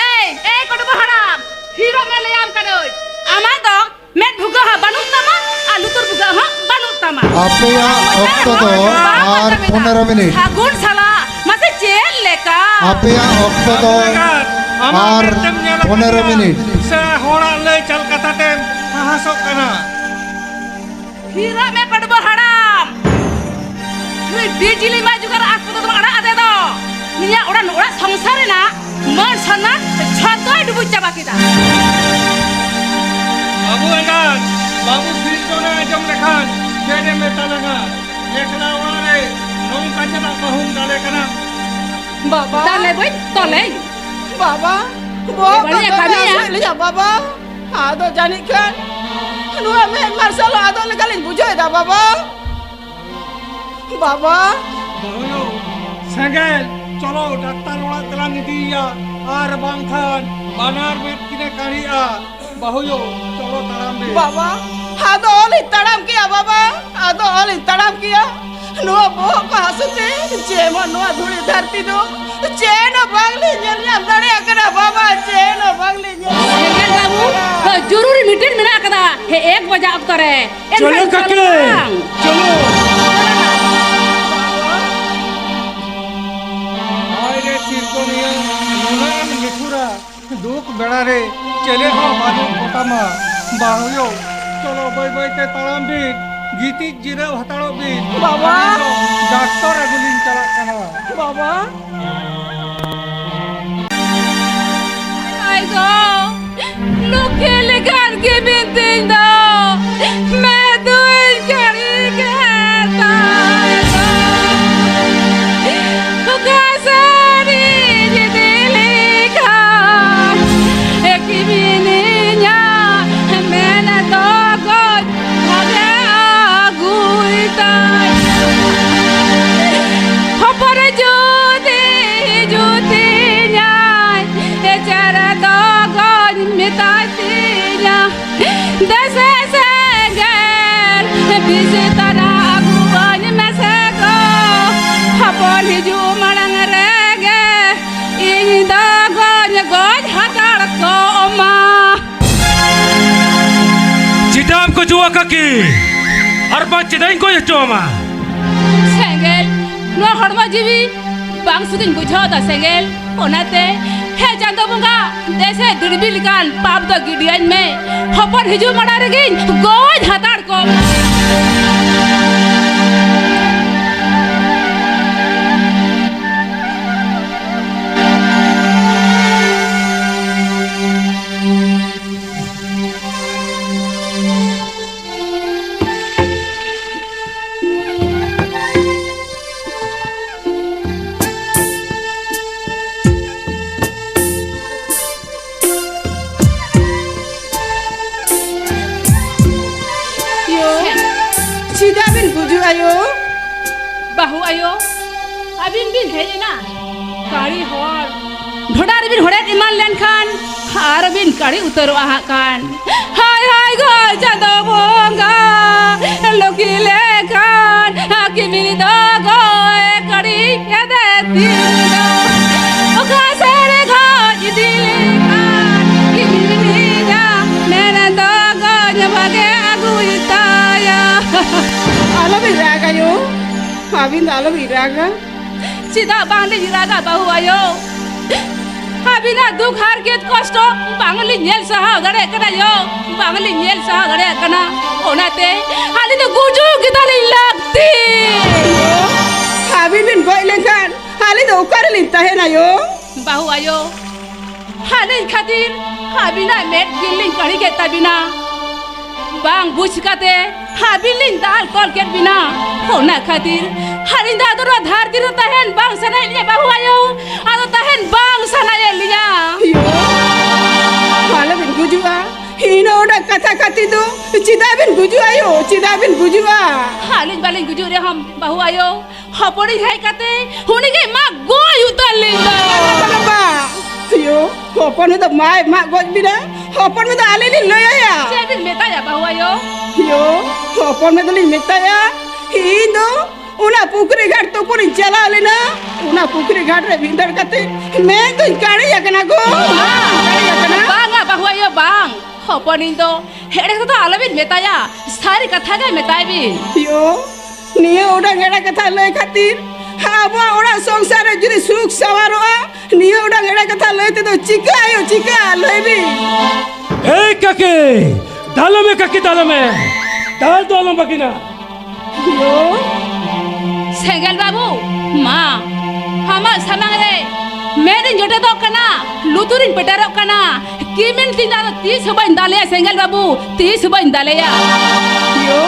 ᱮᱭ, ᱮᱭ ᱠᱩᱴᱩᱢ ᱦᱟᱲᱟᱢ, ᱦᱤᱨᱚᱢ ᱮ ᱞᱟᱹᱭᱟᱢ ᱠᱟᱹᱱᱟᱹᱧ᱾ ᱟᱢᱟᱜ ᱫᱚ ᱢᱮᱫ ᱵᱷᱩᱜᱟᱹᱜ ᱦᱚᱸ ᱵᱟᱹᱱᱩᱜ ᱛᱟᱢᱟ ᱟᱨ ᱞᱩᱛᱩᱨ ᱵᱷᱩᱜᱟᱹᱜ ᱦᱚᱸ ᱵᱟᱹᱱᱩᱜ ᱛᱟᱢᱟ᱾ ᱟᱯᱮᱭᱟᱜ ᱟᱨ ᱚᱠᱛᱚ ᱫᱚ ᱵᱟᱝ ᱟᱨ ᱠᱟᱹᱢᱤ ᱫᱟ᱾ ᱯᱚᱱᱮᱨᱚ ᱢᱤᱱᱤᱴ᱾ ᱥᱟᱹᱜᱩᱱ ᱥᱟᱞᱟᱜ ᱢᱟᱥᱮ ᱪᱮᱫ ᱞᱮᱠᱟ? ᱟᱯᱮᱭᱟᱜ ᱚᱠᱛᱚ ᱫᱚ ᱵᱟᱹᱵᱩ ᱮᱸᱜᱟᱛ, ᱟᱢᱟᱜ ᱟᱨ ᱢᱮᱫ ᱛᱮᱢ ᱧᱮᱞ ᱯᱚᱱᱮᱨᱚ ᱟᱠᱟᱫᱟ? ᱢᱤᱱᱤᱴ᱾ ᱥᱮ ᱦᱚᱲᱟᱜ ᱞᱟᱹᱭ ᱪᱟᱞ ᱠᱟᱛᱷᱟ ᱛᱮᱢ ᱥᱟᱦᱟᱥᱚᱜ ᱠᱟᱱᱟ? ᱛᱷᱤᱨᱚᱜ ᱢᱮ ᱯᱟᱹᱰᱩᱣᱟᱹ ᱦᱟᱲᱟᱢ᱾ ᱱᱩᱭ ᱵᱤᱡᱽᱞᱤ ᱢᱟ ᱡᱩᱜᱟᱨ ᱟᱡ ᱠᱚᱫᱚ ᱫᱚ ᱟᱲᱟᱜ ᱟᱫᱮ ᱫᱚ᱾ ᱱᱤᱭᱟᱹ ᱚᱲᱟᱜ, ᱚᱲᱟᱜ ᱥᱚᱝᱥᱟᱨ ᱨᱮᱱᱟᱜ ᱢᱟᱹᱱ ᱥᱚᱱᱢᱟᱱ ᱡᱷᱚᱛᱚᱭ ᱰᱩᱵᱩᱡ ᱪᱟᱵᱟ ᱠᱮᱫᱟ᱾ ᱵᱟᱹᱵᱩ ᱮᱸᱜᱟᱛ, ᱵᱟᱹᱵᱩ ᱥᱤᱨᱡᱚᱱᱮ ᱟᱸᱡᱚᱢ ᱞᱮᱠᱷᱟᱱ ᱪᱮᱫ ᱮ ᱢᱮᱛᱟ ᱞᱟᱝᱟ? ᱮᱠᱞᱟ ᱚᱲᱟᱜ ᱨᱮ ᱱᱚᱝᱠᱟ ᱪᱮᱫᱟᱜ ᱵᱟᱹᱦᱩᱢ ᱫᱟᱞᱮ ᱠᱟᱱᱟ? ᱵᱟᱵᱟ᱾ ᱫᱟᱞᱮ ᱵᱟᱹᱧ ᱫᱟᱞᱮ᱾ ᱵᱟᱵᱟ, ᱵᱚᱦᱚᱜ ᱵᱟᱹᱲᱤᱡ ᱮ ᱠᱚ ᱫᱚᱢᱮ ᱠᱟᱹᱢᱤᱭᱟ᱾ ᱦᱟᱹᱥᱩᱭᱮᱫ ᱞᱤᱧᱟ, ᱵᱟᱵᱟ᱾ ᱟᱫᱚ ᱡᱟᱹᱱᱤᱡ ᱠᱷᱟᱱ ᱱᱚᱣᱟ ᱢᱮᱫ ᱢᱟᱨᱥᱟᱞ ᱟᱫᱚᱜ ᱞᱮᱠᱟᱞᱤᱧ ᱵᱩᱡᱷᱟᱹᱣ ᱮᱫᱟ ᱵᱟᱵᱟ᱾ ᱵᱟᱵᱟ᱾ ᱵᱟᱹᱦᱩᱭᱳ, ᱥᱮᱸᱜᱮᱞ, ᱪᱚᱞᱚ ᱰᱟᱠᱛᱟᱨ ᱚᱲᱟᱜ ᱛᱮᱞᱟᱝ ᱤᱫᱤᱭᱮᱭᱟ, ᱟᱨ ᱵᱟᱝᱠᱷᱟᱱ ᱵᱟᱱᱟᱨ ᱢᱮᱫ ᱠᱤᱱᱮ ᱠᱟᱹᱲᱤᱜᱼᱟ᱾ ᱵᱟᱹᱦᱩᱭᱳ, ᱪᱚᱞᱚ ᱛᱟᱲᱟᱢ ᱵᱤᱱ᱾ ᱵᱟᱵᱟ, ᱟᱫᱚ ᱚᱞᱤᱧ ᱛᱟᱲᱟᱢ ᱠᱮᱭᱟ ᱵᱟᱵᱟ, ᱟᱫᱚ ᱚᱞᱤᱧ ᱛᱟᱲᱟᱢ ᱠᱮᱭᱟ᱾ ᱱᱚᱣᱟ ᱵᱚᱦᱚᱜ ᱠᱚ ᱦᱟᱹᱥᱩ ᱛᱮ ᱡᱮᱢᱚᱱ ᱱᱚᱣᱟ ᱫᱷᱩᱲᱤ ᱫᱷᱟᱹᱨᱛᱤ ᱫᱚ ᱪᱮᱫ ᱦᱚᱸ ᱵᱟᱝᱞᱤᱧ ᱧᱮᱞ ᱧᱟᱢ ᱫᱟᱲᱮᱭᱟᱜ ᱠᱟᱱᱟ ᱵᱟᱵᱟ, ᱪᱮᱫ ᱦᱚᱸ ᱵᱟᱝᱞᱤᱧ ᱧᱮᱞ ᱧᱟᱢ ᱥᱮᱸᱜᱮᱞ ᱵᱟᱹᱵᱩ, ᱫᱟᱲᱮᱭᱟᱜ ᱠᱟᱱᱟ᱾ ᱡᱚᱨᱩᱨᱤ ᱢᱤᱴᱤᱝ ᱢᱮᱱᱟᱜ ᱟᱠᱟᱫᱟ, ᱦᱮ ᱮᱠ ᱵᱟᱡᱟ ᱚᱠᱛᱚ ᱨᱮ᱾ ᱮᱱᱠᱷᱟᱱ ᱪᱚᱞᱚ ᱠᱟᱠᱮ, ᱵᱟᱝ᱾ ᱪᱚᱞᱚ᱾ ᱦᱟᱭ ᱨᱮ ᱥᱤᱨᱡᱚᱱᱤᱭᱟᱹ, ᱱᱩᱱᱟᱹᱜ ᱮᱢ ᱱᱤᱴᱷᱩᱨᱟ, ᱫᱩᱠ ᱵᱮᱲᱟ ᱨᱮ ᱪᱮᱞᱮ ᱦᱚᱸ ᱵᱟᱹᱱᱩᱜ ᱠᱚᱛᱟᱢᱟ᱾ ᱵᱟᱹᱦᱩᱭᱳ, ᱪᱚᱞᱚ ᱵᱟᱹᱭ ᱵᱟᱹᱭ ᱛᱮ ᱛᱟᱲᱟᱢ ᱵᱤᱱ, ᱜᱤᱛᱤᱡ ᱡᱤᱨᱟᱹᱣ ᱦᱟᱛᱟᱲᱚᱜ ᱵᱤᱱ᱾ ᱵᱟᱵᱟ! ᱟᱹᱞᱤᱧ ᱫᱚ ᱰᱟᱠᱛᱚᱨ ᱟᱹᱜᱩ ᱞᱤᱧ ᱪᱟᱞᱟᱜ ᱠᱟᱱᱟ᱾ ᱵᱟᱵᱟ! ᱟᱭ ᱜᱚ, ᱞᱩᱠᱷᱤ ᱞᱮᱠᱟᱱ ᱠᱤᱢᱤᱱ ᱛᱤᱧ ᱫᱚ, ᱢᱮᱫ ᱫᱩᱧ ᱠᱟᱹᱲᱤ ᱜᱮ ᱛᱟᱭ ᱫᱚ᱾ ᱚᱠᱟ ᱥᱮᱫ ᱤᱧ ᱤᱫᱤ ᱞᱮᱠᱷᱟᱱ, ᱮ ᱠᱤᱢᱤᱱᱤᱧᱟ ᱢᱮᱱ ᱫᱚ ᱜᱚᱡ ᱵᱷᱟᱜᱮ ᱟᱹᱜᱩᱭ ᱛᱟᱭ᱾ ᱦᱚᱯᱚᱱ ᱡᱩᱫᱤ ᱦᱤᱡᱩᱜ ᱛᱤᱧᱟᱭ, ᱮ ᱪᱮᱬᱮ ᱫᱚ ᱜᱚᱡ ᱢᱮᱛᱟᱭ ᱛᱤᱧᱟ᱾ ᱫᱮᱥᱮ ᱥᱮᱸᱜᱮᱞ, ᱵᱤᱥ ᱛᱟᱨᱟ ᱟᱹᱜᱩᱣᱟᱹᱧ ᱢᱮᱥᱮ ᱜᱚ᱾ ᱦᱚᱯᱚᱱ ᱦᱤᱡᱩᱜ ᱢᱟᱲᱟᱝ ᱨᱮᱜᱮ ᱤᱧ ᱫᱚ ᱜᱚᱡ, ᱜᱚᱡ ᱦᱟᱛᱟᱲ ᱠᱚᱜ ᱢᱟ᱾ ᱪᱮᱫᱟᱜ ᱮᱢ ᱜᱚᱡᱚᱜᱼᱟ ᱠᱟᱹᱠᱤ? ᱟᱨ ᱵᱟᱝ ᱪᱮᱫᱟᱜ ᱤᱧ ᱜᱚᱡ ᱦᱚᱪᱚ ᱟᱢᱟ? ᱥᱮᱸᱜᱮᱞ, ᱱᱚᱣᱟ ᱦᱚᱲᱢᱚ ᱡᱤᱣᱤ ᱵᱟᱝ ᱥᱩᱠᱤᱧ ᱵᱩᱡᱷᱟᱹᱣ ᱮᱫᱟ ᱥᱮᱸᱜᱮᱞ᱾ ᱚᱱᱟᱛᱮ, ᱦᱮ ᱪᱟᱸᱫᱚ ᱵᱚᱸᱜᱟ, ᱫᱮᱥᱮ ᱫᱤᱲᱵᱤ ᱞᱮᱠᱟᱱ ᱯᱟᱯ ᱫᱚ ᱜᱤᱰᱤᱭᱟᱹᱧ ᱢᱮ᱾ ᱦᱚᱯᱚᱱ ᱦᱤᱡᱩᱜ ᱢᱟᱲᱟᱝ ᱨᱮᱜᱮᱧ ᱜᱚᱡ ᱦᱟᱛᱟᱲ ᱠᱚᱜ ᱢᱟ᱾ ᱪᱮᱫᱟᱜ ᱵᱤᱱ ᱜᱩᱡᱩᱜ ᱟᱭᱳ? ᱵᱟᱹᱦᱩ ᱟᱭᱳ, ᱟᱹᱵᱤᱱ ᱵᱤᱱ ᱦᱮᱡ ᱮᱱᱟ ᱠᱟᱹᱲᱤ ᱦᱚᱲ᱾ ᱰᱷᱚᱰᱟ ᱨᱮᱵᱤᱱ ᱦᱚᱲᱮᱫ ᱮᱢᱟᱱ ᱞᱮᱱᱠᱷᱟᱱ ᱟᱨ ᱵᱤᱱ ᱠᱟᱹᱲᱤ ᱩᱛᱟᱹᱨᱚᱜᱼᱟ ᱦᱟᱸᱜ ᱠᱷᱟᱱ᱾ ᱦᱟᱭ ᱦᱟᱭ ᱜᱚ ᱪᱟᱸᱫᱚ ᱵᱚᱸᱜᱟ, ᱞᱩᱠᱷᱤ ᱞᱮᱠᱷᱟᱱ ᱦᱟᱹᱠᱤᱢᱤᱱ ᱫᱚ ᱜᱚᱭ ᱠᱟᱹᱲᱤ ᱮᱫᱮ ᱛᱤᱧ ᱫᱚ᱾ ᱚᱠᱟ ᱥᱮᱫ ᱨᱮ ᱜᱷᱟᱡ ᱤᱫᱤ ᱞᱮᱠᱷᱟᱱ ᱠᱤᱢᱤᱱᱤᱧᱟ, ᱢᱮᱱ ᱫᱚ ᱜᱚᱧ ᱵᱷᱟᱜᱮ ᱟᱹᱜᱩᱭ ᱛᱟᱭᱟ᱾ ᱟᱞᱚᱵᱤᱱ ᱨᱟᱜᱟ ᱭᱳ, ᱟᱹᱵᱤᱱ ᱫᱚ ᱟᱞᱚᱵᱤᱱ ᱨᱟᱜᱟ᱾ ᱪᱮᱫᱟᱜ ᱵᱟᱝᱞᱤᱧ ᱨᱟᱜᱟ ᱵᱟᱹᱦᱩ ᱟᱭᱳ? ᱟᱹᱵᱤᱱᱟᱜ ᱫᱩᱠ ᱦᱟᱨᱠᱮᱛ ᱠᱚᱥᱴᱚ ᱵᱟᱝᱞᱤᱧ ᱧᱮᱞ ᱥᱟᱦᱟᱣ ᱫᱟᱲᱮᱭᱟᱜ ᱠᱟᱱᱟ ᱭᱳ, ᱵᱟᱝᱞᱤᱧ ᱧᱮᱞ ᱥᱟᱦᱟᱣ ᱫᱟᱲᱮᱭᱟᱜ ᱠᱟᱱᱟ᱾ ᱚᱱᱟᱛᱮ ᱟᱹᱞᱤᱧ ᱫᱚ ᱜᱩᱡᱩᱜ ᱜᱮᱛᱟᱞᱤᱧ ᱞᱟᱹᱠᱛᱤ᱾ ᱟᱹᱵᱤᱱ ᱵᱤᱱ ᱜᱚᱡ ᱞᱮᱱᱠᱷᱟᱱ ᱟᱹᱞᱤᱧ ᱫᱚ ᱚᱠᱟ ᱨᱮᱞᱤᱧ ᱛᱟᱦᱮᱱᱟ ᱭᱳ? ᱵᱟᱹᱦᱩ ᱟᱭᱳ, ᱦᱟᱹᱱᱤ ᱠᱷᱟᱹᱛᱤᱨ ᱟᱹᱵᱤᱱᱟᱜ ᱢᱮᱫ ᱜᱮᱞᱤᱧ ᱠᱟᱹᱲᱤ ᱠᱮᱫ ᱛᱟᱹᱵᱤᱱᱟ᱾ ᱵᱟᱝ ᱵᱩᱡᱽ ᱠᱟᱛᱮ ᱟᱹᱵᱤᱱ ᱞᱤᱧ ᱫᱟᱞ ᱛᱚᱞ ᱠᱮᱫ ᱵᱤᱱᱟ᱾ ᱚᱱᱟ ᱠᱷᱟᱹᱛᱤᱨ ᱟᱹᱞᱤᱧ ᱫᱚ ᱟᱫᱚ ᱱᱚᱣᱟ ᱫᱷᱟᱹᱨᱛᱤ ᱨᱮ ᱛᱟᱦᱮᱱ ᱵᱟᱝ ᱥᱟᱱᱟᱭᱮᱫ ᱞᱤᱧᱟ ᱵᱟᱹᱦᱩ ᱟᱭᱳ, ᱟᱫᱚ ᱛᱟᱦᱮᱱ ᱵᱟᱝ ᱥᱟᱱᱟᱭᱮᱫ ᱞᱤᱧᱟ᱾ ᱭᱳ, ᱟᱞᱚᱵᱤᱱ ᱜᱩᱡᱩᱜᱼᱟ᱾ ᱤᱱᱟᱹ ᱚᱱᱟ ᱠᱟᱛᱷᱟ ᱠᱟᱛᱷᱟ ᱫᱚ ᱪᱮᱫᱟᱜ ᱵᱤᱱ ᱜᱩᱡᱩᱜᱼᱟ ᱭᱳ? ᱪᱮᱫᱟᱜ ᱵᱤᱱ ᱜᱩᱡᱩᱜᱼᱟ? ᱟᱹᱞᱤᱧ ᱵᱟᱹᱞᱤᱧ ᱜᱩᱡᱩᱜ ᱨᱮᱦᱚᱸ ᱵᱟᱹᱦᱩ ᱟᱭᱳ, ᱦᱚᱯᱚᱱᱤᱧ ᱦᱮᱡ ᱠᱟᱛᱮ ᱩᱱᱤ ᱜᱮ ᱢᱟᱜ ᱜᱚᱡ ᱩᱛᱟᱹᱨ ᱞᱤᱧ ᱫᱚ᱾ ᱵᱟᱵᱟ, ᱭᱳ, ᱦᱚᱯᱚᱱ ᱢᱮ ᱫᱚ ᱢᱟᱭ ᱢᱟᱜ ᱜᱚᱡ ᱵᱤᱱᱟ᱾ ᱦᱚᱯᱚᱱ ᱢᱮ ᱫᱚ ᱟᱹᱞᱤᱧ ᱞᱤᱧ ᱞᱟᱹᱭ ᱟᱭᱟ᱾ ᱪᱮᱫ ᱵᱤᱱ ᱢᱮᱛᱟᱭᱟ ᱵᱟᱹᱦᱩ ᱟᱭᱳ? ᱭᱳ, ᱦᱚᱯᱚᱱ ᱢᱮ ᱫᱚᱞᱤᱧ ᱢᱮᱛᱟᱭᱟ, ᱤᱧ ᱫᱚ ᱚᱱᱟ ᱯᱩᱠᱷᱨᱤ ᱜᱷᱟᱴ ᱛᱩᱯᱩᱱᱤᱧ ᱪᱟᱞᱟᱣ ᱞᱮᱱᱟ᱾ ᱚᱱᱟ ᱯᱩᱠᱷᱨᱤ ᱜᱷᱟᱴ ᱨᱮ ᱵᱷᱤᱸᱫᱟᱹᱲ ᱠᱟᱛᱮ ᱢᱮᱫ ᱫᱚᱧ ᱠᱟᱲᱮᱡ ᱟᱠᱟᱱᱟ ᱜᱳ᱾ ᱵᱟᱝ, ᱠᱟᱲᱮᱡ ᱟᱠᱟᱱᱟ᱾ ᱵᱟᱝᱟ ᱵᱟᱹᱦᱩ ᱟᱭᱳ, ᱵᱟᱝ᱾ ᱦᱚᱯᱚᱱᱤᱧ ᱫᱚ ᱮᱲᱮ ᱠᱟᱛᱷᱟ ᱫᱚ ᱟᱞᱚᱵᱤᱱ ᱢᱮᱛᱟᱭᱟ, ᱥᱟᱹᱨᱤ ᱠᱟᱛᱷᱟ ᱜᱮ ᱢᱮᱛᱟᱭ ᱵᱤᱱ᱾ ᱭᱳ, ᱱᱤᱭᱟᱹ ᱩᱰᱟᱹᱝ ᱮᱲᱮ ᱠᱟᱛᱷᱟ ᱞᱟᱹᱭ ᱠᱷᱟᱹᱛᱤᱨ ᱟᱵᱚᱣᱟᱜ ᱚᱲᱟᱜ ᱥᱚᱝᱥᱟᱨ ᱨᱮ ᱡᱩᱫᱤ ᱥᱩᱠ ᱥᱟᱶᱟᱨᱚᱜᱼᱟ, ᱱᱤᱭᱟᱹ ᱩᱰᱟᱹᱝ ᱮᱲᱮ ᱠᱟᱛᱷᱟ ᱞᱟᱹᱭ ᱛᱮᱫᱚ ᱪᱤᱠᱟᱹ ᱟᱭᱳ, ᱪᱤᱠᱟᱹ? ᱞᱟᱹᱭ ᱵᱤᱱ᱾ ᱮᱭ ᱠᱟᱠᱤ, ᱫᱟᱞᱚᱢᱮ ᱠᱟᱠᱤ, ᱫᱟᱞᱚᱢᱮ᱾ ᱫᱟᱞ ᱫᱚ ᱟᱞᱚᱢ ᱵᱟᱹᱜᱤᱱᱟ᱾ ᱭᱳ᱾ ᱥᱮᱸᱜᱮᱞ ᱵᱟᱹᱵᱩ, ᱢᱟ, ᱟᱢᱟᱜ ᱥᱟᱢᱟᱝ ᱨᱮ ᱢᱮᱫ ᱤᱧ ᱡᱚᱴᱮᱫᱚᱜ ᱠᱟᱱᱟ, ᱞᱩᱛᱩᱨ ᱤᱧ ᱯᱮᱴᱮᱨᱚᱜ ᱠᱟᱱᱟ, ᱠᱤᱢᱤᱱ ᱛᱤᱧ ᱫᱚ ᱟᱫᱚ ᱛᱤᱥ ᱦᱚᱸ ᱵᱟᱹᱧ ᱫᱟᱞᱮᱭᱟ ᱥᱮᱸᱜᱮᱞ ᱵᱟᱹᱵᱩ, ᱛᱤᱥ ᱦᱚᱸ ᱵᱟᱹᱧ ᱫᱟᱞᱮᱭᱟ᱾ ᱭᱳ,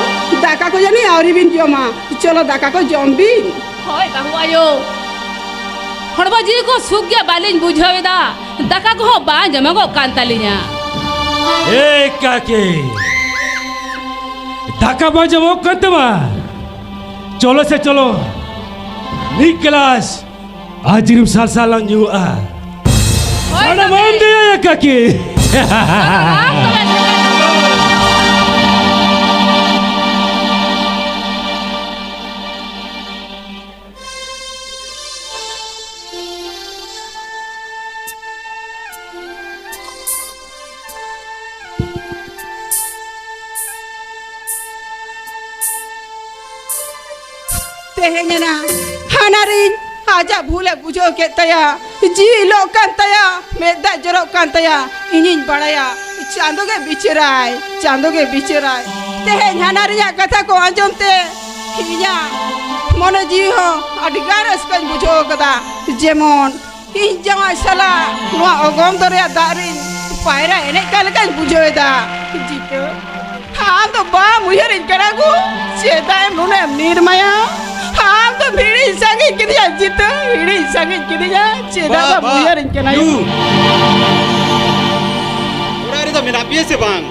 ᱫᱟᱠᱟ ᱠᱚ ᱡᱟᱹᱱᱤᱡ ᱟᱹᱣᱨᱤ ᱵᱤᱱ ᱡᱚᱢᱟ, ᱪᱚᱞᱚ ᱫᱟᱠᱟ ᱠᱚ ᱡᱚᱢ ᱵᱤᱱ᱾ ᱦᱳᱭ ᱵᱟᱹᱦᱩ ᱟᱭᱳ, ᱦᱚᱲᱢᱚ ᱡᱤᱣᱤ ᱠᱚ ᱥᱩᱠ ᱜᱮ ᱵᱟᱹᱞᱤᱧ ᱵᱩᱡᱷᱟᱹᱣ ᱮᱫᱟ, ᱫᱟᱠᱟ ᱠᱚᱦᱚᱸ ᱵᱟᱝ ᱡᱚᱢᱚᱜᱚᱜ ᱠᱟᱱ ᱛᱟᱹᱞᱤᱧᱟ᱾ ᱮ ᱠᱟᱠᱤ, ᱫᱟᱠᱟ ᱵᱟᱝ ᱡᱚᱢᱚᱜ ᱠᱟᱱ ᱛᱟᱢᱟ? ᱪᱚᱞᱚ ᱥᱮ ᱪᱚᱞᱚ, ᱢᱤᱫ ᱜᱞᱟᱥ ᱟᱡᱨᱤᱢ ᱥᱟᱞᱥᱟ ᱞᱟᱝ ᱧᱩᱣᱟᱜᱼᱟ᱾ ᱦᱳᱭ ᱥᱟᱱᱟᱢ ᱛᱚᱵᱮ᱾ ᱮᱢ ᱫᱮᱭᱟ ᱠᱟᱠᱤ᱾ ᱦᱳᱭ ᱛᱚᱵᱮ᱾ ᱛᱮᱦᱮᱧ ᱮᱱᱟ ᱦᱟᱱᱟᱨᱤᱧ ᱟᱡᱟᱜ ᱵᱷᱩᱞᱮ ᱵᱩᱡᱷᱟᱹᱣ ᱠᱮᱫ ᱛᱟᱭᱟ, ᱡᱤᱣᱤ ᱞᱚᱜ ᱠᱟᱱ ᱛᱟᱭᱟ, ᱢᱮᱫ ᱫᱟᱜ ᱡᱚᱨᱚᱜ ᱠᱟᱱ ᱛᱟᱭᱟ᱾ ᱤᱧᱤᱧ ᱵᱟᱲᱟᱭᱟ ᱪᱟᱸᱫᱚ ᱜᱮ ᱵᱤᱪᱟᱹᱨᱟᱭ, ᱪᱟᱸᱫᱚ ᱜᱮ ᱵᱤᱪᱟᱹᱨᱟᱭ᱾ ᱛᱮᱦᱮᱧ ᱦᱟᱱᱟᱨᱤᱧᱟᱜ ᱠᱟᱛᱷᱟ ᱠᱚ ᱟᱸᱡᱚᱢ ᱛᱮ ᱤᱧᱟᱹᱜ ᱢᱚᱱᱮ ᱡᱤᱣᱤ ᱦᱚᱸ ᱟᱹᱰᱤ ᱜᱟᱱ ᱨᱟᱹᱥᱠᱟᱹᱧ ᱵᱩᱡᱷᱟᱹᱣ ᱠᱟᱫᱟ᱾ ᱡᱮᱢᱚᱱ ᱤᱧ ᱡᱟᱶᱟᱭ ᱥᱟᱞᱟᱜ ᱱᱚᱣᱟ ᱚᱜᱚᱢ ᱫᱚᱨᱭᱟ ᱫᱟᱜ ᱨᱤᱧ ᱯᱟᱭᱨᱟ ᱮᱱᱮᱡ ᱠᱟᱱ ᱞᱮᱠᱟᱧ ᱵᱩᱡᱷᱟᱹᱣ ᱮᱫᱟ᱾ ᱡᱤᱛᱟᱹ, ᱟᱢ ᱫᱚ ᱵᱟᱢ ᱩᱭᱦᱟᱹᱨᱤᱧ ᱠᱟᱱᱟ ᱜᱳ? ᱪᱮᱫᱟᱜ ᱮᱢ ᱱᱩᱱᱟᱹᱜ ᱮᱢ ᱱᱤᱨᱢᱟᱭᱟ? ᱟᱢ ᱫᱚᱢ ᱦᱤᱲᱤᱧ ᱥᱟᱺᱜᱤᱧ ᱠᱤᱫᱤᱧᱟ ᱡᱤᱛᱟᱹ, ᱦᱤᱲᱤᱧ ᱥᱟᱺᱜᱤᱧ ᱠᱤᱫᱤᱧᱟ᱾ ᱪᱮᱫᱟᱜ ᱵᱟ, ᱵᱟᱢ ᱵᱟ, ᱩᱭᱦᱟᱹᱨᱤᱧ ᱠᱟᱱᱟ? ᱭᱩ᱾ ᱚᱲᱟᱜ ᱨᱮᱫᱚ ᱢᱮᱱᱟᱜ ᱯᱮᱭᱟ ᱥᱮ ᱵᱟᱝ?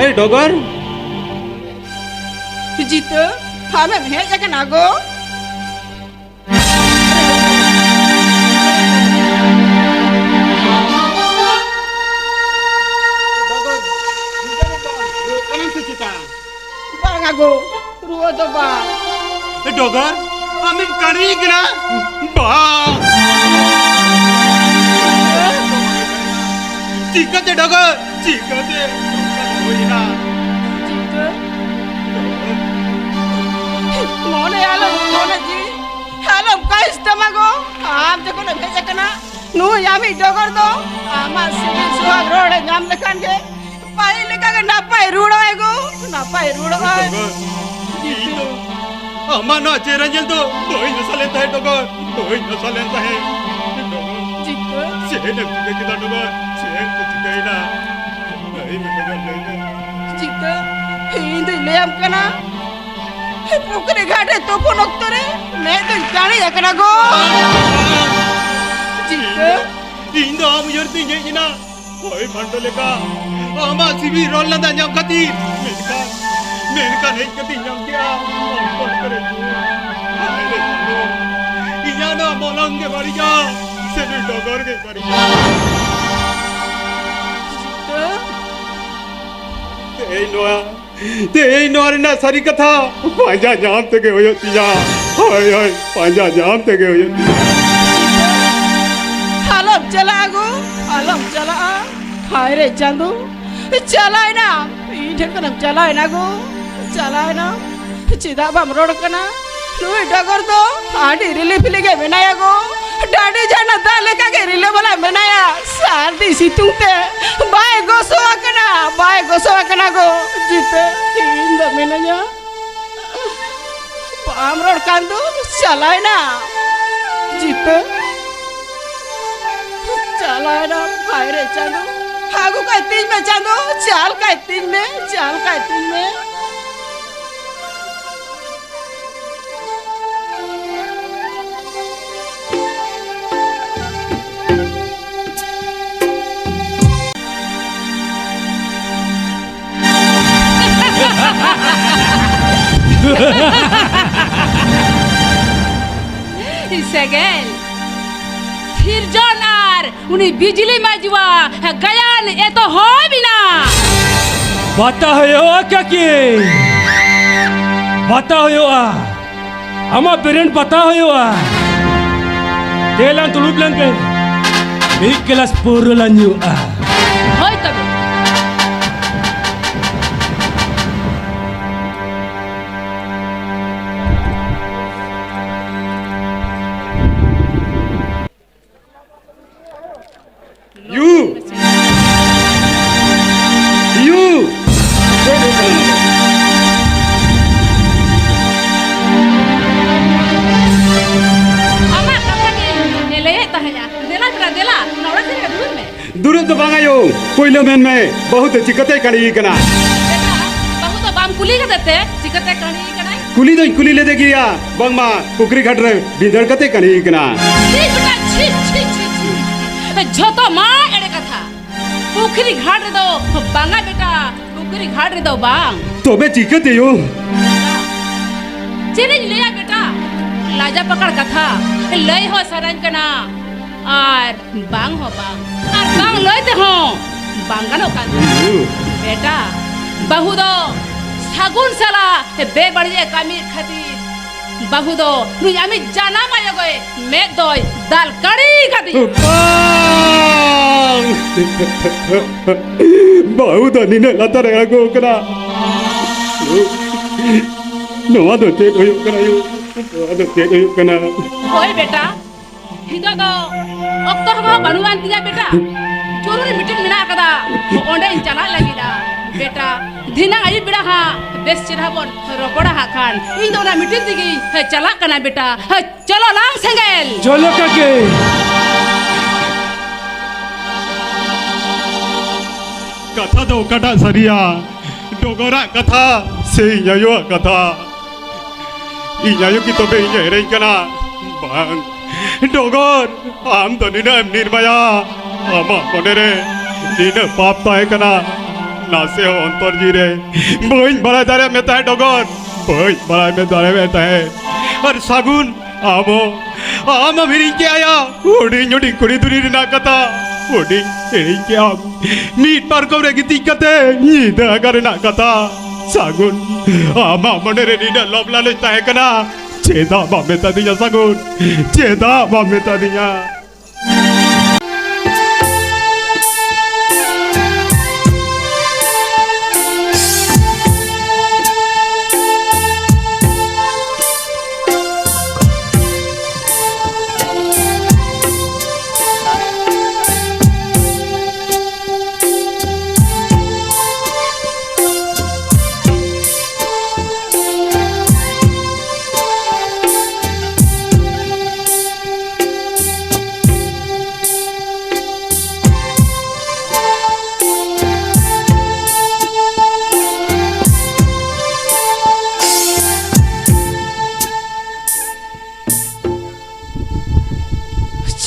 ᱮᱭ ᱰᱚᱜᱚᱨ᱾ ᱡᱤᱛᱟᱹ, ᱟᱢᱮᱢ ᱦᱮᱡ ᱟᱠᱟᱱᱟ ᱜᱳ? ᱰᱚᱜᱚᱨ, ᱨᱩᱣᱟᱹᱜ ᱠᱟᱱᱟᱢ ᱥᱮ ᱪᱮᱛᱟ? ᱵᱟᱝᱟ ᱜᱳ, ᱨᱩᱣᱟᱹ ᱫᱚ ᱵᱟᱝ᱾ ᱰᱚᱜᱚᱨ, ᱟᱢᱮᱢ ᱠᱟᱹᱲᱤ ᱠᱟᱱᱟ? ᱵᱟᱝ᱾ ᱪᱤᱠᱟᱹᱛᱮ ᱰᱚᱜᱚᱨ? ᱪᱤᱠᱟᱹᱛᱮ ᱱᱚᱝᱠᱟ ᱦᱩᱭᱮᱱᱟ? ᱪᱤᱠᱟᱹ? ᱢᱚᱱᱮ ᱟᱞᱚᱢ, ᱢᱚᱱᱮ ᱡᱤᱣᱤ ᱟᱞᱚᱢ ᱠᱟᱹᱦᱤᱥ ᱛᱟᱢᱟ ᱜᱳ᱾ ᱟᱢ ᱡᱚᱠᱷᱚᱱᱮᱢ ᱦᱮᱡ ᱟᱠᱟᱱᱟ, ᱱᱩᱭ ᱟᱢᱤᱡ ᱰᱚᱜᱚᱨ ᱫᱚ ᱟᱢᱟᱜ ᱥᱤᱵᱤᱞ ᱥᱩᱦᱟᱜ ᱨᱚᱲ ᱮ ᱧᱟᱢ ᱞᱮᱠᱷᱟᱱ ᱜᱮ ᱯᱟᱹᱦᱤᱞ ᱞᱮᱠᱟ ᱜᱮ ᱱᱟᱯᱟᱭ ᱨᱩᱣᱟᱹᱲᱚᱜᱼᱟᱭ ᱜᱳ, ᱱᱟᱯᱟᱭ ᱨᱩᱣᱟᱹᱲᱚᱜᱼᱟᱭ᱾ ᱰᱚᱜᱚᱨ, ᱤᱧ ᱫᱚ ᱟᱢᱟᱜ ᱱᱚᱣᱟ ᱪᱮᱦᱨᱟ ᱧᱮᱞ ᱫᱚ ᱵᱟᱹᱧ ᱟᱥᱟ ᱞᱮᱱ ᱛᱟᱦᱮᱸᱫ ᱰᱚᱜᱚᱨ, ᱵᱟᱹᱧ ᱟᱥᱟ ᱞᱮᱱ ᱛᱟᱦᱮᱸᱫ᱾ ᱰᱚᱜᱚᱨ, ᱪᱤᱠᱟᱹ? ᱪᱮᱫ ᱮᱢ ᱪᱤᱠᱟᱹ ᱠᱮᱫᱟ ᱰᱚᱜᱚᱨ? ᱪᱮᱫ ᱮᱢ ᱪᱤᱠᱟᱹᱭᱮᱱᱟ? ᱞᱟᱹᱭ ᱢᱮ ᱰᱚᱜᱚᱨ, ᱞᱟᱹᱭ ᱢᱮ᱾ ᱪᱤᱠᱟᱹ? ᱤᱧ ᱫᱩᱧ ᱞᱟᱹᱭᱟᱢ ᱠᱟᱱᱟ, ᱯᱩᱠᱷᱨᱤ ᱜᱷᱟᱴ ᱨᱮ ᱛᱩᱯᱩᱱ ᱚᱠᱛᱚ ᱨᱮ ᱢᱮᱫ ᱫᱩᱧ ᱠᱟᱹᱬᱤᱡ ᱟᱠᱟᱱᱟ ᱜᱳ᱾ ᱪᱤᱠᱟᱹ? ᱤᱧ ᱫᱚ ᱟᱢ ᱩᱭᱦᱟᱹᱨ ᱛᱤᱧ ᱦᱮᱡ ᱮᱱᱟ᱾ ᱦᱳᱭ, ᱵᱷᱟᱱᱰᱚ ᱞᱮᱠᱟ ᱟᱢᱟᱜ ᱥᱤᱵᱤᱞ ᱨᱚᱲ ᱞᱟᱸᱫᱟ ᱧᱟᱢ ᱠᱷᱟᱹᱛᱤᱨ᱾ ᱢᱮᱱᱠᱷᱟᱱ ᱢᱮᱱᱠᱷᱟᱱ ᱦᱮᱡ ᱠᱟᱛᱮᱧ ᱧᱟᱢ ᱠᱮᱜᱼᱟ ᱟᱢ ᱠᱚᱞ ᱠᱚᱨᱮ ᱧᱩᱨ᱾ ᱦᱟᱭ ᱨᱮ ᱪᱟᱸᱫᱚ, ᱤᱧᱟᱹᱜ ᱱᱚᱣᱟ ᱢᱚᱞᱚᱝ ᱜᱮ ᱵᱟᱹᱲᱤᱡᱟ, ᱥᱮ ᱱᱩᱭ ᱰᱚᱜᱚᱨ ᱜᱮ ᱵᱟᱹᱲᱤᱡᱟ? ᱛᱮᱦᱮᱧ ᱱᱚᱣᱟ, ᱛᱮᱦᱮᱧ ᱱᱚᱣᱟ ᱨᱮᱱᱟᱜ ᱥᱟᱹᱨᱤ ᱠᱟᱛᱷᱟ ᱯᱟᱸᱡᱟ ᱧᱟᱢ ᱛᱮᱜᱮ ᱦᱩᱭᱩᱜ ᱛᱤᱧᱟ᱾ ᱦᱳᱭ, ᱦᱳᱭ, ᱯᱟᱸᱡᱟ ᱧᱟᱢ ᱛᱮᱜᱮ ᱦᱩᱭᱩᱜ ᱛᱤᱧᱟ᱾ ᱟᱞᱚᱢ ᱪᱟᱞᱟᱜᱼᱟ ᱜᱳ, ᱟᱞᱚᱢ ᱪᱟᱞᱟᱜᱼᱟ᱾ ᱦᱟᱭ ᱨᱮ ᱪᱟᱸᱫᱚ, ᱪᱟᱞᱟᱣᱮᱱᱟᱢ, ᱤᱧ ᱴᱷᱮᱱ ᱠᱷᱚᱱᱮᱢ ᱪᱟᱞᱟᱣᱮᱱᱟ ᱜᱳ, ᱪᱟᱞᱟᱣᱮᱱᱟᱢ᱾ ᱪᱮᱫᱟᱜ ᱵᱟᱢ ᱨᱚᱲ ᱠᱟᱱᱟ? ᱱᱩᱭ ᱰᱚᱜᱚᱨ ᱫᱚ ᱟᱹᱰᱤ ᱨᱤᱞᱤ ᱯᱷᱤᱞᱤ ᱜᱮ ᱢᱮᱱᱟᱭᱟ ᱜᱳ᱾ ᱰᱟᱹᱰᱤ ᱡᱷᱟᱨᱱᱟ ᱫᱟᱜ ᱞᱮᱠᱟ ᱜᱮ ᱨᱤᱞᱟᱹ ᱢᱟᱞᱟ ᱢᱮᱱᱟᱭᱟ᱾ ᱥᱟᱹᱨᱫᱤ ᱥᱤᱛᱩᱝ ᱛᱮ ᱵᱟᱭ ᱜᱚᱥᱚ ᱟᱠᱟᱱᱟ, ᱵᱟᱭ ᱜᱚᱥᱚ ᱟᱠᱟᱱᱟ ᱜᱳ᱾ ᱡᱤᱛᱟᱹ, ᱤᱧ ᱫᱚ ᱢᱤᱱᱟᱹᱧᱟ᱾ ᱵᱟᱢ ᱨᱚᱲ ᱠᱟᱱ ᱫᱚ ᱪᱟᱞᱟᱣᱮᱱᱟ᱾ ᱡᱤᱛᱟᱹ, ᱪᱟᱞᱟᱣᱮᱱᱟ᱾ ᱦᱟᱭ ᱨᱮ ᱪᱟᱸᱫᱚ, ᱟᱹᱜᱩ ᱠᱟᱭ ᱛᱤᱧ ᱢᱮ ᱪᱟᱸᱫᱚ, ᱪᱟᱞ ᱠᱟᱭ ᱛᱤᱧ ᱢᱮ, ᱪᱟᱞ ᱠᱟᱭ ᱛᱤᱧ ᱢᱮ᱾ ᱥᱮᱸᱜᱮᱞ, ᱥᱤᱨᱡᱚᱱ ᱟᱨ ᱩᱱᱤ ᱵᱤᱡᱽᱞᱤ ᱢᱟᱹᱡᱩᱣᱟ ᱜᱟᱭᱟᱱ ᱮᱛᱚᱦᱚᱵ ᱮᱱᱟ᱾ ᱵᱟᱛᱟ ᱦᱩᱭᱩᱜᱼᱟ ᱠᱟᱹᱠᱤ, ᱵᱟᱛᱟ ᱦᱩᱭᱩᱜᱼᱟ᱾ ᱟᱢᱟᱜ ᱵᱨᱮᱱ ᱵᱟᱛᱟ ᱦᱩᱭᱩᱜᱼᱟ᱾ ᱫᱮᱞᱟᱝ ᱫᱩᱲᱩᱵ ᱞᱮᱱ ᱜᱮ, ᱢᱤᱫ ᱜᱞᱟᱥ ᱯᱟᱹᱣᱨᱟᱹ ᱞᱟᱝ ᱧᱩᱜᱼᱟ᱾ ᱦᱳᱭ ᱛᱚᱵᱮ᱾ ᱭᱩ᱾ ᱭᱩ᱾ ᱟᱢᱟᱜ ᱠᱟᱛᱷᱟ ᱜᱤᱧ ᱞᱟᱹᱭᱮᱫ ᱛᱟᱦᱮᱸᱫᱼᱟ᱾ ᱫᱮᱞᱟ ᱵᱮᱴᱟ, ᱫᱮᱞᱟ, ᱚᱱᱟ ᱚᱲᱟᱜ ᱥᱮᱫ ᱨᱮ ᱫᱩᱲᱩᱵ ᱢᱮ᱾ ᱫᱩᱲᱩᱵ ᱫᱚ ᱵᱟᱝ ᱟᱭᱳ, ᱯᱳᱭᱞᱳ ᱢᱮᱱ ᱢᱮ, ᱵᱟᱹᱦᱩ ᱫᱚ ᱪᱤᱠᱟᱹᱛᱮ ᱠᱟᱹᱲᱤ ᱠᱟᱱᱟ? ᱵᱮᱴᱟ, ᱵᱟᱹᱦᱩ ᱫᱚ ᱵᱟᱢ ᱠᱩᱞᱤ ᱠᱟᱫᱮ ᱛᱮ ᱪᱤᱠᱟᱹᱛᱮ ᱠᱟᱹᱲᱤ ᱠᱟᱱᱟᱭ? ᱠᱩᱞᱤ ᱫᱚᱧ ᱠᱩᱞᱤ ᱞᱮᱫᱮ ᱜᱮᱭᱟ, ᱵᱟᱝᱢᱟ ᱯᱩᱠᱷᱨᱤ ᱜᱷᱟᱴ ᱨᱮ ᱵᱷᱤᱸᱫᱟᱹᱲ ᱠᱟᱛᱮ ᱠᱟᱹᱲᱤ ᱠᱟᱱᱟ᱾ ᱪᱷᱤ ᱵᱮᱴᱟ, ᱪᱷᱤ, ᱪᱷᱤ, ᱪᱷᱤ, ᱪᱷᱤ᱾ ᱡᱷᱚᱛᱚ ᱢᱟ ᱮᱲᱮ ᱠᱟᱛᱷᱟ᱾ ᱯᱩᱠᱷᱨᱤ ᱜᱷᱟᱴ ᱨᱮᱫᱚ ᱵᱟᱝᱟ ᱵᱮᱴᱟ, ᱯᱩᱠᱷᱨᱤ ᱜᱷᱟᱴ ᱨᱮᱫᱚ ᱵᱟᱝ᱾ ᱛᱚᱵᱮ ᱪᱤᱠᱟᱹᱛᱮᱭᱳ? ᱪᱮᱫ ᱤᱧ ᱞᱟᱹᱭᱟ ᱵᱮᱴᱟ, ᱞᱟᱡᱟ ᱯᱟᱠᱟᱲ ᱠᱟᱛᱷᱟ ᱞᱟᱹᱭ ᱦᱚᱸ ᱥᱟᱱᱟᱧ ᱠᱟᱱᱟ ᱟᱨ ᱵᱟᱝ ᱦᱚᱸ ᱵᱟᱝ, ᱟᱨ ᱵᱟᱝ ᱞᱟᱹᱭ ᱛᱮᱦᱚᱸ ᱵᱟᱝ ᱜᱟᱱᱚᱜ ᱠᱟᱱ ᱛᱤᱧᱟ᱾ ᱵᱮᱴᱟ, ᱵᱟᱹᱦᱩ ᱫᱚ ᱥᱟᱹᱜᱩᱱ ᱥᱟᱞᱟᱜ ᱵᱮᱵᱟᱹᱲᱤᱡ ᱮ ᱠᱟᱹᱢᱤ ᱠᱷᱟᱹᱛᱤᱨ ᱵᱟᱹᱦᱩ ᱫᱚ ᱱᱩᱭ ᱟᱢᱤᱡ ᱡᱟᱱᱟᱢ ᱟᱭᱳ ᱜᱚᱭ ᱢᱮᱫ ᱫᱚᱭ ᱫᱟᱞ ᱠᱟᱹᱲᱤ ᱠᱟᱫᱮᱭᱟ᱾ ᱵᱟᱝ! ᱵᱟᱹᱦᱩ ᱫᱚ ᱱᱤᱱᱟᱹᱜ ᱞᱟᱛᱟᱨ ᱮ ᱟᱬᱜᱚ ᱠᱟᱱᱟ᱾ ᱱᱚᱣᱟ ᱫᱚ ᱪᱮᱫ ᱦᱩᱭᱩᱜ ᱠᱟᱱᱟ ᱭᱳ? ᱱᱚᱣᱟ ᱫᱚ ᱪᱮᱫ ᱦᱩᱭᱩᱜ ᱠᱟᱱᱟ? ᱦᱳᱭ ᱵᱮᱴᱟ, ᱱᱤᱛᱚᱜ ᱫᱚ ᱚᱠᱛᱚ ᱦᱚᱸ ᱵᱟᱹᱱᱩᱜ ᱟᱱ ᱛᱤᱧᱟ ᱵᱮᱴᱟ᱾ ᱡᱚᱨᱩᱨᱤ ᱢᱤᱴᱤᱝ ᱢᱮᱱᱟᱜ ᱟᱠᱟᱫᱟ, ᱚᱸᱰᱮᱧ ᱪᱟᱞᱟᱜ ᱞᱟᱹᱜᱤᱫᱟ᱾ ᱵᱮᱴᱟ, ᱫᱷᱤᱱᱟᱹᱝ ᱟᱹᱭᱩᱵ ᱵᱮᱲᱟ ᱦᱟᱸᱜ ᱵᱮᱥ ᱪᱮᱦᱨᱟ ᱵᱚᱱ ᱨᱚᱯᱚᱲᱟ ᱦᱟᱸᱜ ᱠᱷᱟᱱ᱾ ᱤᱧ ᱫᱚ ᱚᱱᱟ ᱢᱤᱴᱤᱝ ᱛᱮᱜᱤᱧ ᱪᱟᱞᱟᱜ ᱠᱟᱱᱟ ᱵᱮᱴᱟ᱾ ᱪᱚᱞᱚ ᱞᱟᱝ ᱥᱮᱸᱜᱮᱞ᱾ ᱪᱚᱞᱚ ᱠᱟᱠᱮ᱾ ᱠᱟᱛᱷᱟ ᱫᱚ ᱚᱠᱟᱴᱟᱜ ᱥᱟᱹᱨᱤᱭᱟ? ᱰᱚᱜᱚᱨᱟᱜ ᱠᱟᱛᱷᱟ ᱥᱮ ᱤᱧ ᱟᱭᱳᱣᱟᱜ ᱠᱟᱛᱷᱟ? ᱤᱧ ᱟᱭᱳ ᱠᱤ ᱛᱚᱵᱮ ᱤᱧ ᱮ ᱮᱨᱮᱧ ᱠᱟᱱᱟ? ᱵᱟᱝ᱾ ᱰᱚᱜᱚᱨ, ᱟᱢ ᱫᱚ ᱱᱤᱱᱟᱹᱜ ᱮᱢ ᱱᱤᱨᱢᱟᱭᱟ, ᱟᱢᱟᱜ ᱢᱚᱱᱮ ᱨᱮ ᱱᱤᱱᱟᱹᱜ ᱯᱟᱯ ᱛᱟᱦᱮᱸ ᱠᱟᱱᱟ, ᱱᱟᱥᱮ ᱦᱚᱸ ᱚᱱᱛᱚᱨ ᱡᱤᱣᱤ ᱨᱮ ᱵᱟᱹᱧ ᱵᱟᱲᱟᱭ ᱫᱟᱲᱮᱭᱟᱜ ᱢᱮ ᱛᱟᱦᱮᱸᱫ ᱰᱚᱜᱚᱨ, ᱵᱟᱹᱧ ᱵᱟᱲᱟᱭ ᱢᱮ ᱫᱟᱲᱮᱭᱟᱜ ᱢᱮ ᱛᱟᱦᱮᱸᱫ᱾ ᱟᱨ ᱥᱟᱹᱜᱩᱱ, ᱟᱢ ᱦᱚᱸ, ᱟᱢ ᱦᱚᱸᱢ ᱦᱤᱲᱤᱧ ᱠᱮᱜᱼᱟ ᱭᱟ, ᱦᱩᱰᱤᱧ ᱦᱩᱰᱤᱧ ᱠᱩᱲᱤ ᱫᱩᱨᱤ ᱨᱮᱱᱟᱜ ᱠᱟᱛᱷᱟ, ᱦᱩᱰᱤᱧ ᱦᱤᱲᱤᱧ ᱠᱮᱜᱼᱟᱢ᱾ ᱢᱤᱫ ᱯᱟᱨᱠᱚᱢ ᱨᱮ ᱜᱤᱛᱤᱡ ᱠᱟᱛᱮ ᱧᱤᱫᱟᱹ ᱟᱸᱜᱟ ᱨᱮᱱᱟᱜ ᱠᱟᱛᱷᱟ᱾ ᱥᱟᱹᱜᱩᱱ, ᱟᱢᱟᱜ ᱢᱚᱱᱮ ᱨᱮ ᱱᱤᱱᱟᱹᱜ ᱞᱚᱵᱽ ᱞᱟᱞᱚᱪ ᱛᱟᱦᱮᱸ ᱠᱟᱱᱟ, ᱪᱮᱫᱟᱜ ᱵᱟᱢ ᱢᱮᱛᱟ ᱫᱤᱧᱟ ᱥᱟᱹᱜᱩᱱ? ᱪᱮᱫᱟᱜ ᱵᱟᱢ ᱢᱮᱛᱟ ᱫᱤᱧᱟ?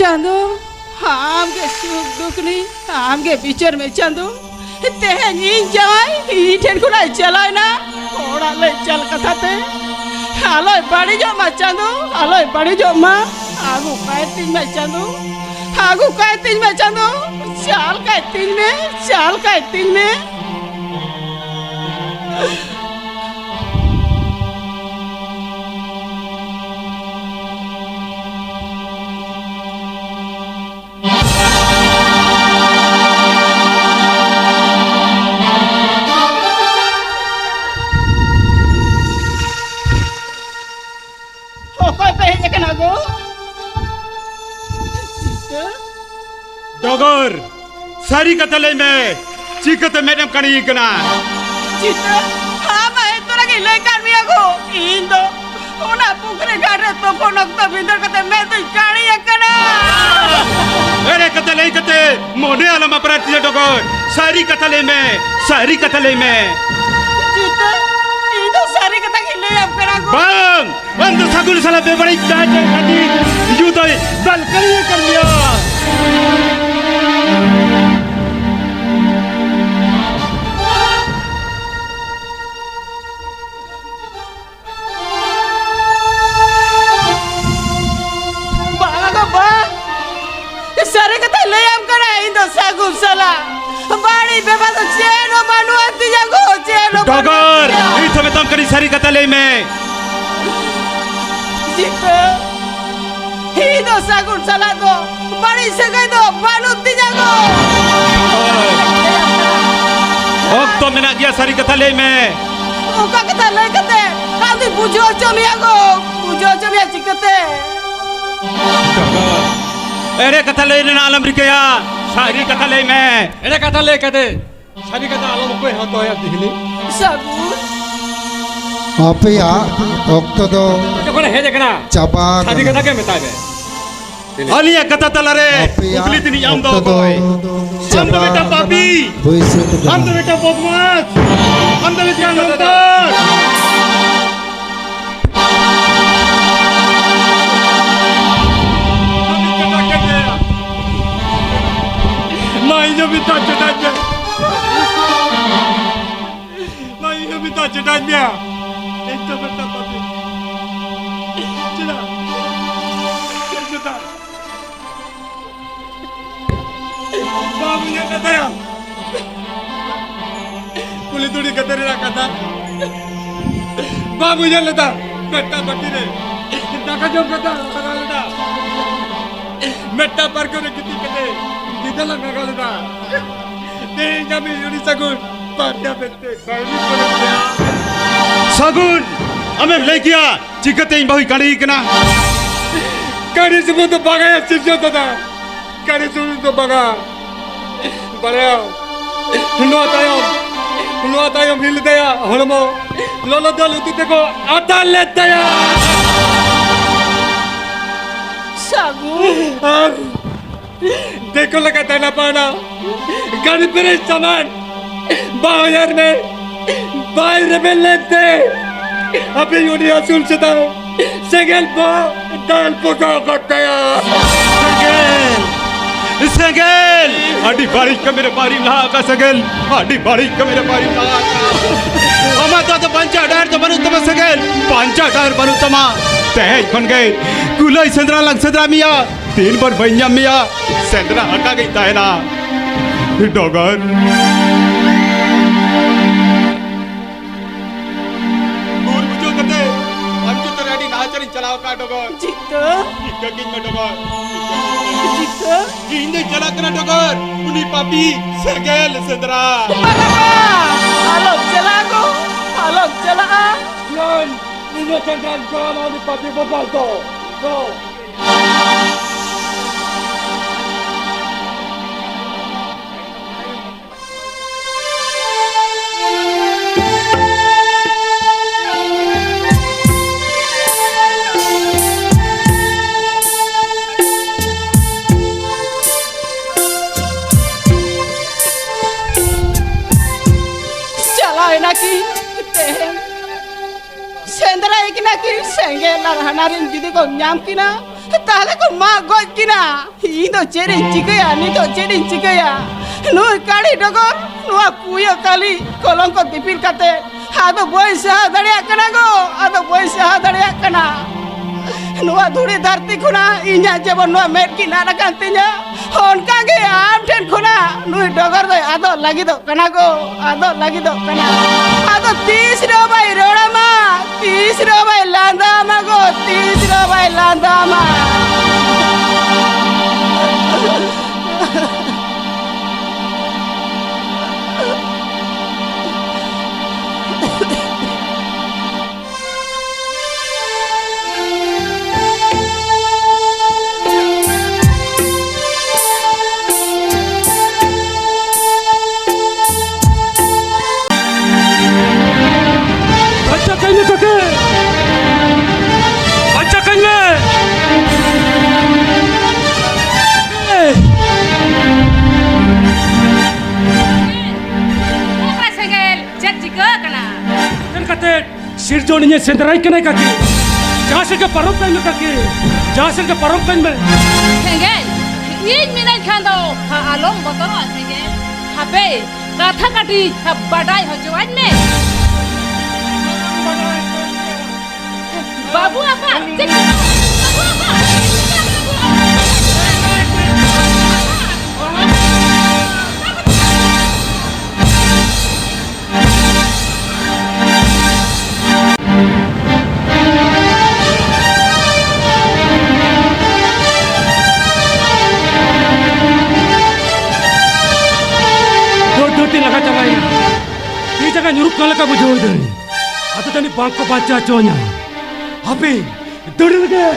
ᱪᱟᱸᱫᱚ, ᱟᱢ ᱜᱮ ᱥᱩᱠ ᱫᱩᱠ ᱱᱤᱧ, ᱟᱢ ᱜᱮ ᱵᱤᱪᱟᱹᱨ ᱢᱮ ᱪᱟᱸᱫᱚ᱾ ᱛᱮᱦᱮᱧ ᱤᱧ ᱡᱟᱶᱟᱭ ᱤᱧ ᱴᱷᱮᱱ ᱠᱷᱚᱱᱟᱜ ᱮ ᱪᱟᱞᱟᱣ ᱮᱱᱟ᱾ ᱚᱲᱟᱜ ᱞᱮ ᱪᱟᱞ ᱠᱟᱛᱷᱟ ᱛᱮ ᱟᱞᱚᱭ ᱵᱟᱹᱲᱤᱡᱚᱜ ᱢᱟ ᱪᱟᱸᱫᱚ, ᱟᱞᱚᱭ ᱵᱟᱹᱲᱤᱡᱚᱜ ᱢᱟ᱾ ᱟᱹᱜᱩ ᱠᱟᱭ ᱛᱤᱧ ᱢᱮ ᱪᱟᱸᱫᱚ, ᱟᱹᱜᱩ ᱠᱟᱭ ᱛᱤᱧ ᱢᱮ ᱪᱟᱸᱫᱚ, ᱪᱟᱞ ᱠᱟᱭ ᱛᱤᱧ ᱢᱮ, ᱪᱟᱞ ᱠᱟᱭ ᱛᱤᱧ ᱢᱮ᱾ ᱚᱠᱚᱭ ᱯᱮ ᱦᱮᱡ ᱟᱠᱟᱱᱟ ᱜᱚ? ᱰᱚᱜᱚᱨ, ᱥᱟᱹᱨᱤ ᱠᱟᱛᱷᱟ ᱞᱟᱹᱭ ᱢᱮ, ᱪᱤᱠᱟᱹᱛᱮ ᱢᱮᱫ ᱮᱢ ᱠᱟᱹᱲᱤ ᱠᱟᱱᱟ? ᱪᱤᱛᱟᱹ, ᱟᱢ ᱦᱮᱡ ᱛᱚᱨᱟ ᱜᱮ ᱞᱟᱹᱭ ᱠᱟᱜ ᱢᱮᱭᱟ ᱜᱚ, ᱤᱧ ᱫᱚ ᱚᱱᱟ ᱯᱩᱠᱷᱨᱤ ᱜᱷᱟᱴ ᱨᱮ ᱛᱚᱯᱚᱱ ᱚᱠᱛᱚ ᱵᱷᱤᱸᱫᱟᱹᱲ ᱠᱟᱛᱮ ᱢᱮᱫ ᱫᱚᱧ ᱠᱟᱹᱲᱤ ᱟᱠᱟᱱᱟ᱾ ᱮᱲᱮ ᱠᱟᱛᱷᱟ ᱞᱟᱹᱭ ᱠᱟᱛᱮ ᱢᱚᱱᱮ ᱟᱞᱚᱢ ᱟᱯᱨᱟᱫ ᱛᱤᱧᱟᱹ ᱰᱚᱜᱚᱨ, ᱥᱟᱹᱨᱤ ᱠᱟᱛᱷᱟ ᱞᱟᱹᱭ ᱢᱮ, ᱥᱟᱹᱨᱤ ᱠᱟᱛᱷᱟ ᱞᱟᱹᱭ ᱢᱮ᱾ ᱪᱤᱛᱟᱹ, ᱤᱧ ᱫᱚ ᱥᱟᱹᱨᱤ ᱠᱟᱛᱷᱟ ᱜᱤᱧ ᱞᱟᱹᱭᱟᱢ ᱠᱟᱱᱟ ᱜᱚ᱾ ᱵᱟᱝ, ᱟᱢ ᱫᱚ ᱥᱟᱹᱜᱩᱱ ᱥᱟᱞᱟᱜ ᱵᱮᱵᱟᱹᱲᱤᱡ ᱰᱟᱦᱟᱨ ᱨᱮ ᱠᱷᱟᱹᱛᱤᱨ ᱡᱩ ᱫᱚᱭ ᱫᱟᱞ ᱠᱟᱹᱲᱤ ᱟᱠᱟᱫ ᱢᱮᱭᱟ᱾ ᱵᱟᱝ ᱜᱚ, ᱵᱟᱝ᱾ ᱥᱟᱹᱨᱤ ᱠᱟᱛᱷᱟᱧ ᱞᱟᱹᱭᱟᱢ ᱠᱟᱱᱟ, ᱤᱧ ᱫᱚ ᱥᱟᱹᱜᱩᱱ ᱥᱟᱞᱟᱜ ᱵᱟᱹᱲᱤᱡ ᱵᱮᱵᱟᱨ ᱫᱚ ᱪᱮᱫ ᱦᱚᱸ ᱵᱟᱹᱱᱩᱜ ᱟᱱ ᱛᱤᱧᱟ ᱜᱚ, ᱪᱮᱫ ᱦᱚᱸ ᱵᱟᱹᱱᱩᱜ ᱟᱱ ᱰᱚᱜᱚᱨ, ᱛᱤᱧᱟ᱾ ᱱᱤᱛ ᱦᱚᱸ ᱢᱮᱛᱟᱢ ᱠᱟᱹᱱᱟᱹᱧ, ᱥᱟᱹᱨᱤ ᱠᱟᱛᱷᱟ ᱞᱟᱹᱭ ᱢᱮ᱾ ᱡᱤᱛᱟᱹ, ᱤᱧ ᱫᱚ ᱥᱟᱹᱜᱩᱱ ᱥᱟᱞᱟᱜ ᱫᱚ ᱵᱟᱹᱲᱤᱡ ᱥᱟᱹᱜᱟᱹᱭ ᱫᱚ ᱵᱟᱹᱱᱩᱜ ᱛᱤᱧᱟ ᱜᱚ᱾ ᱚᱠᱛᱚ ᱢᱮᱱᱟᱜ ᱜᱮᱭᱟ, ᱥᱟᱹᱨᱤ ᱠᱟᱛᱷᱟ ᱞᱟᱹᱭ ᱢᱮ᱾ ᱚᱠᱟ ᱠᱟᱛᱷᱟ ᱞᱟᱹᱭ ᱠᱟᱛᱮ ᱟᱢ ᱫᱚᱧ ᱵᱩᱡᱷᱟᱹᱣ ᱦᱚᱪᱚ ᱢᱮᱭᱟ ᱜᱚ? ᱵᱩᱡᱷᱟᱹᱣ ᱦᱚᱪᱚ ᱢᱮᱭᱟ ᱪᱤᱠᱟᱹᱛᱮ? ᱮᱲᱮ ᱠᱟᱛᱷᱟ ᱞᱟᱹᱭ ᱨᱮᱱᱟᱜ ᱟᱞᱚᱢ ᱨᱤᱠᱟᱹᱭᱟ, ᱥᱟᱹᱨᱤ ᱠᱟᱛᱷᱟ ᱞᱟᱹᱭ ᱢᱮ᱾ ᱮᱲᱮ ᱠᱟᱛᱷᱟ ᱞᱟᱹᱭ ᱠᱟᱛᱮ ᱥᱟᱹᱨᱤ ᱠᱟᱛᱷᱟ ᱟᱞᱚᱢ ᱚᱠᱚᱭ ᱦᱚᱸ ᱫᱚᱦᱚᱭᱟ ᱛᱤᱦᱤᱞᱤ᱾ ᱥᱟᱹᱜᱩᱱ᱾ ᱟᱯᱮᱭᱟᱜ ᱚᱠᱛᱚ ᱫᱚ ᱡᱚᱠᱷᱚᱱᱮ ᱦᱮᱡ ᱟᱠᱟᱱᱟ, ᱪᱟᱵᱟ ᱥᱟᱹᱨᱤ ᱟᱠᱟᱱᱟ᱾ ᱠᱟᱛᱷᱟ ᱜᱮ ᱢᱮᱛᱟᱭ ᱢᱮ᱾ ᱟᱹᱞᱤᱧᱟᱜ ᱠᱟᱛᱷᱟ ᱛᱟᱞᱟᱨᱮ ᱟᱯᱮᱭᱟᱜ ᱠᱩᱠᱞᱤ ᱛᱤᱱᱤᱡ ᱟᱢ ᱫᱚ ᱚᱠᱛᱚ ᱫᱚ ᱚᱠᱚᱭ? ᱟᱢ ᱫᱚ ᱪᱟᱵᱟ ᱢᱤᱫᱴᱟᱝ ᱟᱠᱟᱱᱟ᱾ ᱯᱟᱯᱤ᱾ ᱦᱩᱭ ᱥᱟᱹᱛ ᱟᱠᱟᱱᱟ᱾ ᱟᱢ ᱫᱚ ᱢᱤᱫᱴᱟᱝ ᱵᱚᱫᱢᱟᱥ᱾ ᱟᱢ ᱫᱚ ᱢᱤᱫᱴᱟᱝ ᱱᱚᱝᱠᱟᱱ᱾ ᱢᱟ ᱤᱧ ᱫᱚ ᱢᱤᱫᱴᱟᱝ ᱪᱮᱫᱟᱜ ᱪᱮ? ᱢᱮᱛᱟ ᱪᱮᱴᱟᱧ ᱢᱮᱭᱟ᱾ ᱤᱧ ᱫᱚ ᱢᱮᱛᱟ ᱵᱟᱹᱵᱤ᱾ ᱪᱮᱫᱟᱜ? ᱪᱮᱫ ᱢᱮᱛᱟ? ᱵᱟᱢ ᱩᱭᱦᱟᱹᱨ ᱞᱮᱫ ᱛᱟᱭᱟ? ᱠᱩᱞᱤ ᱛᱩᱲᱤ ᱠᱟᱛᱮ ᱨᱮᱱᱟᱜ ᱠᱟᱛᱷᱟ ᱵᱟᱢ ᱩᱭᱦᱟᱹᱨ ᱞᱮᱫᱟ? ᱢᱤᱫᱴᱟᱝ ᱵᱟᱹᱴᱤ ᱨᱮ ᱫᱟᱠᱟ ᱡᱚᱢ ᱠᱟᱛᱮ ᱞᱟᱸᱜᱟ ᱞᱮᱫᱟ᱾ ᱢᱤᱫᱴᱟᱝ ᱯᱟᱨᱠᱚᱢ ᱨᱮ ᱜᱤᱛᱤᱡ ᱠᱟᱛᱮ ᱧᱤᱫᱟᱹ ᱞᱟᱝ ᱞᱟᱸᱜᱟ ᱞᱮᱫᱟ᱾ ᱛᱮᱦᱮᱧ ᱟᱢᱤᱡ ᱩᱱᱤ ᱥᱟᱹᱜᱩᱱ ᱵᱟᱨᱭᱟ ᱢᱮᱱᱛᱮ ᱵᱟᱹᱲᱤᱡ ᱠᱚᱨᱮ ᱢᱮᱱᱟᱜᱼᱟ᱾ ᱥᱟᱹᱜᱩᱱ, ᱟᱢᱮᱢ ᱞᱟᱹᱭ ᱠᱮᱭᱟ ᱪᱤᱠᱟᱹᱛᱮ ᱤᱧ ᱵᱟᱹᱦᱩᱭ ᱠᱟᱹᱲᱤ ᱠᱟᱱᱟ? ᱠᱟᱹᱲᱤ ᱥᱩᱢᱩᱝ ᱫᱚ ᱵᱟᱝᱟ ᱭᱟ ᱥᱤᱨᱡᱚᱱ ᱫᱟᱫᱟ, ᱠᱟᱹᱲᱤ ᱥᱩᱢᱩᱝ ᱫᱚ ᱵᱟᱝᱟ᱾ ᱵᱟᱲᱟᱭᱟᱢ, ᱱᱚᱣᱟ ᱛᱟᱭᱚᱢ, ᱱᱚᱣᱟ ᱛᱟᱭᱚᱢ ᱦᱤᱞ ᱫᱟᱭᱟ ᱦᱚᱲᱢᱚ ᱞᱚᱞᱚ ᱫᱟᱹᱞ ᱩᱛᱩ ᱛᱮᱠᱚ ᱟᱛᱟᱨ ᱞᱮᱫ ᱛᱟᱭᱟ᱾ ᱥᱟᱹᱜᱩᱱ᱾ ᱟᱨ ᱫᱤᱠᱩ ᱞᱮᱠᱟ ᱫᱟᱱᱟ ᱯᱟᱣᱱᱟ, ᱜᱟᱹᱰᱤ ᱯᱮᱨᱮᱡ ᱥᱟᱢᱟᱱ, ᱵᱟᱦᱩᱭᱟᱨ ᱢᱮ, ᱵᱟᱭ ᱨᱮᱵᱮᱱ ᱞᱮᱱᱛᱮ, ᱟᱯᱮ ᱩᱱᱤ ᱟᱹᱥᱩᱞ ᱥᱮᱛᱟ ᱥᱮᱸᱜᱮᱞ ᱵᱚ ᱫᱟᱞ ᱯᱚᱥᱟᱣ ᱜᱚᱫ ᱠᱟᱭᱟ᱾ ᱥᱮᱸᱜᱮᱞ! ᱥᱮᱸᱜᱮᱞ! ᱟᱹᱰᱤ ᱵᱟᱹᱲᱤᱡ ᱠᱟᱹᱢᱤ ᱨᱮ ᱵᱟᱹᱲᱤᱡ ᱞᱟᱦᱟ ᱟᱠᱟᱫ ᱥᱮᱸᱜᱮᱞ, ᱟᱹᱰᱤ ᱵᱟᱹᱲᱤᱡ ᱠᱟᱹᱢᱤ ᱨᱮ ᱵᱟᱹᱲᱤᱡ ᱞᱟᱦᱟ ᱟᱠᱟᱫ᱾ ᱟᱢᱟᱜ ᱫᱚ ᱟᱫᱚ ᱵᱟᱧᱪᱟᱣ ᱰᱟᱦᱟᱨ ᱫᱚ ᱵᱟᱹᱱᱩᱜ ᱛᱟᱢᱟ ᱥᱮᱸᱜᱮᱞ, ᱵᱟᱧᱪᱟᱣ ᱰᱟᱦᱟᱨ ᱵᱟᱹᱱᱩᱜ ᱛᱟᱢᱟ᱾ ᱛᱮᱦᱮᱧ ᱠᱷᱚᱱ ᱜᱮ ᱠᱩᱞᱟᱹᱭ ᱥᱮᱸᱫᱽᱨᱟ ᱞᱟᱝ ᱥᱮᱸᱫᱽᱨᱟ ᱢᱮᱭᱟ᱾ ᱛᱤᱱ ᱵᱷᱳᱨ ᱵᱟᱹᱧ ᱧᱟᱢ ᱢᱮᱭᱟ, ᱥᱮᱸᱫᱽᱨᱟ ᱟᱠᱟ ᱜᱤᱧ ᱛᱟᱦᱮᱱᱟ᱾ ᱰᱚᱜᱚᱨ᱾ ᱵᱩᱨ ᱵᱩᱡᱷᱟᱹᱣ ᱠᱟᱛᱮ ᱟᱢ ᱪᱮᱛᱟᱱ ᱨᱮ ᱟᱹᱰᱤ ᱱᱟᱦᱟᱪᱟᱨᱤᱧ ᱪᱟᱞᱟᱣ ᱟᱠᱟᱫ, ᱰᱚᱜᱚᱨ᱾ ᱪᱤᱛᱟᱹ᱾ ᱤᱠᱟᱹ ᱜᱤᱧ ᱢᱮ, ᱰᱚᱜᱚᱨ᱾ ᱪᱤᱛᱟᱹ᱾ ᱤᱧ ᱫᱚᱧ ᱪᱟᱞᱟᱜ ᱠᱟᱱᱟ, ᱰᱚᱜᱚᱨ, ᱩᱱᱤ ᱯᱟᱯᱤ ᱥᱮᱸᱜᱮᱞ ᱥᱮᱸᱫᱽᱨᱟ᱾ ᱵᱟᱵᱟ, ᱟᱞᱚᱢ ᱪᱟᱞᱟᱜᱼᱟ ᱜᱚ, ᱟᱞᱚᱢ ᱪᱟᱞᱟᱜᱼᱟ᱾ ᱤᱧ, ᱤᱧ ᱫᱚ ᱥᱮᱸᱜᱮᱞ ᱜᱚᱲᱚ ᱩᱱᱤ ᱯᱟᱯᱤ ᱵᱚᱫᱚᱞ ᱫᱚ᱾ ᱫᱚ᱾ ᱪᱟᱞᱟᱣ ᱮᱱᱟ ᱠᱤᱱ ᱛᱮᱦᱮᱧ᱾ ᱥᱮᱸᱫᱽᱨᱟᱭᱮ ᱠᱤᱱᱟ ᱠᱤᱱ ᱥᱮᱸᱜᱮᱞ ᱟᱨ ᱦᱟᱱᱟ ᱨᱤᱱ ᱡᱩᱫᱤ ᱠᱚ ᱧᱟᱢ ᱠᱤᱱᱟ, ᱛᱟᱦᱞᱮ ᱠᱚ ᱢᱟᱜ ᱜᱚᱡ ᱠᱤᱱᱟ᱾ ᱤᱧ ᱫᱚ ᱪᱮᱫ ᱤᱧ ᱪᱤᱠᱟᱹᱭᱟ? ᱱᱤᱛᱚᱜ ᱪᱮᱫ ᱤᱧ ᱪᱤᱠᱟᱹᱭᱟ? ᱱᱩᱭ ᱠᱟᱹᱲᱤ ᱰᱚᱜᱚᱨ ᱱᱚᱣᱟ ᱠᱩᱭᱟᱹ ᱠᱟᱹᱞᱤ ᱠᱚᱞᱚᱝᱠᱚ ᱫᱤᱯᱤᱞ ᱠᱟᱛᱮ ᱟᱫᱚ ᱵᱟᱹᱧ ᱥᱟᱦᱟᱣ ᱫᱟᱲᱮᱭᱟᱜ ᱠᱟᱱᱟ ᱜᱚ, ᱟᱫᱚ ᱵᱟᱹᱧ ᱥᱟᱦᱟᱣ ᱫᱟᱲᱮᱭᱟᱜ ᱠᱟᱱᱟ᱾ ᱱᱚᱣᱟ ᱫᱷᱩᱲᱤ ᱫᱷᱟᱹᱨᱛᱤ ᱠᱷᱚᱱᱟᱜ ᱤᱧᱟᱜ ᱡᱮᱢᱚᱱ ᱱᱚᱣᱟ ᱢᱮᱫ ᱠᱤᱱ ᱟᱫ ᱟᱠᱟᱱ ᱛᱤᱧᱟ, ᱚᱱᱠᱟ ᱜᱮ ᱟᱢ ᱴᱷᱮᱱ ᱠᱷᱚᱱᱟᱜ ᱱᱩᱭ ᱰᱚᱜᱚᱨ ᱫᱚᱭ ᱟᱫᱚᱜ ᱞᱟᱹᱜᱤᱫᱚᱜ ᱠᱟᱱᱟ ᱜᱚ, ᱟᱫᱚᱜ ᱞᱟᱹᱜᱤᱫᱚᱜ ᱠᱟᱱᱟ᱾ ᱟᱫᱚ ᱛᱤᱥ ᱨᱮᱦᱚᱸ ᱵᱟᱭ ᱨᱚᱲ ᱟᱢᱟ, ᱛᱤᱥ ᱨᱮᱦᱚᱸ ᱵᱟᱭ ᱞᱟᱸᱫᱟ ᱟᱢᱟ ᱜᱚ, ᱛᱤᱥ ᱨᱮᱦᱚᱸ ᱵᱟᱭ ᱞᱟᱸᱫᱟ ᱟᱢᱟ᱾ ᱵᱟᱧᱪᱟᱣ ᱠᱟᱹᱧ ᱢᱮ ᱠᱟᱹᱠᱤ! ᱵᱟᱧᱪᱟᱣ ᱠᱟᱹᱧ ᱢᱮ! ᱚᱠᱟ ᱥᱮᱸᱜᱮᱞ ᱪᱮᱫ ᱪᱤᱠᱟᱹ ᱟᱠᱟᱱᱟ? ᱥᱮᱱ ᱠᱟᱛᱮ ᱥᱤᱨᱡᱚᱱᱤᱭᱟᱹ ᱥᱮᱸᱫᱽᱨᱟᱭ ᱠᱟᱱᱟᱭ ᱠᱟᱹᱠᱤ᱾ ᱡᱟᱦᱟᱸ ᱥᱮᱫ ᱜᱮ ᱯᱟᱨᱚᱢ ᱠᱟᱹᱧ ᱢᱮ ᱠᱟᱹᱠᱤ, ᱡᱟᱦᱟᱸ ᱥᱮᱫ ᱜᱮ ᱯᱟᱨᱚᱢ ᱠᱟᱹᱧ ᱢᱮ᱾ ᱥᱮᱸᱜᱮᱞ, ᱤᱧ ᱢᱮᱱᱟᱹᱧ ᱠᱷᱟᱱ ᱫᱚ ᱟᱞᱚᱢ ᱵᱚᱛᱚᱨᱚᱜᱼᱟ ᱥᱮᱸᱜᱮᱞ᱾ ᱦᱟᱯᱮ, ᱠᱟᱛᱷᱟ ᱠᱟᱹᱴᱤᱡ ᱵᱟᱰᱟᱭ ᱦᱚᱪᱚᱣᱟᱹᱧ ᱢᱮ᱾ ᱵᱟᱹᱵᱩ ᱟᱯᱟ, ᱪᱮᱫ? ᱵᱟᱹᱵᱩ ᱟᱯᱟ! ᱫᱟᱹᱲ ᱫᱟᱹᱲ ᱛᱮ ᱞᱟᱸᱜᱟ ᱪᱟᱵᱟᱭᱮᱱᱟ᱾ ᱛᱤ ᱡᱟᱸᱜᱟ ᱧᱩᱨᱩᱜ ᱠᱟᱱ ᱞᱮᱠᱟ ᱵᱩᱡᱷᱟᱹᱣ ᱮᱫᱟᱹᱧ᱾ ᱟᱫᱚ ᱡᱟᱹᱱᱤᱡ ᱵᱟᱝ ᱠᱚ ᱵᱟᱧᱪᱟᱣ ᱦᱚᱪᱚᱣᱟᱹᱧᱟ᱾ ᱦᱟᱯᱮ, ᱫᱟᱹᱲ ᱞᱮᱜᱮ᱾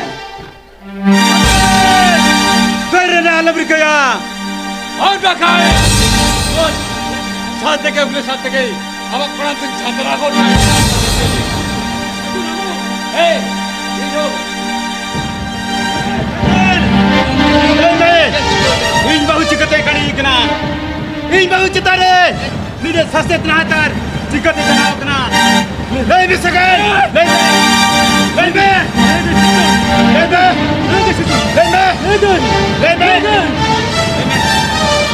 ᱫᱟᱹᱲ ᱨᱮᱱᱟᱜ ᱟᱞᱚᱢ ᱨᱤᱠᱟᱹᱭᱟ᱾ ᱟᱨ ᱵᱟᱠᱷᱟᱡ ᱥᱟᱛ ᱛᱮᱜᱮ ᱵᱚᱞᱮ ᱥᱟᱛ ᱛᱮᱜᱮ ᱟᱢᱟᱜ ᱠᱚᱲᱟᱢ ᱛᱮ ᱡᱷᱟᱛᱨᱟ ᱜᱚᱫ ᱠᱟᱭᱟ᱾ ᱮᱭ, ᱤᱧ ᱫᱚ ᱞᱟᱹᱭ ᱢᱮ, ᱤᱧ ᱵᱟᱹᱦᱩ ᱪᱤᱠᱟᱹᱛᱮ ᱠᱟᱹᱲᱤ ᱠᱟᱱᱟ? ᱤᱧ ᱵᱟᱹᱦᱩ ᱪᱮᱛᱟᱱ ᱨᱮ ᱱᱩᱭ ᱫᱚ ᱥᱟᱥᱮᱛ ᱱᱟᱦᱟᱪᱟᱨ ᱪᱤᱠᱟᱹᱛᱮ ᱪᱟᱞᱟᱣ ᱠᱟᱱᱟ? ᱞᱟᱹᱭ ᱢᱮ ᱥᱟᱹᱜᱟᱹᱭ, ᱞᱟᱹᱭ ᱢᱮ, ᱞᱟᱹᱭ ᱢᱮ, ᱞᱟᱹᱭ ᱢᱮ, ᱞᱟᱹᱭ ᱢᱮ, ᱞᱟᱹᱭ ᱢᱮ, ᱞᱟᱹᱭ ᱢᱮ,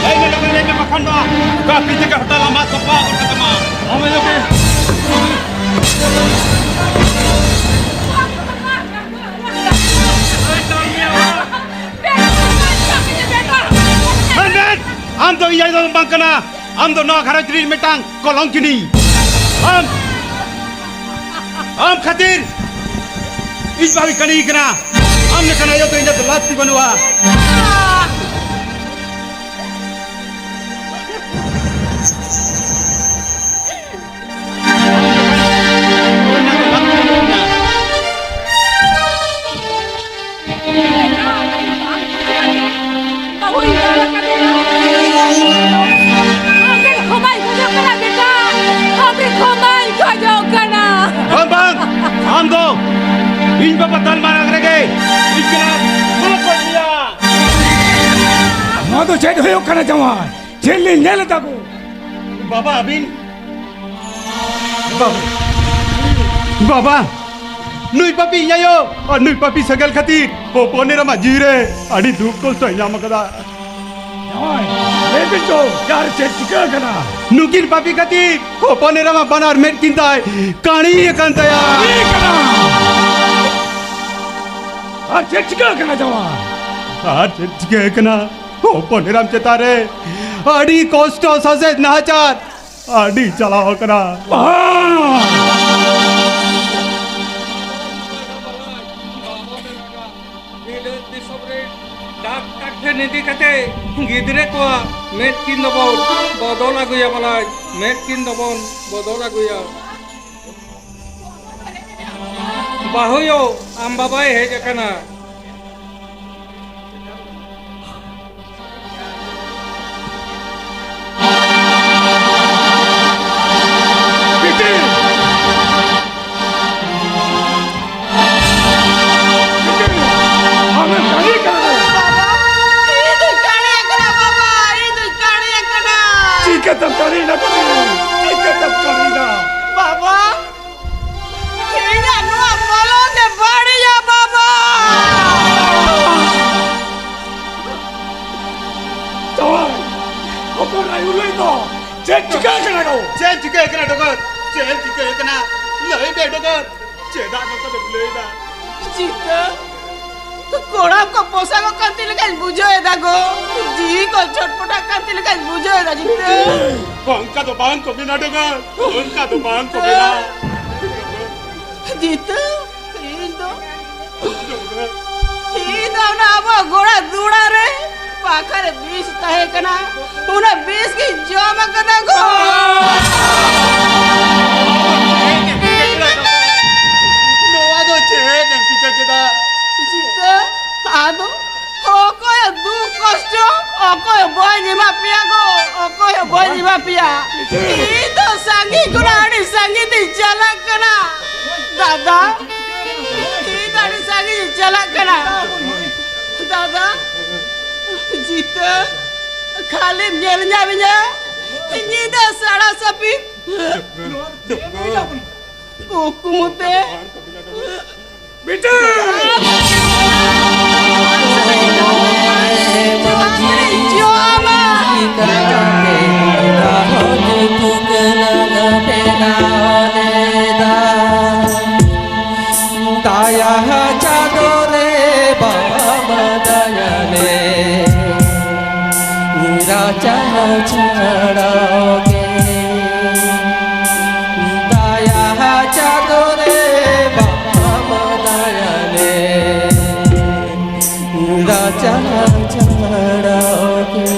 ᱞᱟᱹᱭ ᱢᱮ, ᱞᱚᱜᱚᱱ ᱞᱟᱹᱭ ᱢᱮ, ᱵᱟᱠᱷᱟᱱ ᱫᱚ ᱠᱟᱹᱯᱤ ᱛᱮᱜᱮ ᱦᱚᱴᱟᱞ ᱟᱢᱟᱜ ᱛᱚᱯᱟ ᱜᱚᱫ ᱠᱟᱛᱟᱢᱟ᱾ ᱟᱢ ᱟᱭᱳ ᱜᱮ᱾ ᱤᱧ ᱟᱭᱳ ᱫᱚ ᱵᱟᱝ ᱠᱟᱱᱟ, ᱟᱢ ᱫᱚ ᱱᱚᱣᱟ ᱜᱷᱟᱨᱚᱸᱡᱽ ᱨᱤᱱ ᱢᱤᱫᱴᱟᱝ ᱠᱚᱞᱚᱝᱠᱤᱱᱤ᱾ ᱟᱢ, ᱟᱢ ᱠᱷᱟᱹᱛᱤᱨ ᱤᱧ ᱵᱟᱹᱦᱩᱭ ᱠᱟᱹᱲᱤ ᱠᱟᱱᱟ᱾ ᱟᱢ ᱞᱮᱠᱟᱱ ᱟᱭᱳ ᱫᱚ ᱤᱧᱟᱹᱜ ᱫᱚ ᱞᱟᱹᱠᱛᱤ ᱵᱟᱹᱱᱩᱜᱼᱟ᱾ ᱵᱟᱹᱦᱩᱧ ᱫᱟᱞ ᱟᱠᱟᱫᱮᱭᱟ᱾ ᱟᱢ ᱴᱷᱮᱱ ᱠᱷᱚᱢᱟᱧ ᱠᱷᱚᱡᱚᱜ ᱠᱟᱱᱟ ᱵᱮᱴᱟ, ᱟᱢ ᱴᱷᱮᱱ ᱠᱷᱚᱢᱟᱧ ᱠᱷᱚᱡᱚᱜ ᱠᱟᱱᱟ᱾ ᱵᱟᱝ, ᱵᱟᱝ, ᱟᱢ ᱫᱚ ᱤᱧ ᱵᱟᱵᱟ ᱫᱟᱞ ᱢᱟᱲᱟᱝ ᱨᱮᱜᱮ ᱤᱧ ᱠᱟᱱᱟ ᱵᱟᱵᱟ ᱠᱚ ᱞᱟᱹᱭᱟ᱾ ᱱᱚᱣᱟ ᱫᱚ ᱪᱮᱫ ᱦᱩᱭᱩᱜ ᱠᱟᱱᱟ ᱡᱟᱶᱟᱭ? ᱪᱮᱫ ᱞᱤᱧ ᱧᱮᱞ ᱮᱫᱟ ᱜᱳ? ᱵᱟᱵᱟ, ᱟᱹᱵᱤᱱ ᱵᱟᱵᱟ, ᱵᱟᱵᱟ, ᱱᱩᱭ ᱯᱟᱯᱤ ᱤᱧ ᱟᱭᱳ ᱟᱨ ᱱᱩᱭ ᱯᱟᱯᱤ ᱥᱮᱸᱜᱮᱞ ᱠᱷᱟᱹᱛᱤᱨ ᱦᱚᱯᱚᱱ ᱮᱨᱟ ᱢᱟ ᱡᱤᱣᱤ ᱨᱮ ᱟᱹᱰᱤ ᱫᱩᱠ ᱠᱚᱥᱴᱚᱭ ᱧᱟᱢ ᱟᱠᱟᱫᱟ᱾ ᱡᱟᱶᱟᱭ, ᱞᱟᱹᱭ ᱵᱤᱱ ᱪᱚ, ᱟᱨ ᱪᱮᱫ ᱪᱤᱠᱟᱹ ᱟᱠᱟᱱᱟ? ᱱᱩᱠᱤᱱ ᱯᱟᱯᱤ ᱠᱷᱟᱹᱛᱤᱨ ᱦᱚᱯᱚᱱ ᱮᱨᱟ ᱢᱟ ᱵᱟᱱᱟᱨ ᱢᱮᱫ ᱠᱤᱱ ᱛᱟᱭ ᱠᱟᱹᱲᱤ ᱟᱠᱟᱱ ᱛᱟᱭᱟ᱾ ᱪᱤᱠᱟᱹ ᱟᱠᱟᱱᱟ? ᱟᱨ ᱪᱮᱫ ᱪᱤᱠᱟᱹ ᱟᱠᱟᱱᱟ ᱡᱟᱶᱟᱭ? ᱟᱨ ᱪᱮᱫ ᱪᱤᱠᱟᱹ ᱟᱠᱟᱱᱟ? ᱦᱚᱯᱚᱱ ᱮᱨᱟᱢ ᱪᱮᱛᱟᱱ ᱨᱮ ᱟᱹᱰᱤ ᱠᱚᱥᱴᱚ ᱥᱟᱥᱮᱛ ᱱᱟᱦᱟᱪᱟᱨ ᱟᱹᱰᱤ ᱪᱟᱞᱟᱣ ᱟᱠᱟᱱᱟ᱾ ᱵᱤᱞᱟᱹᱛ ᱫᱤᱥᱚᱢ ᱨᱮ ᱰᱟᱠᱛᱟᱨ ᱴᱷᱮᱱ ᱤᱫᱤ ᱠᱟᱛᱮ ᱜᱤᱫᱽᱨᱟᱹ ᱠᱚᱣᱟᱜ ᱢᱮᱫ ᱠᱤᱱ ᱫᱚᱵᱚᱱ ᱵᱚᱫᱚᱞ ᱟᱹᱜᱩᱭᱟ ᱵᱟᱞᱟᱭ, ᱢᱮᱫ ᱠᱤᱱ ᱫᱚᱵᱚᱱ ᱵᱚᱫᱚᱞ ᱟᱹᱜᱩᱭᱟ᱾ ᱵᱟᱹᱦᱩᱭᱳ, ᱟᱢ ᱵᱟᱵᱟᱭ ᱦᱮᱡ ᱟᱠᱟᱱᱟ᱾ ᱵᱤᱴᱤ! ᱵᱤᱴᱤ! ᱟᱢᱮᱢ ᱠᱟᱹᱲᱤ ᱠᱟᱱᱟ ᱨᱮ? ᱵᱟᱵᱟ, ᱤᱧ ᱫᱩᱧ ᱠᱟᱹᱲᱤ ᱟᱠᱟᱱᱟ ᱵᱟᱵᱟ, ᱤᱧ ᱫᱩᱧ ᱠᱟᱹᱲᱤ ᱟᱠᱟᱱᱟ᱾ ᱪᱤᱠᱟᱹᱛᱮᱢ ᱠᱟᱹᱲᱤᱭᱮᱱᱟ ᱵᱤᱴᱤ? ᱪᱤᱠᱟᱹᱛᱮᱢ ᱠᱟᱹᱲᱤᱭᱮᱱᱟ? ᱵᱟᱵᱟ, ᱤᱧᱟᱜ ᱱᱚᱣᱟ ᱢᱚᱞᱚᱝ ᱮ ᱵᱟᱹᱲᱤᱡᱟ ᱵᱟᱵᱟ᱾ ᱡᱟᱶᱟᱭ, ᱦᱚᱯᱚᱱ ᱮᱨᱟᱭ ᱩᱞᱟᱹᱭ ᱫᱚ ᱪᱮᱫ ᱪᱤᱠᱟᱹ ᱠᱟᱱᱟ ᱜᱳ? ᱪᱮᱫ ᱪᱤᱠᱟᱹ ᱠᱟᱱᱟ ᱰᱚᱜᱚᱨ? ᱪᱮᱫ ᱪᱤᱠᱟᱹ ᱠᱟᱱᱟ? ᱞᱟᱹᱭ ᱢᱮ ᱰᱚᱜᱚᱨ, ᱪᱮᱫᱟᱜ ᱱᱚᱝᱠᱟ ᱫᱚᱢ ᱞᱟᱹᱭ ᱮᱫᱟ? ᱪᱤᱛᱟᱹ, ᱠᱚᱲᱟ ᱠᱚ ᱯᱚᱥᱟᱜᱚᱜ ᱠᱟᱱ ᱛᱤ ᱞᱮᱠᱟᱧ ᱵᱩᱡᱷᱟᱹᱣ ᱮᱫᱟ ᱜᱚ᱾ ᱡᱤᱣᱤ ᱠᱚ ᱪᱷᱚᱴᱯᱚᱴᱟᱜ ᱠᱟᱱ ᱛᱤ ᱞᱮᱠᱟᱧ ᱵᱩᱡᱷᱟᱹᱣ ᱮᱫᱟ ᱡᱤᱛᱟᱹ᱾ ᱚᱱᱠᱟ ᱫᱚ ᱵᱟᱝ ᱠᱚ ᱢᱮᱱᱟ ᱰᱚᱜᱚᱨ, ᱚᱱᱠᱟ ᱫᱚ ᱵᱟᱝ ᱠᱚ ᱢᱮᱱᱟ᱾ ᱡᱤᱛᱟᱹ, ᱤᱧ ᱫᱚ, ᱤᱧ ᱫᱚ ᱚᱱᱟ ᱟᱵᱚ ᱜᱚᱲᱟ ᱫᱩᱲᱟ ᱨᱮ ᱯᱟᱠᱷᱟ ᱨᱮ ᱵᱤᱥ ᱛᱟᱦᱮᱸ ᱠᱟᱱᱟ, ᱚᱱᱟ ᱵᱤᱥ ᱜᱤᱧ ᱡᱚᱢ ᱟᱠᱟᱫᱟ ᱜᱚ᱾ ᱱᱚᱣᱟ ᱫᱚ ᱪᱮᱫ ᱮᱢ ᱪᱤᱠᱟᱹ ᱠᱮᱫᱟ? ᱡᱤᱛᱟᱹ, ᱟᱫᱚ ᱚᱠᱚᱭᱟᱜ ᱫᱩᱠ ᱠᱚᱥᱴᱚ ᱚᱠᱚᱭ ᱦᱚᱸ ᱵᱟᱹᱧ ᱮᱢᱟ ᱯᱮᱭᱟ ᱜᱚ, ᱚᱠᱚᱭ ᱦᱚᱸ ᱵᱟᱹᱧ ᱮᱢᱟ ᱯᱮᱭᱟ᱾ ᱤᱧ ᱫᱚ ᱥᱟᱺᱜᱤᱧ ᱠᱷᱚᱱᱟᱜ ᱟᱹᱰᱤ ᱥᱟᱺᱜᱤᱧ ᱛᱤᱧ ᱪᱟᱞᱟᱜ ᱠᱟᱱᱟ ᱫᱟᱫᱟ, ᱤᱧ ᱫᱚ ᱟᱹᱰᱤ ᱥᱟᱺᱜᱤᱧ ᱤᱧ ᱪᱟᱞᱟᱜ ᱠᱟᱱᱟ ᱫᱟᱫᱟ᱾ ᱡᱤᱛᱟᱹ, ᱠᱷᱟᱹᱞᱤᱢ ᱧᱮᱞ ᱧᱟᱢᱤᱧᱟ ᱧᱤᱫᱟᱹ ᱥᱟᱲᱟ ᱥᱟᱹᱯᱤᱫ ᱠᱩᱠᱢᱩ ᱛᱮ᱾ ᱵᱤᱴᱤ! ᱫᱟᱭᱟ ᱪᱟᱸᱫᱳ ᱨᱮ ᱵᱟᱵᱟ ᱫᱟᱭᱟ ᱞᱮ, ᱨᱟᱪᱟ ᱪᱷᱟᱲᱟᱣ ᱜᱮ᱾ ᱫᱟᱭᱟ ᱪᱟᱸᱫᱳ ᱨᱮ ᱵᱟᱵᱟ ᱫᱟᱭᱟ ᱞᱮ, ᱨᱟᱪᱟ ᱪᱷᱟᱲᱟᱣ ᱜᱮ᱾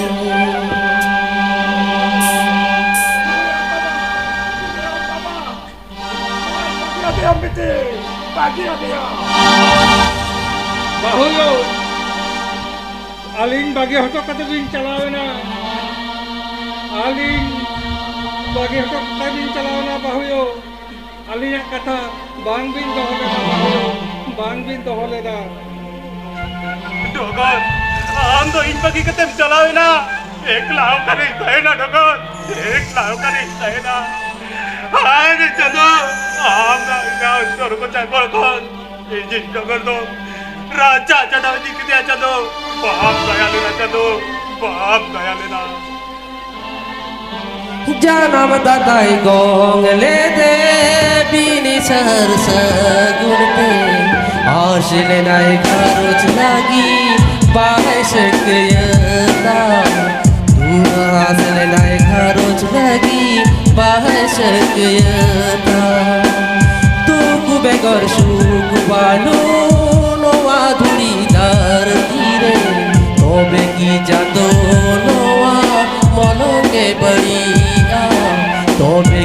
ᱵᱟᱹᱜᱤ ᱟᱫᱮᱭᱟᱢ ᱵᱤᱴᱤ, ᱵᱟᱹᱜᱤ ᱟᱫᱮᱭᱟᱢ᱾ ᱵᱟᱹᱦᱩ ᱭᱳ, ᱟᱹᱞᱤᱧ ᱵᱟᱹᱜᱤ ᱦᱚᱴᱚ ᱠᱟᱛᱮ ᱵᱤᱱ ᱪᱟᱞᱟᱣ ᱮᱱᱟ᱾ ᱟᱹᱞᱤᱧ ᱵᱟᱹᱜᱤ ᱦᱚᱴᱚ ᱠᱟᱛᱮ ᱵᱤᱱ ᱪᱟᱞᱟᱣ ᱮᱱᱟ ᱵᱟᱹᱦᱩ ᱭᱳ᱾ ᱟᱹᱞᱤᱧᱟᱜ ᱠᱟᱛᱷᱟ ᱵᱟᱝ ᱵᱤᱱ ᱫᱚᱦᱚ ᱞᱮᱫᱟ ᱵᱟᱹᱦᱩ ᱭᱳ, ᱵᱟᱝ ᱵᱤᱱ ᱫᱚᱦᱚ ᱞᱮᱫᱟ᱾ ᱰᱚᱜᱚᱨ, ᱟᱢ ᱫᱚ ᱤᱧ ᱵᱟᱹᱜᱤ ᱠᱟᱛᱮᱢ ᱪᱟᱞᱟᱣ ᱮᱱᱟ᱾ ᱮᱠᱞᱟ ᱚᱠᱟᱨᱮᱧ ᱛᱟᱦᱮᱱᱟ ᱰᱚᱜᱚᱨ, ᱮᱠᱞᱟ ᱚᱠᱟᱨᱮᱧ ᱛᱟᱦᱮᱱᱟ? ᱦᱟᱭ ᱨᱮ ᱪᱟᱸᱫᱳ, ᱟᱢ ᱫᱚ ᱤᱧᱟᱜ ᱩᱛᱟᱹᱨ ᱠᱚ ᱪᱟᱠᱚᱨ ᱠᱷᱚᱱ ᱤᱧᱤᱡ ᱰᱚᱜᱚᱨ ᱫᱚ ᱨᱟᱪᱟ ᱪᱟᱰᱟᱣ ᱤᱫᱤ ᱠᱮᱫᱮᱭᱟ ᱪᱟᱸᱫᱳ᱾ ᱵᱟᱢ ᱫᱟᱭᱟ ᱞᱮᱱᱟ ᱪᱟᱸᱫᱳ, ᱵᱟᱢ ᱫᱟᱭᱟ ᱞᱮᱱᱟ᱾ ᱡᱟᱱᱟᱢ ᱫᱟᱫᱟᱭ ᱜᱚᱝ ᱞᱮᱫᱮ ᱵᱤᱱᱤ ᱥᱟᱨ ᱥᱟᱹᱜᱩᱱ ᱛᱮ, ᱟᱥ ᱞᱮᱱᱟᱭ ᱜᱷᱟᱨᱚᱸᱡᱽ ᱞᱟᱹᱜᱤᱫ ᱵᱟᱭ ᱥᱟᱹᱠᱭᱟᱹᱛᱟ᱾ ᱫᱩᱞᱟᱥ ᱞᱮᱱᱟᱭ ᱜᱷᱟᱨᱚᱸᱡᱽ ᱞᱟᱹᱜᱤᱫ ᱵᱟᱭ ᱥᱟᱹᱠᱭᱟᱹᱛᱟ᱾ ᱫᱩᱠ ᱵᱮᱜᱚᱨ ᱥᱩᱠ ᱵᱟᱹᱱᱩᱜ ᱱᱚᱣᱟ ᱫᱷᱩᱲᱤ ᱫᱷᱟᱹᱨᱛᱤ ᱨᱮ᱾ ᱛᱚᱵᱮ ᱠᱤ ᱡᱟᱫᱚ ᱱᱚᱣᱟ ᱢᱚᱞᱚᱝ ᱮ ᱵᱟᱹᱲᱤᱡᱼᱟ? ᱛᱚᱵᱮ